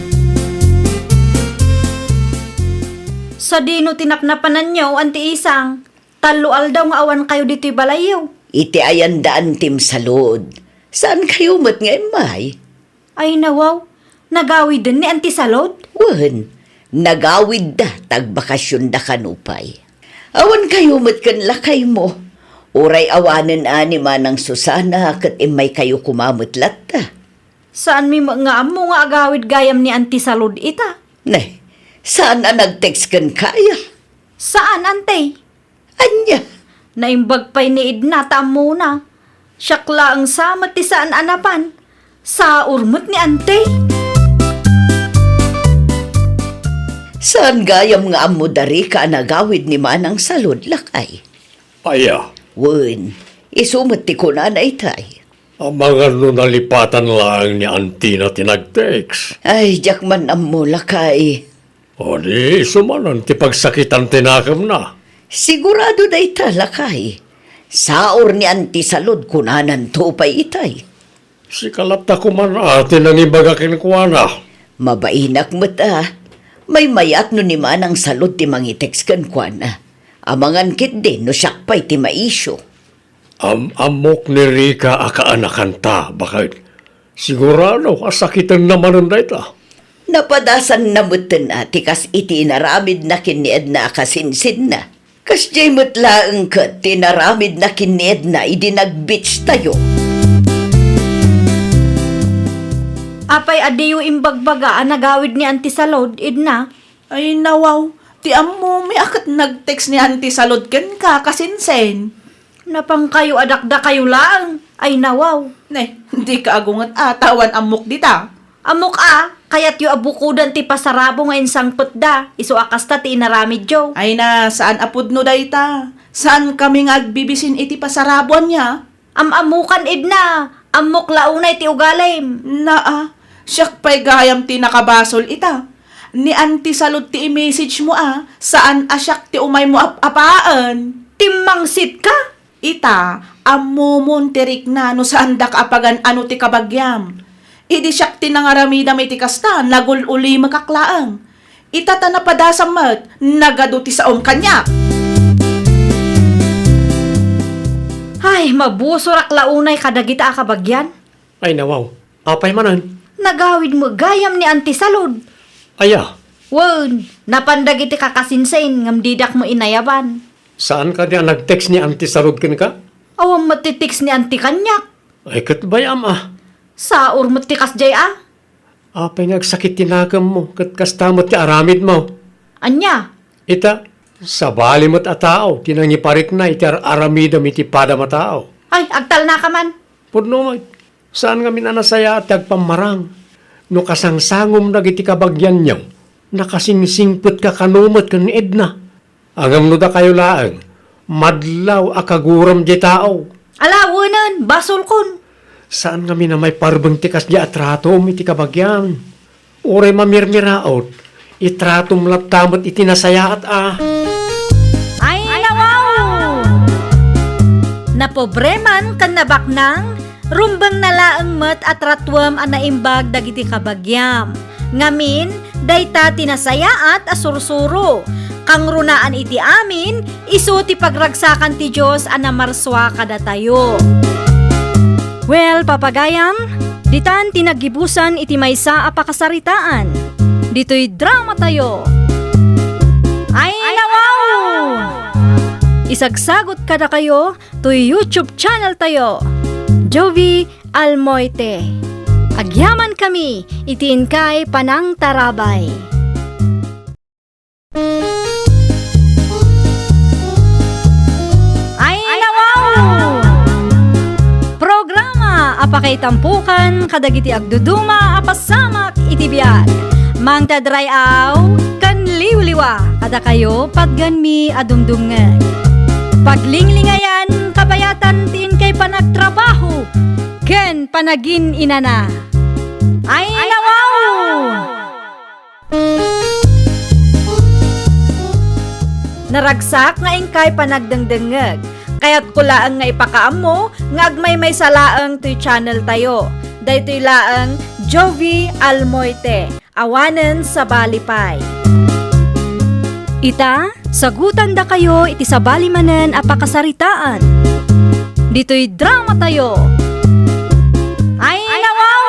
Sadino ti napnapananyo, Anti Isang? Tallo aldaw nga awankayo ditoy balayyo. Iti ayanda Antim Salud. Saankayo met nga immay? Ay, nawaw. Nagawiden ni Anti Salud? Wen, nagawidda ta agbakasionda kano pay. Awankayo met ken lakaymo. Uray awanen a ni Manang Susana ket immaykayo koma met latta. Saanmi met nga ammo nga agawid gayam ni Anti Salud ita. Ne, saan a nag-text kenka aya? Saan, Ante. Ania? Naimbag pay ni Edna ta ammona. Siak laeng sa met ti saan a napan. Saur met ni Ante. Saan gayam nga ammo da Rica a nagawid ni Manang Salud, lakay? Aya? Wen, isu met ti kunana itay. Amangan no nalipatan laeng ni Antina ti nag-text. Ay, diak man ammo, lakay. O di, isu manen ti pagsakitan ti nakemna. Sigurado dayta, lakay. Saur ni Anti Salud kunananto pay itay. Sika latta koman a ti nangibaga kenkuana. Mabainak met a. Maymayat no ni Manang Salud ti mangitext kenkuana. Amangan ketdi no siak pay ti maisyu. Am-ammok ni Rica a kaanakanta, baket. Sigurado a sakitenna manen dayta. Napadasanna metten a ti kas iti inaramidna ken ni Edna a kasinsinna. Kasdiay met laeng ket ti inaramidna ken ni Edna idi nag-beach tayo. Apay a diyo imbagbaga a nagawid ni Anti Salud, Edna? Ay, nawaw, ti ammomi a ket nag-text ni Anti Salud kenka, kasinsin. Napankayo a dakdakayo laeng. Ay, nawaw. Ne, dika agunget a, ta awan ammok dita. Ammok a, kayatyo a bukodan ti pasarabo nga insangpetda, isu a kasta ti inaramidyo. Ay na, saan a pudno dayta. Saankami nga agbibisin iti pasaraboanna. Am-ammokan, Edna. Ammok la unay ti ugalim. Naa, siak pay gayam ti nakabasol ita. Ni Anti Salud ti i-message mo a, saan a siak ti umaymo ap-apaen. Timmangsitka? Ita, ammomon ti rikna no saandak a pagan-ano ti kabagiam. Idi siak ti nangaramidam iti kasta, nagul-ulimekak laeng. Ita ta napadasam met, nagadu ti saom kaniak. Ay, mabusorak la unay kadagita a kabagian. Ay, nawaw. Apay manen? Nagawid met gayam ni Anti Salud. Aya? Wen, napan dagiti kakasinsin ngem didak met inayaban. Saan kadi a nag-text ni Anti Salud kenka? Awan met ti text ni Anti kaniak. Ay, ket bay-am a. Saur met ti kasdiay a. Apay nga agsakit ti nakemmo, ket kasta met ti aramidmo? Ania? Ita, sabali met a tao ti nangiparikna iti ar-aramidem iti padam a tao. Ay, agtalnaka man. Pudno met, saan ngamin a nasayaat ti agpammarang. No kasangsangom dagiti kabagianyo, nakasingsingpetka kano met ken Edna. Ngem no dakayo laeng, madlaw a kaguram diay tao. Ala, wenen, basolkon. Saan ngamin a maiparbeng ti kasdiay a tratom iti kabagian. Uray mamirmiraot, itratom latta met iti nasayaat a. Ay, nawaw! Napobreman ken nabaknang, rumbengna laeng met a tratuem a naimbag dagiti kabagiam. Ngamin, dayta ti nasayaat a sursuro. Kangrunaan iti amin, isu ti pagragsakan ti Dios a namarsua kadatayo. Well, papagayam, ditan ti naggibusan iti maysa a pakasaritaan. Ditoy dramatayo. Ay, nawaw! Isagsagot kadakayo toy YouTube channel tayo, Jovi Almoite. Agyaman kami iti inkay panangtarabay. Ay, nawaw! Programa a pakaitampokan kadagiti agduduma a pasamak iti biag. Mangted ray-aw ken liwliwa kadakayo patgenmi a dumdumngeg. Paglinglingayan, kabayatan ti inkay panagtrabaho ken panagin-inana. Ay, nawaw! Naragsak nga inkay panagdengdengngeg. Kayatko laeng nga ipakaammo nga agmaymaysa laeng toy channel tayo. Daytoy laeng Jovi Almoite, awanen sabali pay. Ita, sagutandakayo iti sabali manen a pakasaritaan. Ditoy dramatayo. Ay, nawaw!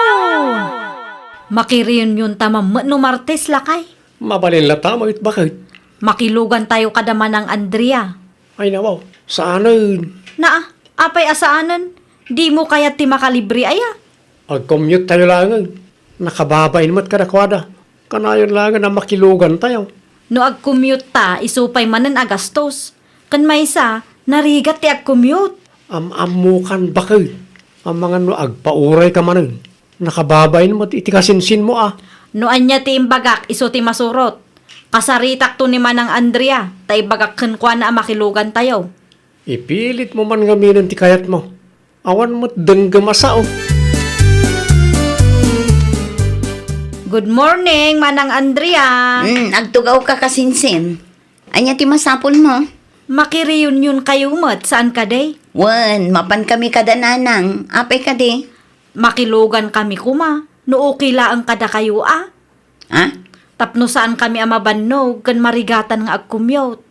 Makireunionta man met no Martes, lakay. Mabalin latta met, baket. Makilugantayo kada Manang Andrea. Ay, nawaw, saanen. Naa, apay a saanen? Dimo kayat ti makalibre aya? Agcommute tayo laengen. Nakababain met kadakuada. Kanayon laengen a makilugantayo. No agcommute ta, isu pay manen a gastos. Ken maysa, narigat ti agcommute. Am-ammokan, baket. Amangan no agpaurayka manen. Nakababain met iti kasinsinmo a. No ania ti imbagak, isu ti masurot. Kasaritakto ni Manang Andrea, ta ibagak kenkuana a makilugantayo. Ipilitmo man ngaminen ti kayatmo. Awan met denggem a sao. Good morning, Manang Andrea. Hmm, agtugawka, kasinsin. Ania ti masapulmo? Makireunionkayo met, saan kadi? Wen, mapankami kada nanang. Apay kadi? Makilugankami koma, no okay laeng kadakayo a. Ha? Tapno saankami a mabannog ken marigatan nga agcommute.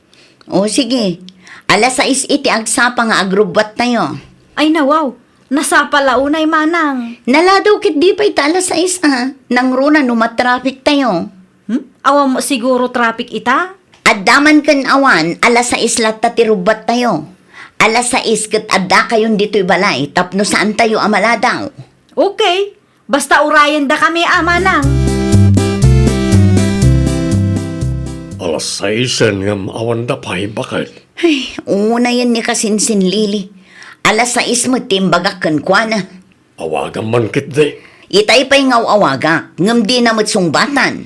O, sige. Alas sais iti agsapa nga agrubbuattayo. Ay, nawaw. Nasapa la unay, manang. Naladaw ket di pay ta alas sais a. Nangruna no matraffic tayo. Hmm? Awan mo siguro traffic ita? Adda man ken awan, alas sais latta ti rubbuattayo. Alas sais ket addakayon ditoy balay tapno saantayo a maladaw. Okay. Basta urayendakami a, manang. Alas saisen ngem awanda pay, baket. Ay, unayen ni kasinsin Lily. Alas sais met ti imbagak kenkuana. Awagam man ketdi. Itay pay nga aw-awagak, ngem dina met sungbatan.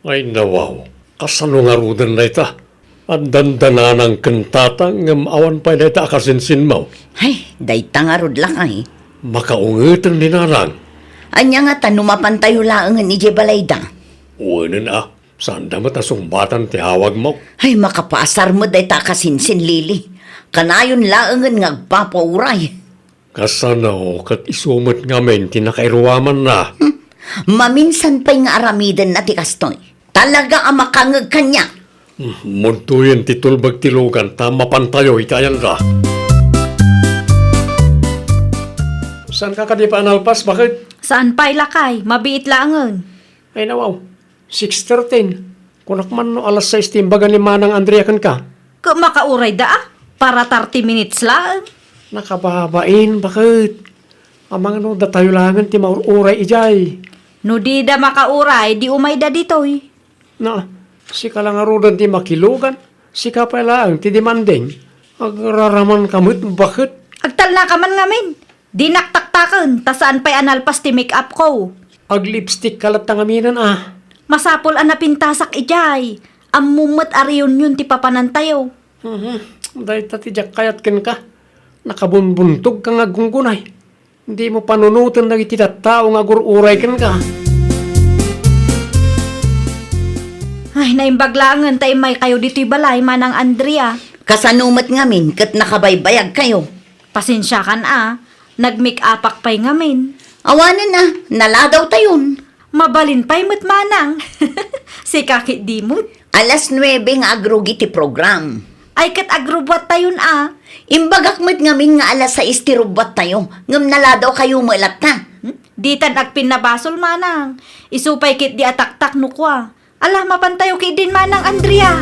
Ay, nawaw. Kasano ngaruden dayta? Addan da nanang ken tatang ngem awan pay dayta a kasinsinmo. Ay, dayta ngarud, lakay. Makaungeten ni nanang. Ania ngata no mapantayo laengen idiay balayda? Wenen a, saanda met a sungbatan ti awagmo. Ay, makapaasar met dayta a kasinsin, Lily. Kanayon laengen nga agpapauray. Kasano ket isu met ngamin ti nakairuamanna? Hmm. Maminsan pay nga aramidenna ti kastoy. Talaga a makangeg kaniak. Hmm, mudtoyen ti tulbek ti lugan ta mapantayo iti ayanda. Saanka kadi pay a nalpas, baket? Saan pay, lakay, mabiit laengen. Ay, nawaw. Six thirteen. Kunak man no alas sais ti imbaga ni Manang Andrea kenka. Ket makaurayda a, para thirty minutes laeng. Nakababain, baket. Amangan no datayo laengen ti maur-uray idiay. No dida makauray, di umayda ditoy. Na, sika la ngaruden ti makilugan, sika pay laeng ti demanding. Agraramanka met, baket. Agtalnaka man ngamin. Dinak taktaken, ta saan pay a nalpas ti make-up ko. Ag-lipstick ka latta ngaminen, a. Masapul a napintasak idiay. Ammom met a reunion ti papanantayo. Mhm. Dayta ti diak kayat kenka. Nakabunbuntog ka nga aggunggunay. Dimo panunoten dagiti tattao nga agur-uray kenka. Ay, naimbag laengen ta immaykayo ditoy balay, Manang Andrea. Kasano met ngamin ket nakabaybayagkayo? Pasensiakan a, nag-make-upak pay ngamin. Awanen a, naladawtayon. Mabalin pay met manang. Sika ketdi met. Alas nuebe nga agrugi ti program. Ay, ket agrubbuattayon a. Imbagak met ngamin nga alas sais ti rubbuattayo, ngem naladawkayo met latta. Hmm? Ditan agpinnabasol, manang. Isu pay ketdi a taktak no kua. Ala, mapantayo ketdin, Manang Andrea.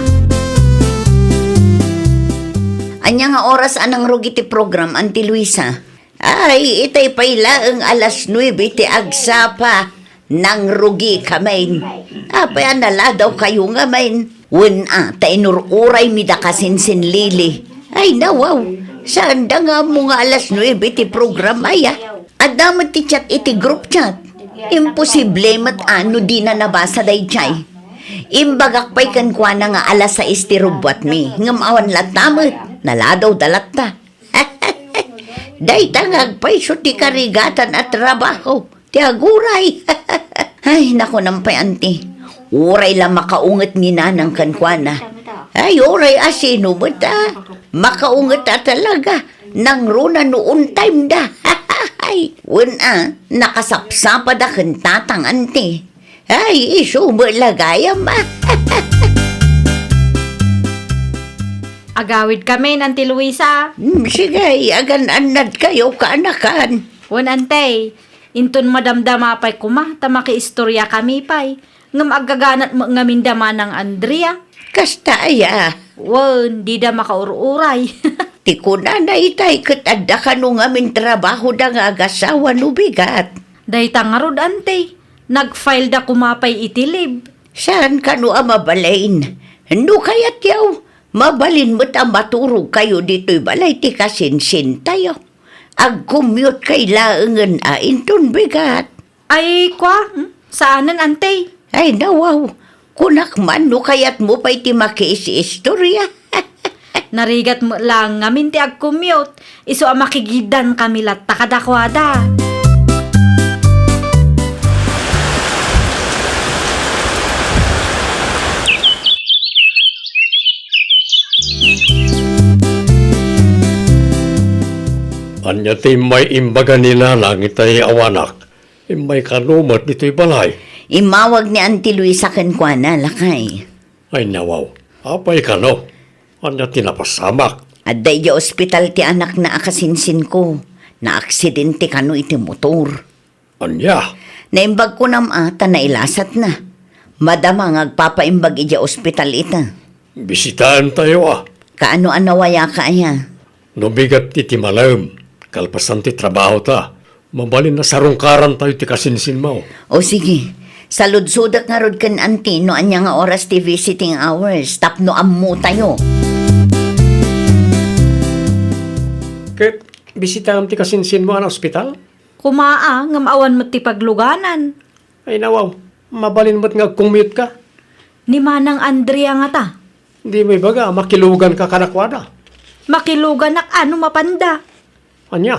Ania nga oras a nangrugi ti program, Auntie Luisa? Ay, itay pay laeng alas nuebe ti agsapa. Nangrugikamin. Apay a naladawkayo ngamin? Wen a, ta inur-uraymi da kasinsin Lily. Ay, nawaw. Saanda nga ammo nga alas nuebe ti program, aya? Adda met ti chat iti group chat. Imposible met a no dina nabasa daydiay. Imbagak pay kenkuana nga alas sais ti rubbuatmi, ngem awan latta met. Naladawda latta. Dayta nga agpayso ti karigatan a trabaho ti aguray. Ay, nakunam pay, anti. Uray la makaunget ni nanang kenkuana. Ay, uray a sino met a makaunget a talaga. Nangruna no on time da. Ay, wen a, nakasapsapada ken tatang, anti. Ay, isu met la gayam. Agawidkamin, Auntie Luisa. Hmm, sige, agan-annadkayo, kaanakan. Wen, Ante, inton madamdama pay koma ta makiistoriakami pay, ngem aggaganat met ngamin da Manang Andrea. Kasta aya? Wen, dida makaur-uray. Ti kunana itay ket adda kano ngamin trabahoda nga agasawa no bigat. Dayta ngarud, Ante. Nag-file da koma pay iti leave. Saan kano a mabalin? No kayatyo, mabalin met a maturogkayo ditoy balay ti kasinsintayo. Ag-commute kay laengen a inton bigat. Ay, kwa, hmm? Saanen, Ante? Ay, nawaw. Kunak man no kayatmo pay ti makiis-istorya. Narigat met laeng ngamin ti ag-commute, isu a makigiddankami latta kadakuada. Ania ti immay imbaga ni Nanang itay awanak? Immay kano met ditoy balay? Immawag ni Auntie Luisa kenkuana, lakay. Ay, nawaw. Apay kano? Ania ti napasamak? Adda idiay ospital ti anakna a kasinsinko. Naaksidente kano iti motor. Ania? Naimbag kunam a ta nailasatna. Madama nga agpapaimbag idiay ospital ita. Bisitaentayo a. Kaano a nawayaka aya? No bigat iti malem, kalpasan ti trabahota, mabalin a sarungkarantayo ti kasinsinmo. O sige, saludsodek ngarud ken Auntie no ania nga oras ti visiting hours tapno ammotayo. Ket bisitaam ti kasinsinmo a naospital? Koma a, ngem awan met ti pagluganan. Ay, nawaw, mabalin met nga agcommute ka. Ni Manang Andrea ngata? Dimo ibaga a makiluganka kadakuada? Makiluganak a no mapanda. Ania?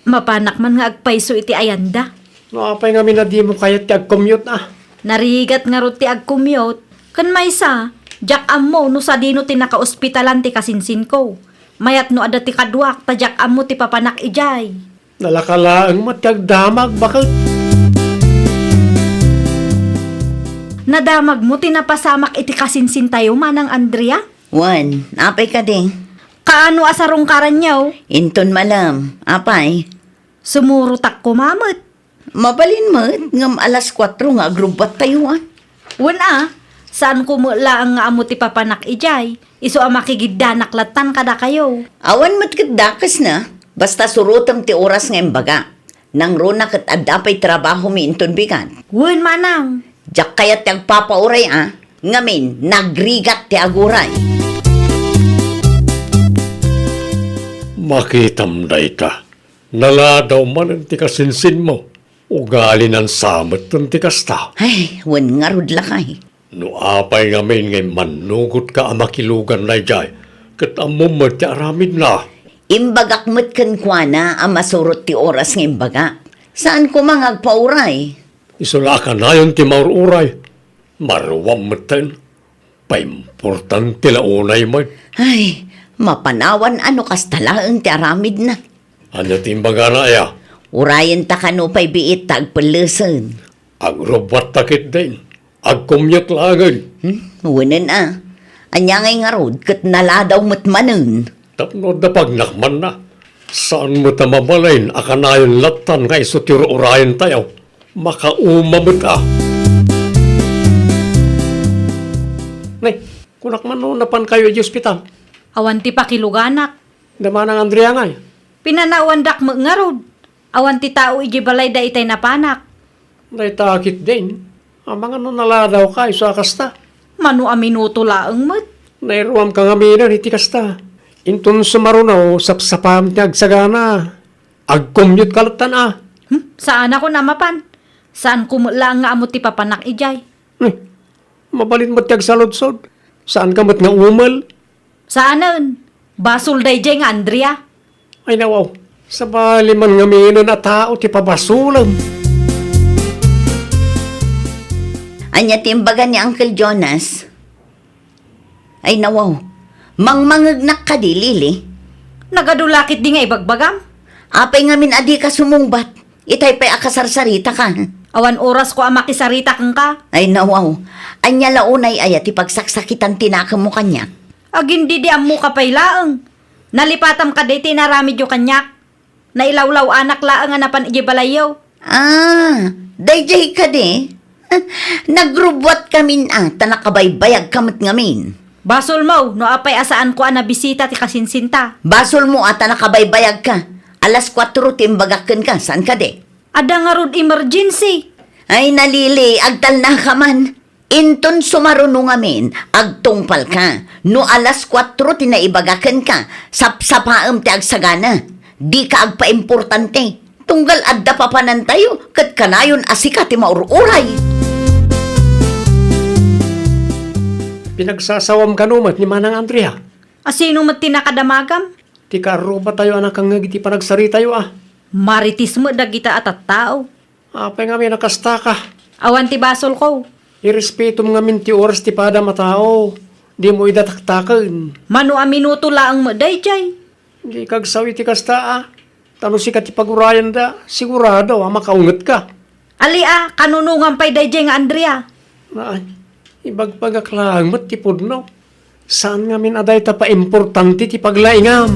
Mapanak man nga agpayso iti ayanda. No apay ngamin a dimo kayat ti agcommute a? Narigat ngarud ti agcommute. Ken maysa, diak ammo no sadino ti nakaospitalan ti kasinsinko. Mayat no adda ti kaduak ta diak ammo ti papanak idiay. Nalaka laeng met ti agdamag, baket. Nadamagmo ti napasamak iti kasinsintayo, Manang Andrea? Wen, apay kadi? Kaano a sarungkaranyo? Inton malem, apay? Sumurotak koma met. Mabalin met, ngem alas kuatro nga agrubbuattayo, a. Wen a, saanko met laeng nga ammo ti papanak idiay, isu a makigiddanak lattan kadakayo. Awan met ket dakesna, basta surotem ti oras nga imbagak. Nangruna ket adda pay trabahomi inton bigat. Wen, manang. Diak kayat ti agpapauray a, ngamin, nagrigat ti aguray. Makitam dayta. Naladaw manen ti kasinsinmo. Ugalinan sa metten ti kasta. Ay, wen ngarud, lakay. No apay ngamin nga immannugotka a makilugan daydiay, ket ammom met ti aramidna. Imbagak met kenkuana a masurot ti oras nga imbagak. Saan koma nga agpauray? Isu la a kanayon ti maur-uray. Maruam metten. Paimportante la unay met. Ay, mapanawan a no kasta laeng ti aramidna. Ania ti imbagana, aya? Urayenta kano pay biit ta agpellesen. Agrubbuatta ketdin. Agcommute laengen. Hmm? Wenen a. Ania ngay ngarud ket naladaw met manen. Tapno adda pagnakmanna. Saan met a mabalin a kanayon lattan nga isu ti ur-urayentayo. Makauma met a. Nay, kunak man no napankayo idiay ospital? Awan ti pakiluganak. Da Manang Andrea ngay? Pinanawandak met ngarud. Awan ti tao idiay balayda itay napanak. Dayta ketdin. Amangan no naladawka isu a kasta. Mano a minuto laeng met. Nairuamka ngaminen iti kasta. Inton sumaruno, sapsapam ti agsagana. Agcommute ka lattan a. Hmm? Saanakon a mapan. Saanko met laeng nga ammo ti papanak idiay. Eh, mabalin met ti agsaludsod. Saanka met nga umel. Saanen. Basol daydiay nga Andrea. Ay, nawaw. Sabali man ngaminen a tao ti pabasolem. Ania ti imbaga ni Uncle Jonas? Ay, nawaw. Mangmangegnak kadi, Lily? Nagadu la ketdi nga ibagbagam? Apay ngamin a dika sumungbat? Itay pay a kasarsaritaka. Awan orasko a makisarita kenka. Ay, nawaw. Ania la unay aya ti pagsaksakitan ti nakemmo kaniak? Agin didi ammoka pay laeng. Nalipatam kadi ti inaramidyo kaniak. Nailawlaw-anak laeng a napan idiay balayyo. Ah, daydiay kadi? Nagrubbuatkamin a, ta nakabaybayagka met ngamin. Basolmo no apay a saanko a nabisita ti kasinsinta. Basolmo a ta nakabaybayagka. Alas kuatro ti imbagak kenka, saan kadi? Adda ngarud emergency. Ay, na Lily, agtalnaka man. Inton sumaruno ngamin, agtungpalka. No alas kuatro ti naibaga kenka, sapsapaem ti agsagana. Dika agpaimportante. Tunggal adda papanantayo, ket kanayon a sika ti maur-uray. Pinagsasawam kano met ni Manang Andrea? A sino met ti nakadamagam? Ti kaarrubatayo a nakangngeg iti panagsaritayo a. Marites met dagita a tattao. Apay ngamin a kastaka? Awan ti basolko. Irespetom ngamin ti oras ti padam a tao. Dimo ida taktaken. Mano a minuto laeng met daydiay. Dika agsaw iti kasta a. Ta no sika ti pagurayanda, sigurado a makaungetka. Ali a, kanunongam pay daydiay nga Andrea. Ay, ibagbagak laeng met ti pudno. Saan ngamin a dayta paimportante ti paglaingam.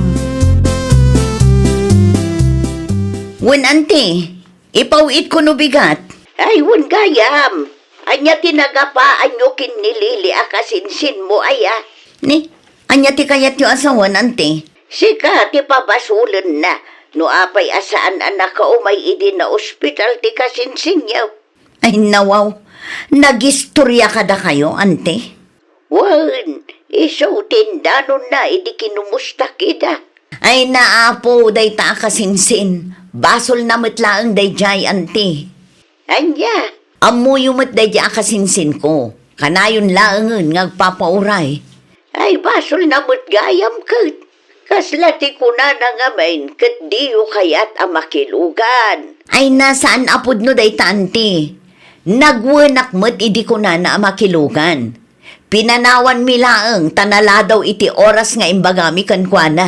Wen, anti, ipaw-itko no bigat. Ay, wen gayam. Ania ti nagapaanyo ken ni Lily a kasinsinmo aya? Ni, ania ti kayatyo a sawen, anti? Sika ti pabasolenna no apay a saan a nakaumay idi naospital ti kasinsinyo. Ay, nawaw. Nagistoria kadakayo, anti? Wen, isu ti indanonna idi kinumusta kida. Ay, naapo, dayta a kasinsin. Basolna met laeng daydiay, anti. Ania? Ammoyo met daydiay a kasinsinko. Kanayon laengen nga agpapauray. Ay, basolna met gayam ket. Kasla ti kunana ngamin ket diyo kayat a makilugan. Ay, na, saan a pudno dayta, anti. Nagwenak met idi kunana a makilugan. Pinanawanmi laeng ta naladaw iti oras nga imbagami kenkuana.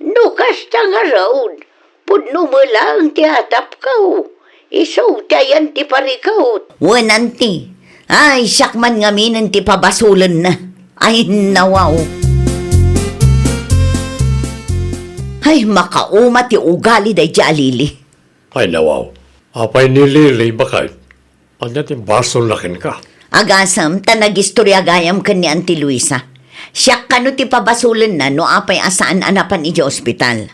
No kasta ngarud, pudno met laeng ti atapko. Isu ti ayan ti parikut. Wen, anti. Ay, siak man ngaminen ti pabasolenna. Ay, nawaw. Ay, makauma ti ugali daydiay a Lily. Ay, nawaw. Apay ni Lily, baket? Ania ti basolna kenka? Agasem, ta nagistoria gayam ken ni Auntie Luisa. Siak kano ti pabasolenna no apay a saan a napan idiay ospital.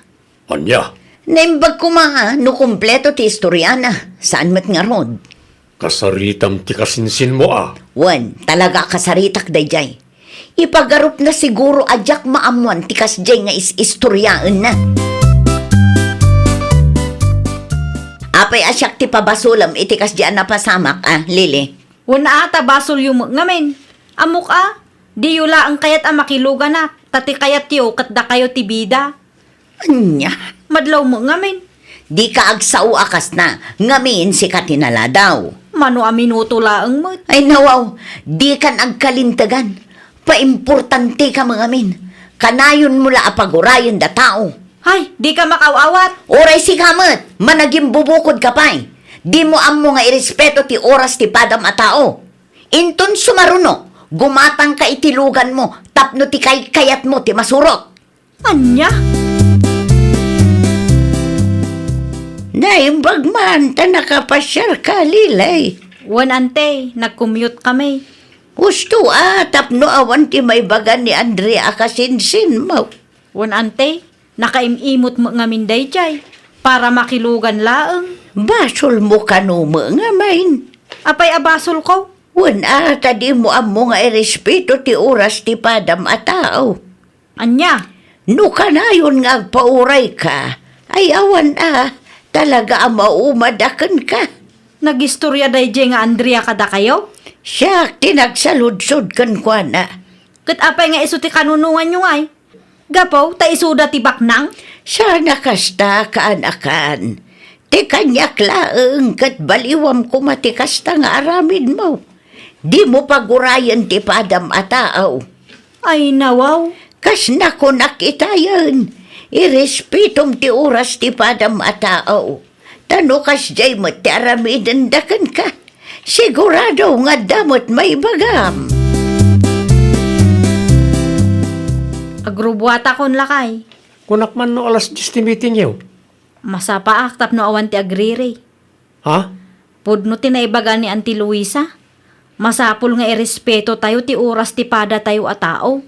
Ania? Naimbag koma a no kompleto ti istoriana. Saan met ngarud? Kasaritam ti kasinsinmo a. Wen, talaga a kasaritak daydiay. Ipagarupna siguro a diak maammoan ti kasdiay nga is-istoriaenna. A, Apay a siak ti pabasolem iti kasdi a napasamak a, Lily? Wen a, ta basolyo met ngamin. Ammok a, diyo laeng kayat a makiluganak, ta ti kayatyo ket dakayo ti bida. Ania? Madlaw met ngamin. Dika agsao a kasna, ngamin sika ti naladaw. Mano a minuto laeng met. Ay nawaw, dikan agkalintegan. Paimportanteka met ngamin. Kanayonmo la a pagurayen da tao. Ay, dika makaaw-awat. Uray sika met, managimbubukodka pay. Dimo ammo nga irespeto ti oras ti padam a tao. Inton sumaruno, gumatangka iti luganmo tapno ti kaykayatmo ti masurot. Ania? Naimbag man ta nakapasiarka, Lily. Wen, ante, nag-commute-kami. Husto a, tapno awan ti maibaga ni Andrea a kasinsinmo. Wen, ante, nakaim-imot met ngamin daydiay para makilugan laeng. Basolmo kano met ngamin. Apay a basolko? Wen a, ta dimo ammo nga irespeto ti oras ti padam a tao. Ania? No kanayon nga agpaurayka, ay awan a, talaga a maumad a kenka. Nagistoria daydiay nga Andrea kadakayo? Siak ti nagsaludsod kenkuana. Ket apay nga isu ti kanunonganyo ngay? Gapu ta isuda ti baknang? Saan a kasta, kaanakan. Ti kaniak laeng ket baliwam koma ti kasta nga aramidmo. Dimo pagurayen ti padam a tao. Ay, nawaw. Kas nakunak itayen, irespetom ti oras ti padam a tao. Ta no kasdiay met ti aramidenda kenka, sigurado nga adda met maibagam. Agrubuatakon, lakay. Kunak man no alas dies ti meetingyo. Masapaak tapno awan ti agriri. Ha? Pudno ti naibaga ni Auntie Luisa. Masapul nga irespetotayo ti oras ti padatayo a tao.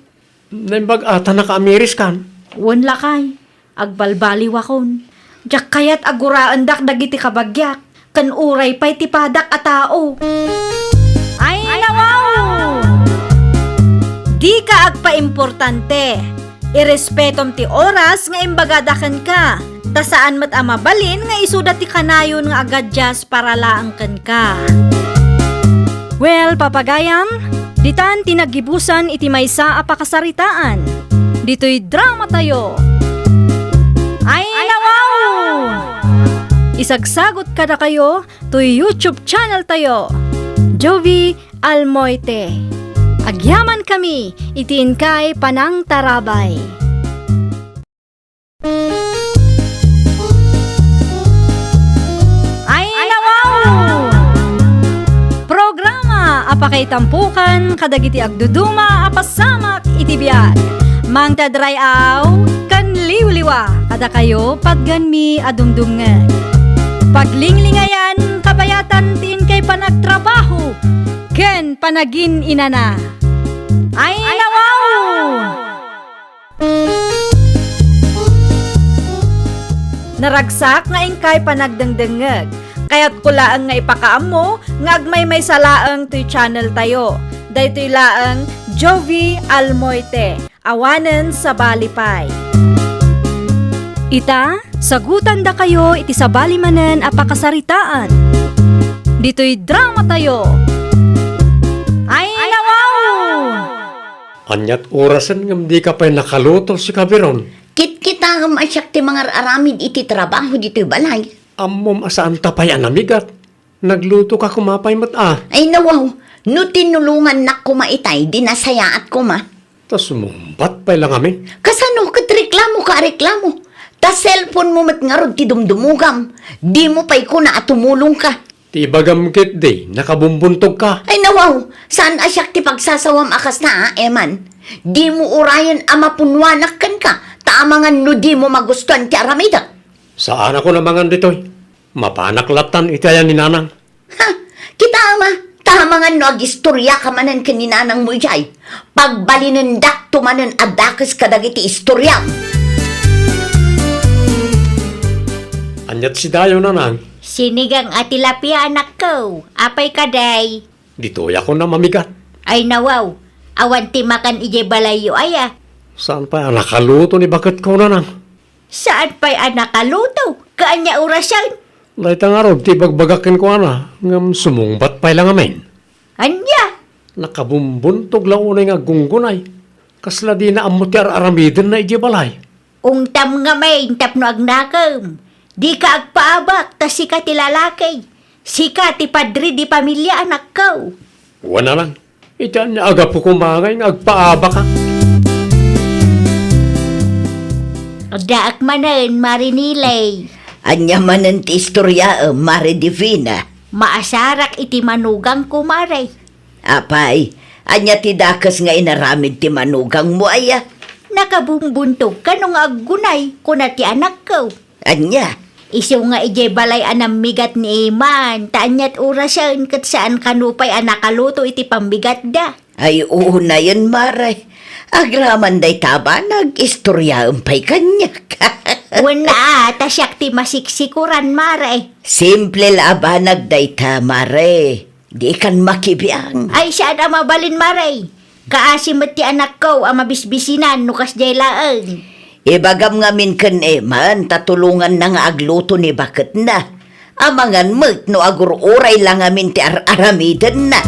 Naimbag a ta nakaamiriskan? Wen, lakay. Agbalbaliwakon. Diak kayat a guraendak dagiti kabagiak, ken uray pay ti padak a tao. Ay, nawaw! Dika agpaimportante. Irespetom ti oras nga imbagada kenka, ta saan met a mabalin nga isuda ti kanayon nga agadias para laeng kenka. Well, papagayam, ditan ti naggibusan iti maysa a pakasaritaan. Ditoy dramatayo. Ay, nawaw! Isagsagot kadakayo toy YouTube channel tayo, Jovie Almoite. Agyamankami iti inkay panangtarabay. Ay, nawaw! Programa a pakaitampokan kadagiti agduduma a pasamak iti biag. Mangted ray-aw ken liwliwa kadakayo patgenmi a dumdumngeg. Paglinglingayan, kabayatan ti inkay panagtrabaho ken panagin-inana. Ay, nawaw! Naragsak nga inkay panagdengdengngeg. Kayatko laeng nga ipakaammo nga agmaymaysa laeng toy channel tayo. Daytoy laeng Jovie Almoite, awanen sabali pay. Ita, sagutandakayo iti sabali manen a pakasaritaan. Ditoy dramatayo. Ay, nawaw! Ania't orasen ngem dika pay nakaluto, sika Biron? Kitkitaem a siak ti mangar-aramid iti trabaho ditoy balay. Ammom a saanta pay a namigat. Naglutoka koma pay met a. Ay nawaw, no tinulongannak koma itay, di nasayaat koma. Ta sumungbat pay la ngamin. Kasano ket reklamoka a reklamo? Ta cellphone mo met ngarud ti dumdumugam. Dimo pay kuna a tumulongka. Ti ibagam ketdi, nakabumbuntogka. Ay nawaw, saan a siak ti pagsasawam a kasta, a, Eman? Dimo urayen a mapunnuanak kenka, ta amangan no dimo magustuan ti aramidek. Saanakon a mangan ditoy. Mapanak lattan iti ayan ni Nanang. Ha, kitaem a, ta amangan no agistoriaka manen ken ni Nanangmo idiay. Pagbalinendakto manen a dakes kadagiti istoriam. Ania't sidayo, Nanang? Sinigang a tilapia, anakko. Apay kadi? Ditoyakon a mamigat. Ay nawaw, awan ti makan idiay balayyo aya? Saan pay a nakaluto ni baketko, Nanang? Saan pay a nakaluto? Kaanya orasen? Dayta ngarud ti ibagbagak kenkuana, ngem sumungbat pay la ngamin. Ania? Nakabumbuntog la unay nga aggunggunay. Kasla dina ammo ti ar-aramidenna idiay balay. Ungtam ngamin tapno agnakem. Dika agpaabak, ta sika ti lalaki. Sika ti padre di pamilia, anakko. Wen a lang. Iti ania a gapu koma ngay nga agpaabakak? Addaak manen, Mare Nilay. Ania manen ti istoriaem, Mare Divina? Maasarak iti manugangko, Mare. Apay, ania ti dakes nga inaramid ti manugangmo, aya? Nakabumbuntog kano nga aggunay, kuna ti anakko. Ania? Isu nga idiay balay a nammigat ni Eman, ta aniat orasen ket saan kano pay a nakaluto iti pammigatda. Ay, unayen, Mare. Agraman dayta a banag, istoriaem pay kaniak. Wen a, ta siak ti masiksikuran, Mare. Simple la a banag dayta, Mare. Dikan makibiang. Ay, saan a mabalin, Mare. Kaasi met ti anakko a mabisbisinan no kasdiay laeng. Ibagam ngamin ken Eman ta tulonganna nga agluto ni baketna. Amangan met no agur-uray la ngamin ti ar-aramidenna.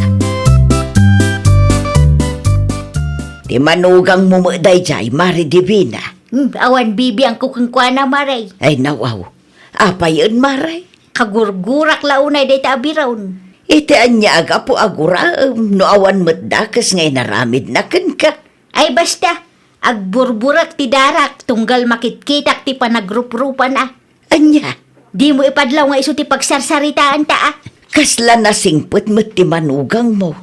Ti manugangmo met daydiay, Mare Divina. Hmm, awan bibiangko kenkuana, Mare. Ay, nawaw. Apayen, Mare? Kagurgurak la unay dayta a biron. Iti ania a gapu a guraem no awan met dakes nga inaramidna kenka? Ay basta, agburburek ti darak tunggal makitkitak ti panagruprupana. Ania? Dimo ipadlaw nga isu ti pagsarsaritaanta, a? Kasla nasingpet met ti manugangmo.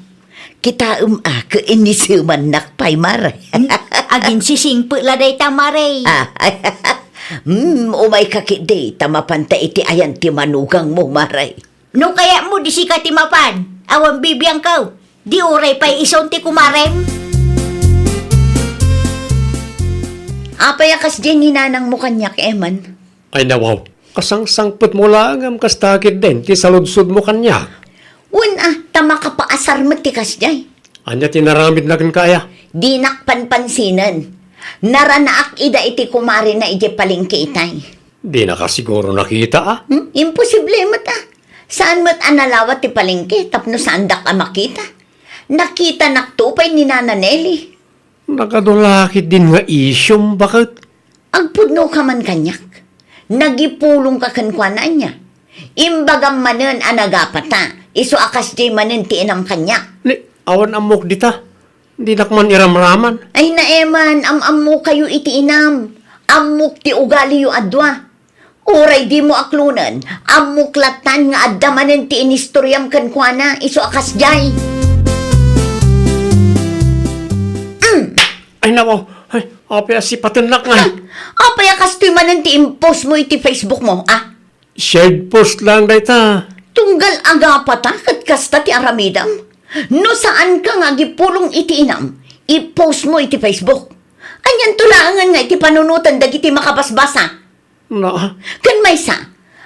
Kitaem a, ket inisemannak pay, Mare. Hmm? Aginsisingpet la dayta, Mare. Ah, hmm, umayka ketdi, ta mapanta iti ayan ti manugangmo, Mare. No kayatmo, di sika ti mapan. Awan bibiangko. Di uray pay isun ti kumarem. Apay a kasdiay ni nanangmo kaniak, Eman? Ay, nawaw, kasangsangpetmo laeng ngem kasta ketdin ti saludsodmo kaniak. Wen a, ta makapaasar met ti kasdiay. Ania ti naramidna kenka, aya? Dinak panpansinen. Naranaak ida iti kumarena idiay palengke itay. Dinaka siguro nakita, a? Hmm? Imposible met, a. Saan met a nalawat ti palengke tapno saandak a makita. Nakitanakto pay ni Nana Nelly. Nakadula ketdin nga isyum, baket? Agpudnoka man kaniak. Nagipulongka kenkuana, ania? Imbagam manen a nagapata, isu a kasdiay manen ti inam kaniak. Ni, awan ammok dita. Dinak man iramraman. Ay, Eman, am-ammokayo iti inam. Ammok ti ugaliyo a dua. Uray dimo aklonen, ammok lattan nga adda manen ti inistoriam kenkuana, isu a kasdiay. Mm. Ay, nako. Ay, apay a sipatennak nga. Ah, apay a kastoy manen ti impostmo iti Facebookmo, a? Shared post lang dayta. Tunggal agapata ket kasta ti aramidem. No saanka nga agipulong iti inam, ipostmo iti Facebook. Anianto laengen nga iti panunoten dagiti makabasbasa? Na? Ken maysa,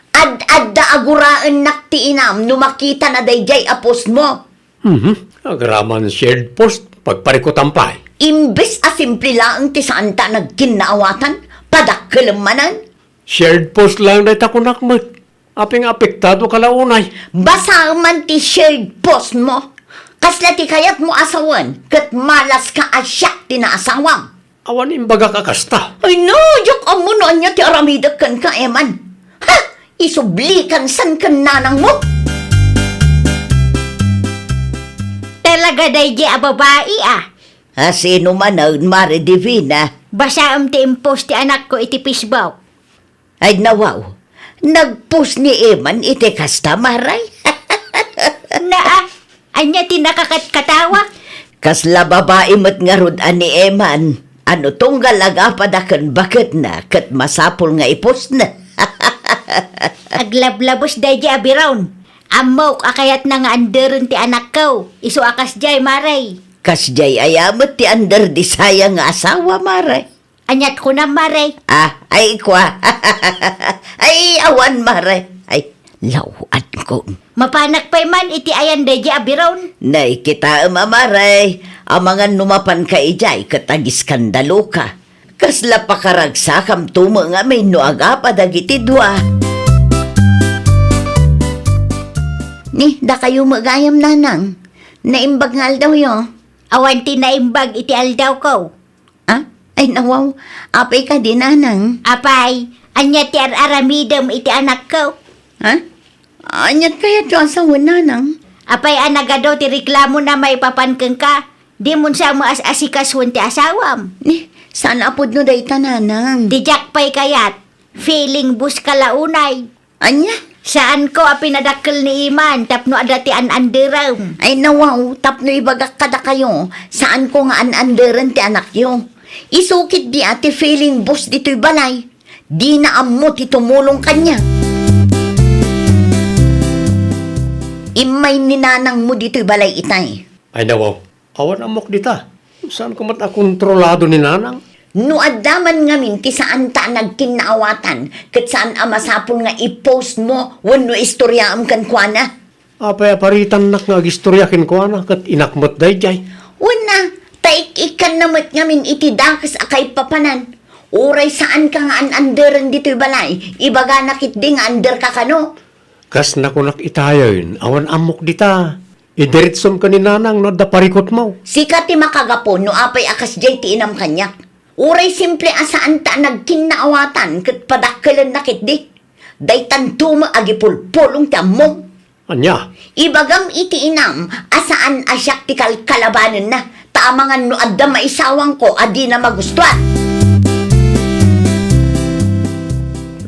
ad-adda a guraennak ti inam no makitana daydiay a postmo. Mhm. Agraman shared post, pagparikutan pay. Imbes a simple laeng ti saanta a nagkinnaawatan, padakkelem manen. Shared post lang dayta kunak met. Apay nga apektado ka la unay? Basaem man ti shared postmo. Kasla ti kayatmo a sawen, ket malaska a siak ti naasawam. Awan imbagak a kasta. Ay na, diak ammo no ania ti aramidek kenka, Eman. Ha? Isublikan san ken nanangmo? Talaga daydiay a babai, a. A, sino manen, Mare Divina? Basaem ti impost ti anakko iti Facebook. Ay, nawaw. Nagpost ni Eman iti kasta, Mare? Naa, ania ti nakakatkatawa? Kasla babai met ngarud a ni Eman. Ano tunggal agapada ken baketna ket masapul nga ipostna. Aglablabes daydiay a biron. Ammok a kayatna nga underen ti anakko. Isu a kasdiay, Mare. Kasdiay aya met ti under di saya nga asawa, Mare? Aniat kunam, Mare? Ah, ay, kua. Ay, awan, Mare. Ay, law-ankon. Mapanak pay man iti ayan daydiay a biron. Nay, kitaem a, Mare. Amangan no mapanka idiay ket agiskandaloka. Kasla pakaragsakamto met ngamin no agapa dagiti dua. Ni, dakayo met gayam, nanang. Naimbag nga aldawyo. Awan ti naimbag iti aldawko. Ah? Ay, nawaw. Apay kadi, nanang? Apay, ania ti ar-aramidem iti anakko? Ha? Aniat kayatyo a sawen, nanang? Apay a nagadu ti reklamona maipapan kenka? Dimon sa maas-asikasuen ti asawam. Ni, saan a pudno dayta, nanang? Ti diak pay kayat, feeling bus ka la unay. Ania? Saanko a pinadakkel ni Iman tapno adda ti an-anderem. Ay, nawaw, tapno ibagak kadakayo, saanko nga an-anderen ti anakyo. Isu ketdi a ti feeling bus ditoy balay. Dina ammo ti tumulong kaniak. Immay ni nanangmo ditoy balay itay. Ay, nawaw. Awan ammok dita. Saanko met a kontrolado ni nanang. No adda man ngamin ti saanta a nagkinnaawatan, ket saan a masapul nga i-post mo wenno istoriaem kenkuana. Apay a paritannak nga agistoria kenkuana ket inak met daydiay? Wenna, ta ik-ikkanna met ngamin iti dakes a kaipapanan. Uray saanka nga an-anderen ditoy balay, ibagana ketdi nga anderka kano. Kas nakunak itayen, awan ammok dita. Idiretsom ken ni nanang no adda parikutmo. Sika ti makagapu no apay a kasdiay ti inam kaniak. Uray simple a saanta a nagkinnaawatan ket padakkelenna ketdi. Daytanto met agipulpulong ti ammom. Ania? Ibagam iti inam a saan a siak ti kalkalabanenna, ta amangan no adda maisawangko a dina magustuan.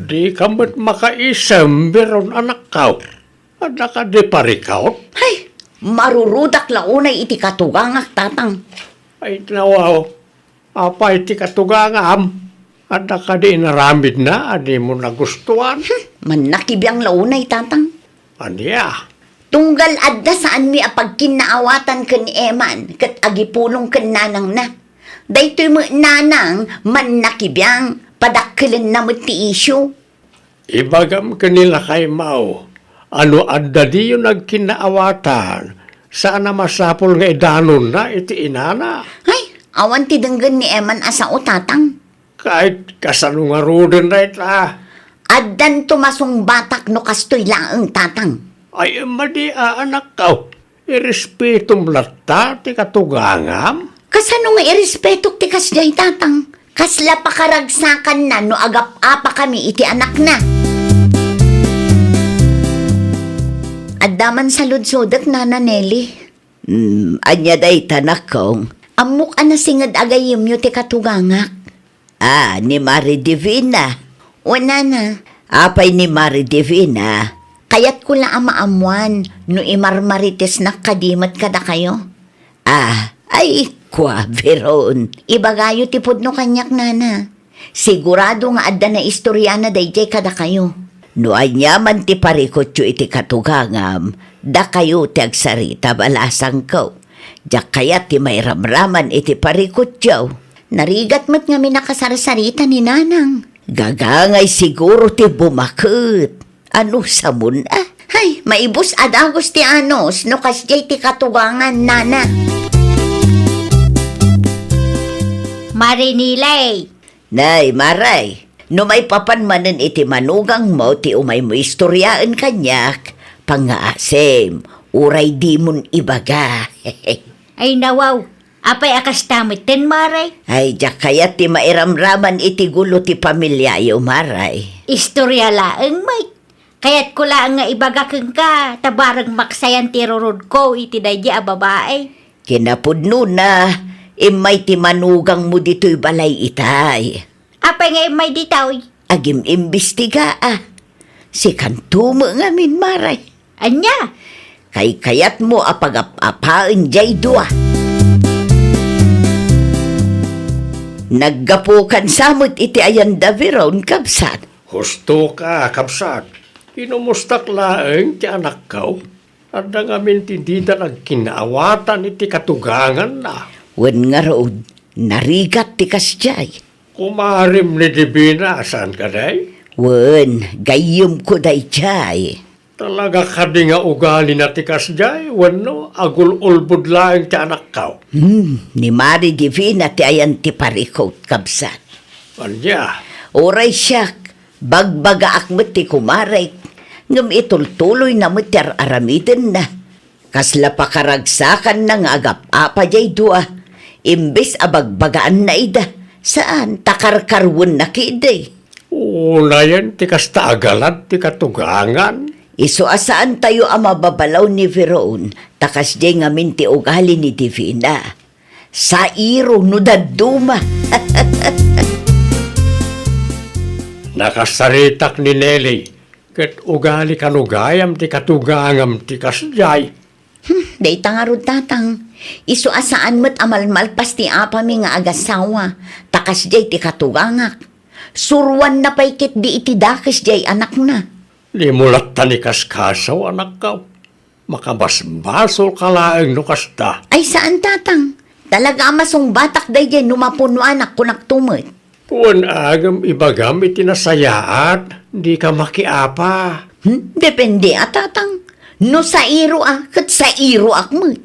Dika met makaisem, Biron, anakko. Adda kadi parikut? Hay, marurudak la unay iti katugangak, tatang. Ay, nawaw. Apay ti katugangam? Adda kadi inaramidna a dimo nagustuan? Hmm, mannakibiang la unay, tatang. Ania? Tunggal adda saanmi a pagkinnaawatan ken Eman ket agipulong ken nanangna. Daytoy met nanang mannakibiang, padakkelenna met ti isyu. Ibagam ken ni lakaymo a no adda diyo nagkinnaawatan, saan a masapul nga idanonna iti inana. Hay, awan ti denggen ni Eman a sao, tatang. Ket kasano ngaruden dayta? Addanto masungbatak no kastoy laeng, tatang. Ay, madi a, anakko. Irespetom latta ti katugangam? Kasano nga irespetok ti kasdiay, tatang? Kasla pakaragsakanna no agap-apakami iti anakna. Adda man saludsodek, Nana Nelly. Hmm, ania dayta, nakong? Ammok a nasinged a gayyemyo ti katugangak. Ah, ni Mari Divina. O, nana. Apay ni Mari Divina? Kayatko la a maammoan no imarmaritesnak kadi met kadakayo. Ah, ay, kua, Veron. Ibagayo ti pudno kaniak, nana. Sigurado nga adda naistoriana daydiay kadakayo. No aniaman ti parikutyo iti katugangam, dakayo ti agsarita, balasangko. Diak kayat ti mairamraman iti parikutyo. Narigat met ngamin a kasarsarita ni Nanang. Gagangay siguro ti bumaket. Ano samon a? Hay, maibus a dagus ti anus no kasdiay ti katugangan, nana. Marinilay. Nay, Maray, no maipapan manen iti manugangmo ti umaymo istoriaen kaniak, pangngaasim, uray dimon ibaga. Ay, nawaw, apay a kasta metten, Maray? Ay, diak kayat ti mairamraman iti gulo ti pamiliayo, Maray. Istoria laeng, Mike. Kayatko laeng nga ibaga kenka, ta bareng maksayan ti rurudko iti daydi a babai. Kinapudnona, immay ti manugangmo ditoy balay itay. Apay nga immay ditoy? Agim-imbestiga a. Sikanto met ngamin, Maray. Ania? Kaykayatmo a pagap-apaen diay dua. Naggapukan sa met iti ayan da Veron, kabsat. Husto ka, kabsat. Inumustak laeng ti anakko. Adda ngamin ti dida nagkinnaawatan iti katuganganna. Wen ngarud, narigat ti kasdiay. Kumarim ni Divina, saan kadi? Wen, gayyemko daydiay. Talaga kadi nga ugalina ti kasdiay, wenno agul-ulbod laeng ti anakko? Hmm, ni Mari Divina ti ayan ti parikut, kabsat. Ania? Uray siak, bagbagaak met ti kumarek. Ngem itultuloyna met ti ar-aramidenna. Kasla pakaragsakanna nga agap-apa diay dua, imbes a bagbagaanna ida, saan ta karkaruenna ketdi. Unayen ti kasta a galad ti katugangan. Isu a saantayo a mababalaw ni Veron, ta kasdiay ngamin ti ugali ni Divina. Sairo no dadduma. Nakasaritak ni Nelly, ket ugali kano gayam ti katugangam ti kasdiay. Hmm, dayta ngarud, Tatang. Isu a saan met a malmalpas ti apami nga agasawa, ta kasdiay ti katugangak. Suroanna pay ketdi iti dakes diay anakna. Dimo latta ni kaskasaw, anakko. Makabasbasolka laeng no kasta. Ay, saan, Tatang. Talaga a masungbatak daydiay no mapunuanak, kunakto met. Wen, ngem ibagam iti nasayaat, dika makiapa. Hmm? Depende a, Tatang. No sairo a, ket sairoak met.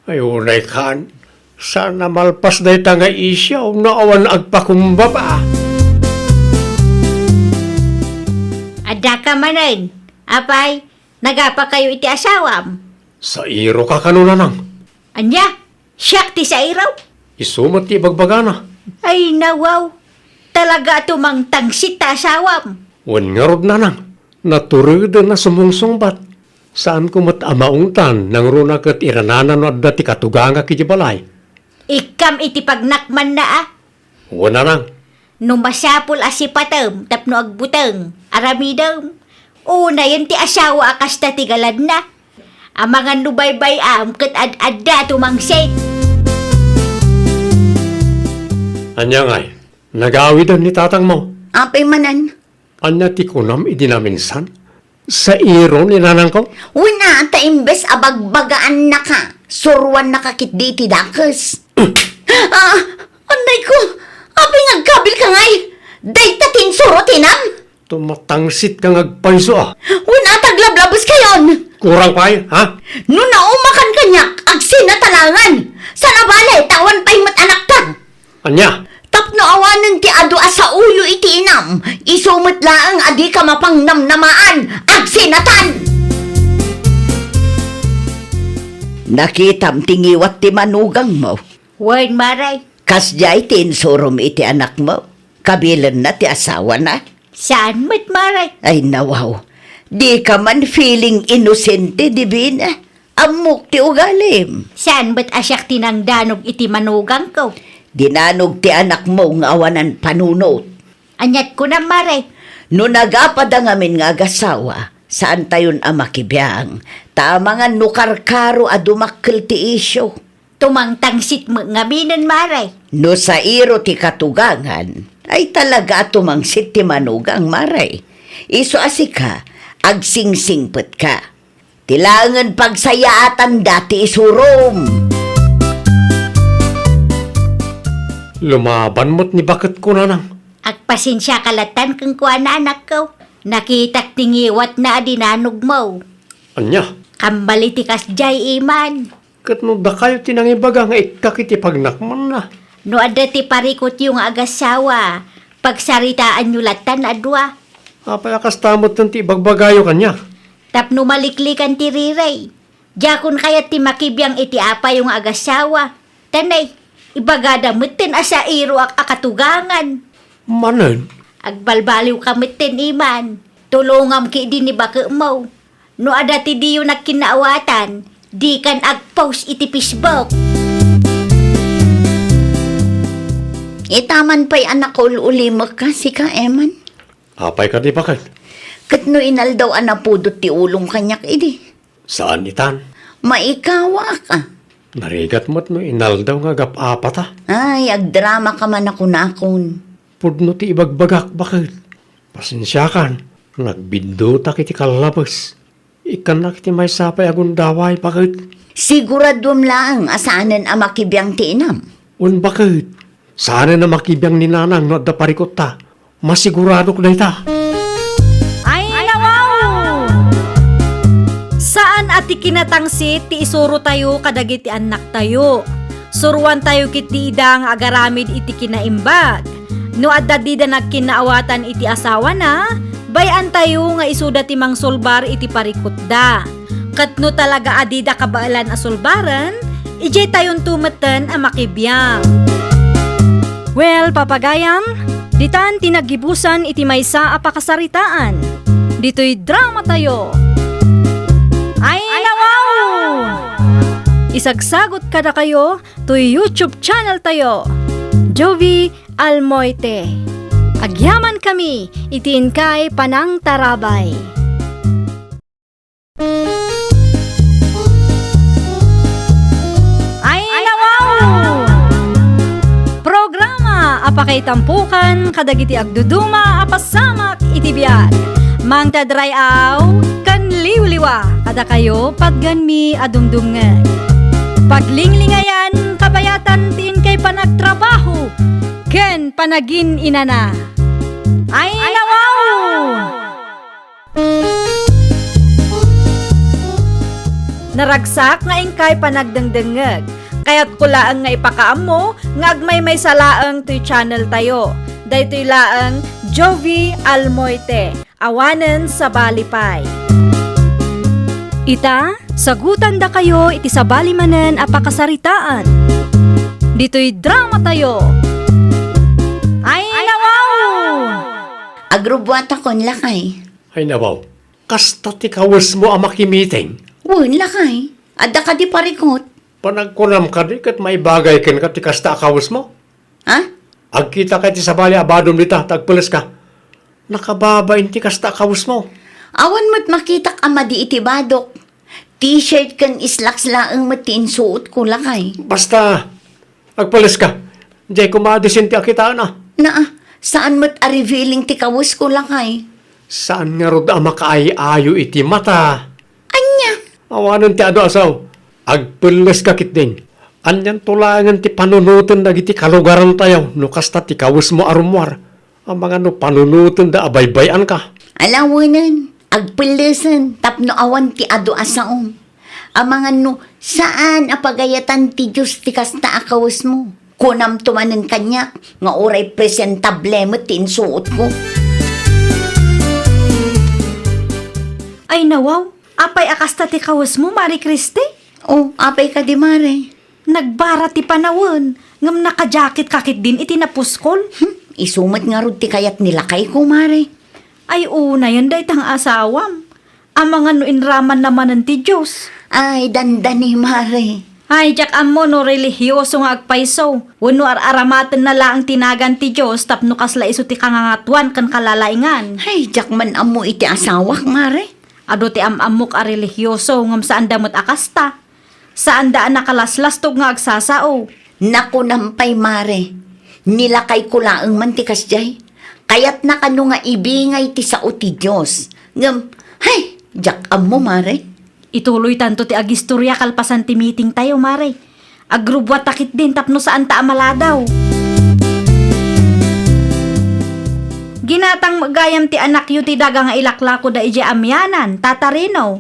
Ay, unay kan. Saan a malpas dayta nga isyu no awan agpakumbaba. Addaka manen. Apay, nagapakayo iti asawam? Sairoka kano, nanang. Ania? Siak ti sairo? Isu met ti ibagbagana. Ay, nawaw. Talaga a tumangtangsit ta asawam. Wen ngarud, nanang. Natureden a sumungsungbat. Saanko met a maungtan nangruna ket iranana no adda ti katugangak iti balay. Ikkam iti pagnakmanna a. Wen, nanang. No masapul a sipatem tapno agbuteng, aramidem. Unayen ti asawa a kasta ti galadna. Amangan no baybay-am ket ad-adda a tumangsit. Ania ngay? Nagawiden ni tatangmo? Apay manen? Ania ti kunam idi naminsan? Sairo ni nanangko? Wen a, ta imbes a bagbagaannaka, suroannaka ketdi iti dakes. Ah, annayko, apay nga agkabilka ngay? Dayta ti insuro ti inam? Tumatangsitka nga agpayso a. Wen a, ta aglablabeskayon. Kurang pay, ha? No naumakan kaniak, agsinatalangan. Saan a bale, ta awan pay met anakta. Ania? Tapno awanen ti adu a sauyo iti inam, isu met laeng a dika mapangnamnamaan, agsinatan! Nakitam ti ngiwat ti manugangmo? Wen, Mare. Kasdiay ti insurom iti anakmo? Kabilenna ti asawana? Saan met, Mare. Ay, nawaw. Dika man feeling inosente, Divina. Ammok ti ugalim. Saan met a siak ti nangdanog iti manugangko? Dinanog ti anakmo nga awanan panunot. Aniat kunam, Mare? No nagapada ngamin nga agasawa, saantayon a makibiang, ta amangan no karkaro a dumakkel ti isyu. Tumangtangsit met ngaminen, Mare. No sairo ti katugangan, ay talaga a tumangsit ti manugang, Mare. Isu a sika, agsingsingpetka. Ti laengen pagsayaatanda ti isurom. Lumaban met ni baketko, nanang. Agpasensiaka lattan kenkuana, anakko. Nakitak ti ngiwatna a dinanogmo. Ania? Kammali ti kasdiay, Iman. Ket no dakayo ti nangibaga nga ikkak iti pagnakmanna. No adda ti parikutyo nga agasawa, pagsaritaanyo lattan a dua. Apay a kasta metten ti ibagbagayo kaniak? Tapno maliklikan ti rirey. Diakon kayat ti makibiang iti apayo nga agasawa. Tanay, ibagada metten a sairoak a katugangan. Manen? Agbalbaliwka metten, Iman. Tulongam ketdi ni baketmo. No adda ti diyo nagkinnaawatan, dikan agpost iti Facebook. Itaman pay a nakaul-ulimekka, sika, Eman. Apay kadi, baket? Ket no inaldaw a napudot ti ulom kaniak idi. Saan itan? Maikawaak a. Narigat met no inaldaw nga agap-apata. Ay, agdramaka man a kunakon. Pudno ti ibagbagak, baket. Pasensiakan, nagbiddutak iti kallabes. Ikkannak iti maysa pay a gundaway, baket. Siguraduem laeng a saanen a makibiang ti inam. Wen, baket. Saanen a makibiang ni nanang no adda parikutta. Masiguradok dayta. Ay, nawaw! Saan a ti kinatangsit ti isurotayo kadagiti annaktayo. Suroantayo ketdi ida nga agaramid iti kinaimbag. No adda dida nagkinnaawatan iti asawana, Bay-antayo nga isuda ti mangsulbar iti parikutda. Ket no talaga a dida kabaelan a sulbaren, idiay tayonto metten a makibiag. Well, papagayam, ditan ti naggibusan iti maysa a pakasaritaan. Ditoy drama tayo. Ay, nawaw! Isagsagot kadakayo toy YouTube channel tayo, Jovi Almoite. Agyaman kami iti inkay panangtarabay. Ay, nawaw! Programa a pakaitampukan kadagiti agduduma a pasamak iti biag. Mangted ray-aw ken liwliwa kadakayo patgenmi a dumdumngeg. Paglinglingayan, kabayatan ti inkay panagtrabaho ken panagin-inana. Ay, nawaw! Naragsak nga inkay panagdengdengngeg. Kayatko laeng nga ipakaammo nga agmaymaysa laeng toy channel tayo. Daytoy laeng Jovi Almoite, awanen sabali pay. Ita, sagutandakayo iti sabali manen a pakasaritaan. Ditoy drama tayo. Ay, nawaw! Agrubbuatakon, lakay. Ay, nawaw. Kasta ti kawesmo a makimiting? Wen, lakay. Adda kadi parikut? Panagkunam kadi ket maibagay kenka ti kasta a kawesmo? Ha? Agkitak iti sabali a badom dita, ta agpeleska. Nakababain ti kasta a kawesmo. Awan met makitak a madi iti badok. T-shirt ken slacks laeng met ti insuotko, lakay. Basta, agpeleska. Diay koma disin ti akitaenna. Naa, saan met a revealing ti kawesko, lakay. Saan ngarud a makaay-ayo iti mata. Ania? Awanen ti adu a sao. Agpelleska ketdin. Anianto laengen ti panunoten dagiti kalugarantayo no kasta ti kawesmo a rummuar? Amangan no panunotenda a baybay-anka. Alawenen, agpellesen tapno awan ti adu a saom. Amangan no saan a pagayatan ti Dios ti kasta a kawesmo. Kunamto manen kaniak nga uray presentable met ti insuotko. Ay, nawaw, apay a kasta ti kawesmo, Mare Christy? Oh, apay kadi, Mare? Nagbara ti panawen, ngem nakajacket ka ketdin iti napuskol. Hmm, isu met ngarud ti kayat ni lakayko, Mare. Ay, unayen dayta nga asawam. Amangan no inramanna manen ti Dios. Ay, dandani, Mare. Ay, diak ammo no relihioso nga agpayso, wenno ar-aramatenna laeng ti nagan ti Dios tapno kasla isu ti kangangatuan ken kalalaingan. Ay, diak man ammo iti asawak, Mare. Adu ti am-ammok a relihioso, ngem saanda met a kasta. Saanda a nakalaslastog nga agsasao. Nakunam pay, Mare. Ni lakayko laeng man ti kasdiay. Kayatna kano nga ibingay ti sao ti Dios. Ngem, hay, diak ammo, Mare. Ituloytanto ti agistoria kalpasan ti meeting tayo, Mare. Agrubbuatta ketdin tapno saanta a maladaw. Ginatang met gayam ti anakyo ti daga nga ilaklakoda idiay amianan, Tata Rino.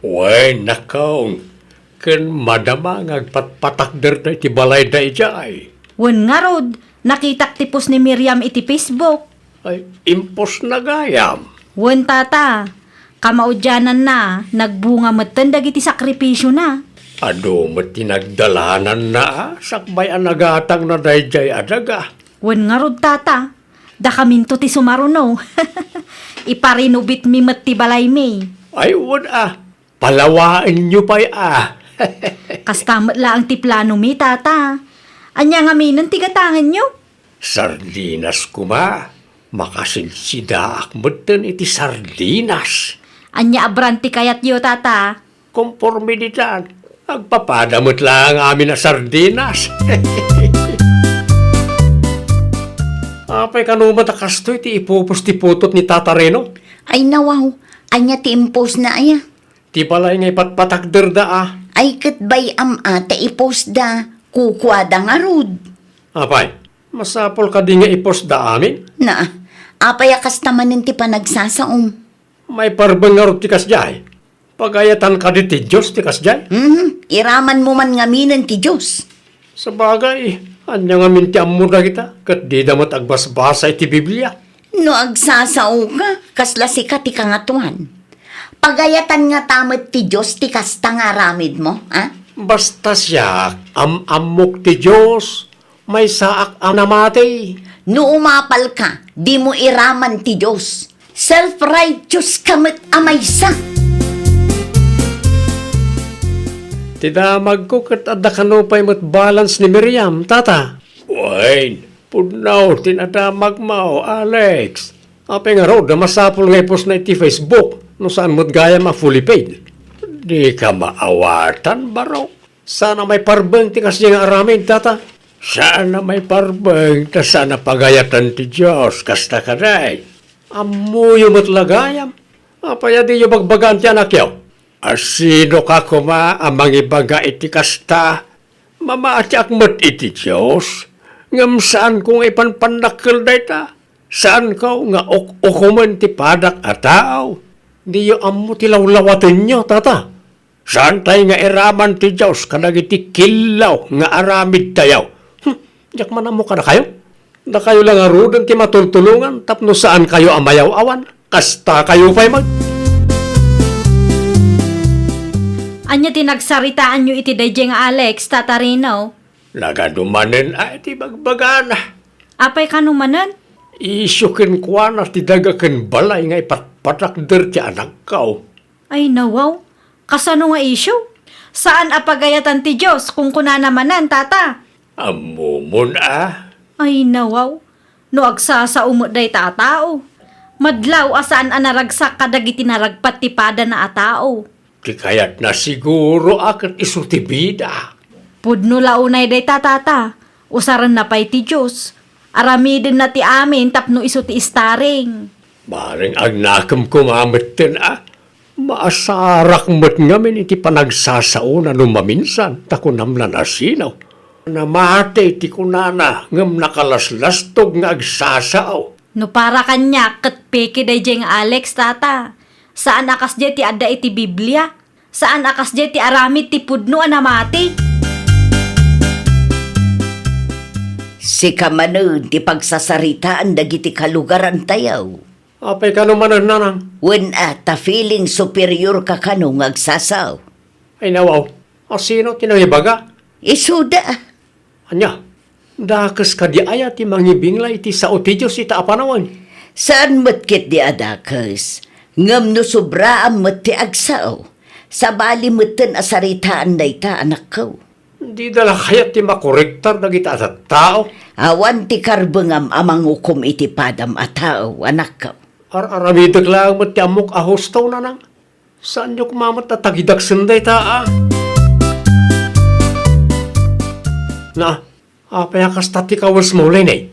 Wen, nakong, ken madama nga agpatpatakderda iti balayda idiay. Wen ngarud, nakitak ti post ni Miriam iti Facebook. Ay, imposna gayam. Wen, tata, kamaudiananna, nagbunga metten dagiti sakripisiona. Adu met ti nagdalananna, a, sakbay a nagatangna daydiay a daga. Wen ngarud, tata, dakaminto ti sumaruno. Iparinubitmi met ti balaymi. Ay, wen a, palawaenyo pay a. Kasta met laeng ti planomi, tata. Ania ngaminen ti gatangenyo? Sardinas koma. Makasidsidaak metten iti sardinas. Ania a brand ti kayatyo, tata? Konporme ditan, agpapada met laeng amin a sardinas. Apay kano met a kastoy ti ipupos ti putot ni Tata Reno? Ay, nawaw, ania ti impostna aya? Ti balay nga ipatpatakderda a. Ay, ket bay-am a ta ipostda, kukuada ngarud. Apay, masapul kadi nga ipostda amin? Naa, apay a kasta manen ti panagsasaom? Maiparben ngarud ti kasdiay? Pagayatan kadi ti Dios ti kasdiay? Mhm, iramanmo man ngaminen ti Dios. Sabagay, ania ngamin ti ammo dagita, ket dida met agbasbasa iti Biblia? No agsasaoka, kasla sika ti Kangatoan. Pagayatan ngata met ti Dios ti kasta nga aramidmo, a? Basta siak, am-ammok ti Dios, maysaak a namati. No umapalka, dimo iraman ti Dios. Self-righteous ka met a maysa. Ti damagko ket adda kano pay met balance ni Miriam, Tata. Wen, pudno ti nadamagmo, Alex. Apay ngarud a masapul nga ipusna iti Facebook no saan met gayam a fully paid? Dika maawatan, barok. Saan a maiparbeng ti kasdi nga aramid, Tata. Saan a maiparbeng ta saan a pagayatan ti Dios, kasta kadi. Ammoyo met la gayam. Apay a diyo bagbagaan ti anakyo? A sinoka koma a mangibaga iti kasta? Mamatiak met iti Dios, ngem saanko nga ipanpannakkel dayta. Saanko nga uk-, ukomen ti padak a tao. Diyo ammo ti lawlawatenyo, Tata. Saantay nga iraman ti Dios kadagiti killaw nga aramidtayo. Hmm, diak man ammo kadakayo. Dakayo la ngaruden ti matultulongan tapno saankayo a mayaw-awan. Kastakayo pay met. Ania ti nagsaritaanyo iti daydiay nga Alex, Tata Rino? Nagadu manen a iti bagbagana. Apay kano manen? Isyu kenkuana ti daga ken balay nga ipatpatakder ti anakko. Ay, nawaw. Kasano nga isyu? Saan a pagayatan ti Dios, kunkunana manen, Tata. Ammomon a? Ay, nawaw. No agsasao met dayta a tao, madlaw a saan a naragsak kadagiti naragpat ti padana a tao. Ti kayatna siguro a ket isu ti bida. Pudno la unay dayta, Tata. Usarenna pay ti Dios. Aramidenna ti amin tapno isu ti istaring. Bareng agnakem koma metten a, maasarak met ngamin iti panagsasaona no maminsan, ta kunam la nasino. Namati ti kunana, ngem nakalaslastog nga agsasao. No para kaniak, ket peke daydiay nga Alex, Tata. Saan a kasdiay ti adda iti Biblia. Saan a kasdiay ti aramid ti pudno a namati. Sika manen ti pagsasaritaan dagiti kalugarantayo. Apay kano manen, Nanang? Wen a, ta feeling superior ka kano nga agsasao. Ay, nawaw. A, sino ti nangibaga? Isuda. Ania? Dakes kadi aya ti mangibingla iti sao ti Dios ita a panawen? Saan met ketdi a dakes. Ngem no sobraam met ti agsao, sabali metten a saritaan dayta, anakko. Dida la kayat ti makorektar dagiti a tattao? Awan ti karbengam a mangukom iti padam a tao, anakko. Ar-aramidek laeng met ti ammok a husto, Nanang. Saanyo koma met a tagidaksen dayta, a? Na, apay a kasta ti kawesmo, Leni?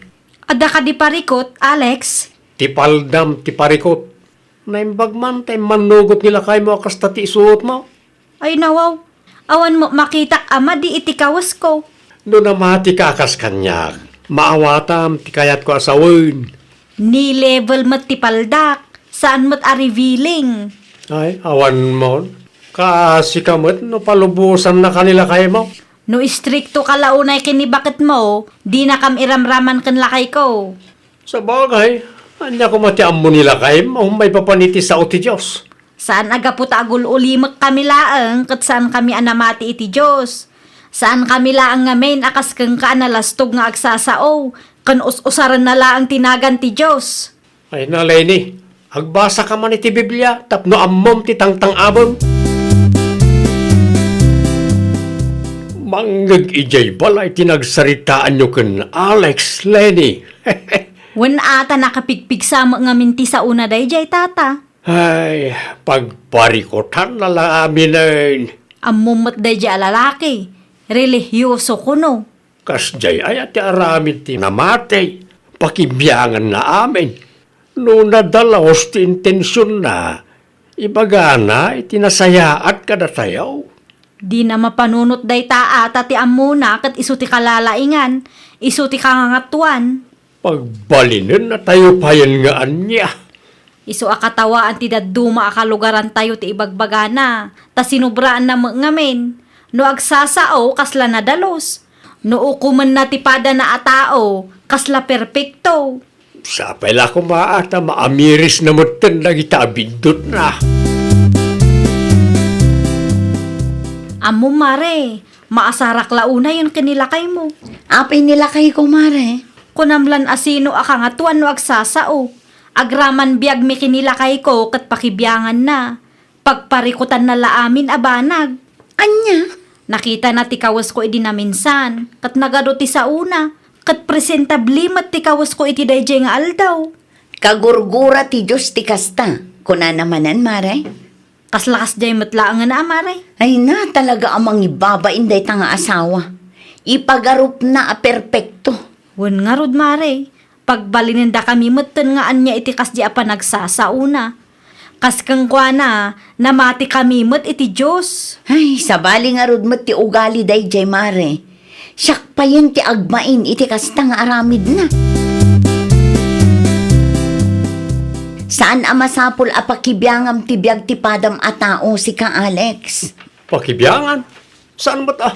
Adda kadi parikut, Alex? Ti paldam ti parikut. Naimbag man ta immannugot ni lakaymo a kasta ti isuotmo. Ay, nawaw. Awan met makitak a madi iti kawesko. No namatika a kas kaniak, maawatam ti kayatko a sawen. Ni level met ti paldak, saan met a revealing. Ay, awan mon. Kaasika met no palubosannaka ni lakaymo. No istriktoka la unay ken ni baketmo, dinakam iramraman ken lakayko. Sabagay, ania koma ti ammo ni lakaymo maipapan iti sao ti Dios? Saan a gapu ta agul-ulimekkami laeng ket saankami a namati iti Dios. Saankami laeng ngamin a kas kenka a nalastog nga agsasao, ken us-usarenna laeng ti nagan ti Dios. Ay na, Leni, agbasaka man iti Biblia tapno ammom ti tangtang-abem. Mangngeg idiay balay ti nagsaritaanyo ken Alex, Leni. Wen a, ta nakapigpigsa met ngamin ti saona daydiay, Tata. Ay, pagparikutan la la aminen. Ammom met daydiay a lalaki, relihioso kuno. Kasdiay aya ti aramid ti namati, pakibianganna amin. No nadalus ti intensionna, ibagana iti nasayaat kadatayo. Dina mapanunot dayta a ta ti ammona ket isu ti kalalaingan, isu ti kangangatoan. Pagbalinennatayo payen nga ania? Isu a katawaan ti dadduma a kalugarantayo ti ibagbagana, ta sinubraanna met ngamin. No agsasao, kasla nadalus. No ukomenna ti padana a tao, kasla perpekto. Sapay la koma ta maamirisna metten dagita a biddutna. Ammom, mare, maasarak la unayen ken ni lakaymo. Apay ni lakayko, mare? Kunam lan a sino a kangatoan no agsasao. Agraman biagmi ken ni lakayko ket pakibianganna. Pagparikutanna la amin a banag. Ania? Nakitana ti kawesko idi naminsan, ket nagadu ti saona, ket presentable met ti kawesko iti daydiay nga aldaw. Kagurgura ti Dios ti kasta, kunana manen, mare. Kasla kasdiay met laengen a, mare. Ay na, talaga a mangibabain dayta nga asawa. Ipagarupna a perpekto. Wen ngarud, mare, pagbalinendakami metten nga ania iti kasdi a panagsasaona. Kas kenkuana, namatikami met iti Dios. Ay, sabali ngarud met ti ugali daydiay, mare. Siak payen ti agbain iti kasta nga aramidna. Saan a masapul a pakibiangam ti biag ti padam a tao, sika, Alex. Pakibiangan? Saan met a?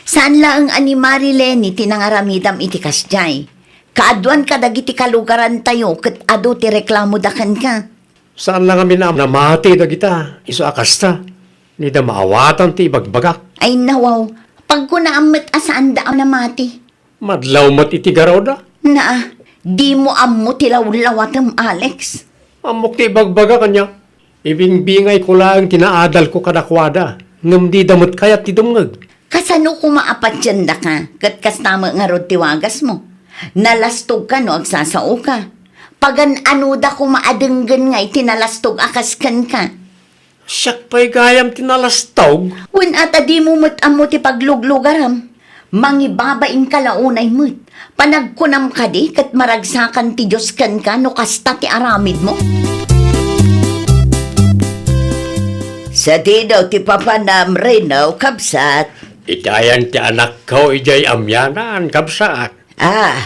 Saan laeng a ni Mari Leni ti nangaramidam iti kasdiay. Kaaduan kadagiti kalugarantayo ket adu ti reklamoda kenka. Saan la ngamin a namati dagita, isu a kasta, dida maawatan ti ibagbagak. Ay, nawaw, pagkunaam met a saanda a namati. Madlaw met iti garawda. Naa, dimo ammo ti lawlawatem, Alex. Ammok ti ibagbagak, ania? Ibingbingayko laeng ti naadalko kadakuada, ngem dida met kayat ti dumngeg. Kasano koma a patiendaka, ket kasta met ngarud ti wagasmo? Nalastogka no agsasaoka. Pagan-anoda koma a denggen nga iti nalastog a kas kenka. Siak pay gayam ti nalastog? Wen, ata dimo met ammo ti pagluglugaram. Mangibabainka la unay met. Panagkunam kadi ket maragsakan ti Dios kenka no kasta ti aramidmo? Sadino ti papanam, Reno, kabsat? Itayan ti anakko idiay amianan, kabsat. Ah,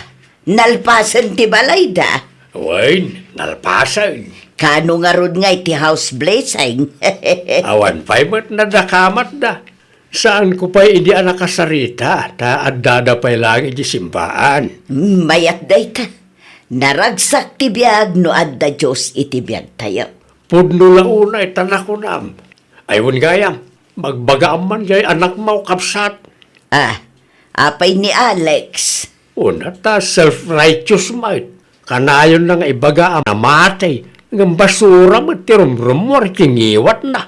nalpasen ti balayda? Wen, nalpasen. Kano ngarud nga iti house blessing? Awan pay met nadakamatda. Saanko pay idi a nakasarita, ta addada pay laeng iti simbaan. Mm, mayat dayta. Naragsak ti biag no adda Dios iti biagtayo. Pudno la unay ta nakunam. Ay, wen gayam, magbagaam man jay anakmo, kabsat. Ah, apay ni Alex? Una ta self-righteous met. Kanayonna nga ibaga a namati, ngem basura met ti rumrummuar iti ngiwatna.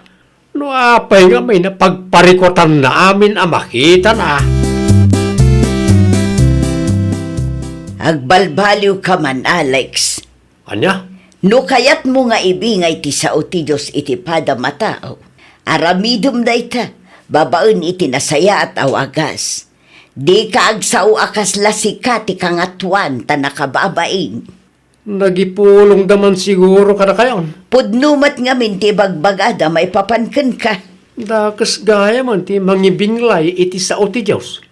No apay ngamin a pagparikutanna amin a makitana? Agbalbaliwka man, Alex. Ania? No kayatmo nga ibingay ti sao ti Dios iti padam a tao, aramidem dayta babaen iti nasayaat a wagas. Dika agsao a kasla sika ti kangatoan ta nakababain. Nagipulongda man siguro kadakayon. Pudno met ngamin ti ibagbagada maipapan kenka. Dakes gayam ti mangibinglay iti sao ti Dios.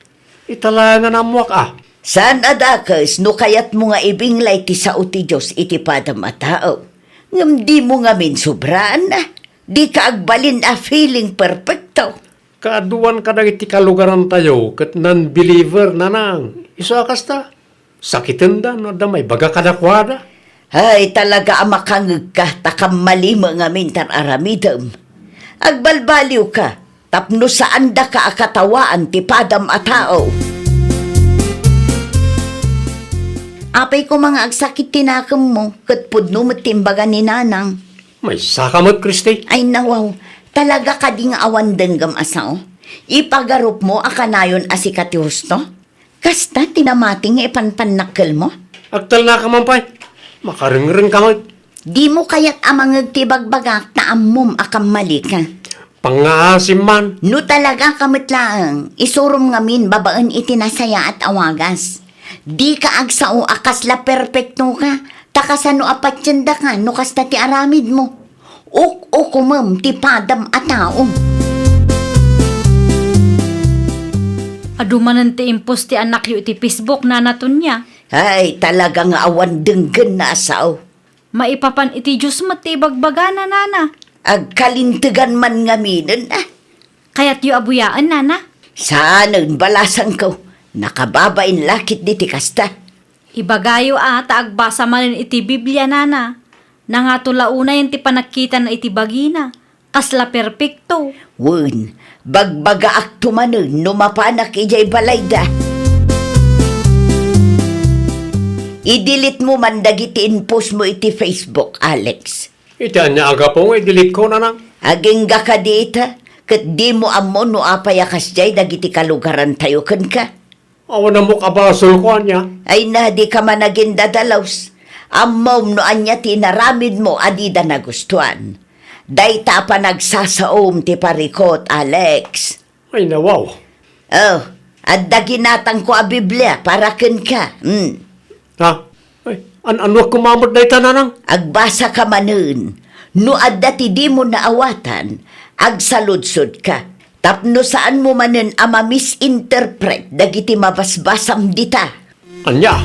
Ita la nga ammoak a. Saan a dakes no kayatmo nga ibinglay ti sao ti Dios iti padam a tao. Ngem dimo ngamin sobraanna. Dika agbalin a feeling perfecto. Kaaduan kadagiti kalugarantayo ket non-believer, nanang. Isu a kasta, sakitenda no adda maibaga kadakuada. Ay, talaga a makangegka, ta kammali met ngamin ti ar-aramidem. Agbalbaliwka, tapno saandaka a katawaan ti padam a tao. Apay koma nga agsakit ti nakemmo, ket pudno met ti imbaga ni Nanang. Maysaka met, Christy. Ay, nawaw. Talaga kadi nga awan denggem a sao? Ipagarupmo a kanayon a sika ti husto? Kasta ti namati nga ipanpannakkelmo? Agtalnaka man pay. Makarengrengka met. Dimo kayat a mangeg ti ibagbagak ta ammom a kammalika. Pangngaasim man. No talagaka met laeng, isurom ngamin babaen iti nasayaat a wagas. Dika agsao a kasla perpektoka, ta kasano a patiendaka no kasta ti aramidmo? Uk-ukomem ti padam a tao. Adu manen ti impost ti anakyo iti Facebook, Nana Tonia. Ay, talaga nga awan denggenna a sao. Maipapan iti Dios met ti ibagbagana, Nana. Agkalintegan man ngaminen a. Kayatyo a buyaen, Nana? Saanen, balasangko. Nakababain la ketdi ti kasta. Ibagayo a ta agbasa manen iti Biblia, nana. Nangato la unayen ti panagkitana iti bagina. Kasla perpekto. Wen, bagbagaakto manen no mapanak idiay balayda. I-delete mo man dagiti inpost mo iti Facebook, Alex. Iti ania a gapu nga i-delete ko, nanang? Agingga kadi ita, ket dimo ammo no apay a kasdiay dagiti kalugarantayo kenka. Awan ammok a basolko ania. Ay na, dika man agindadalus. Ammom no ania ti inaramidmo a dida nagustuan. Dayta a panagsasaom ti parikut, Alex. Ay, nawaw. Oh, adda ginatangko a Biblia para kenka. Hmm. Ha? Ay, an-, annuak koma met dayta, nanang? Agbasaka manen. No adda ti dimo naawatan, agsaludsodka. Tapno saanmo manen a ma-misinterpret dagiti mabasbasam dita. Ania?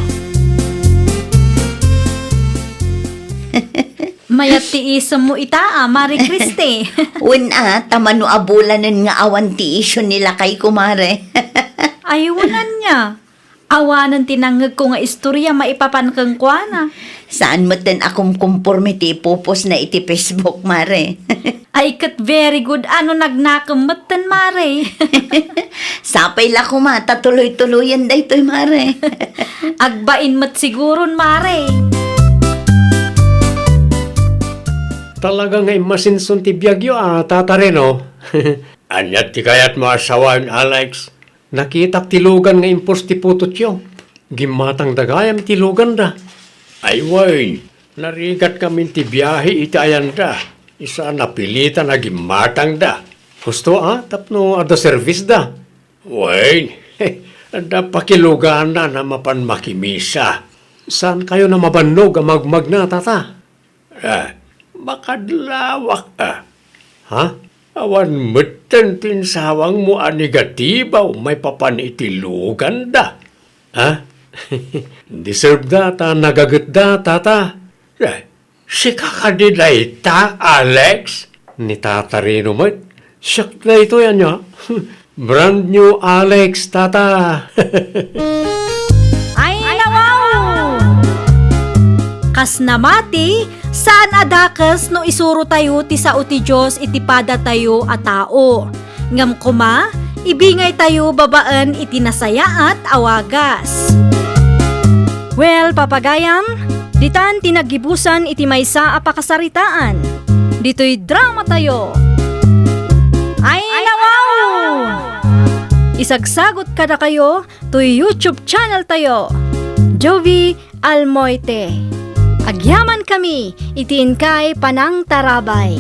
Mayat ti isemmo ita a, Mare Christy. Wen a, ta mano a bulanen nga awan ti isyu ni lakayko, Mare. Ay, wen ania. Awanen ti nangngegko nga istoria maipapan kenkuana. Saan metten a kumkumporme ti ipupostna iti Facebook, Mare. Ay, ket very good a no nagnakem metten, Mare. Sapay la koma ta tuloy-tuloyen daytoy, Mare. Agbain met siguron, Mare. Talaga nga immasinson ti biagyo a, Tata Reno. Ania ti kayatmo a sawen, Alex? Nakitak ti lugan nga impost ti putotyo. Gimmatangda gayam ti luganda. Ay wen, narigat ngamin ti biahe iti ayanda. Isu a napilitan a gimmatangda. Husto a, tapno adda servisda. Wen, adda pakiluganan a mapan makimisa. Saankayo a mabannog a magmagna, Tata? Ah, makadlawak a. Ha? Awan metten ti insawangmo a negatibo maipapan iti luganda. Ha? Deserve da ta nagagetda, Tata. Eh, sika kadi dayta, Alex? Ni Tata Reno met. Siak daytoy, ania? Brand new Alex, Tata. Ay, nawaw! Kas namati, saan a dakes no isurotayo ti sao ti Dios iti padatayo a tao. Ngem koma, ibingaytayo babaen iti nasayaat a wagas. Well, papagayam, ditan ti naggibusan iti maysa a pakasaritaan. Ditoy dramatayo. Ay, nawaw! Isagsagot kadakayo toy YouTube channel tayo, Jovie Almoite. Agyamankami iti inkay panangtarabay.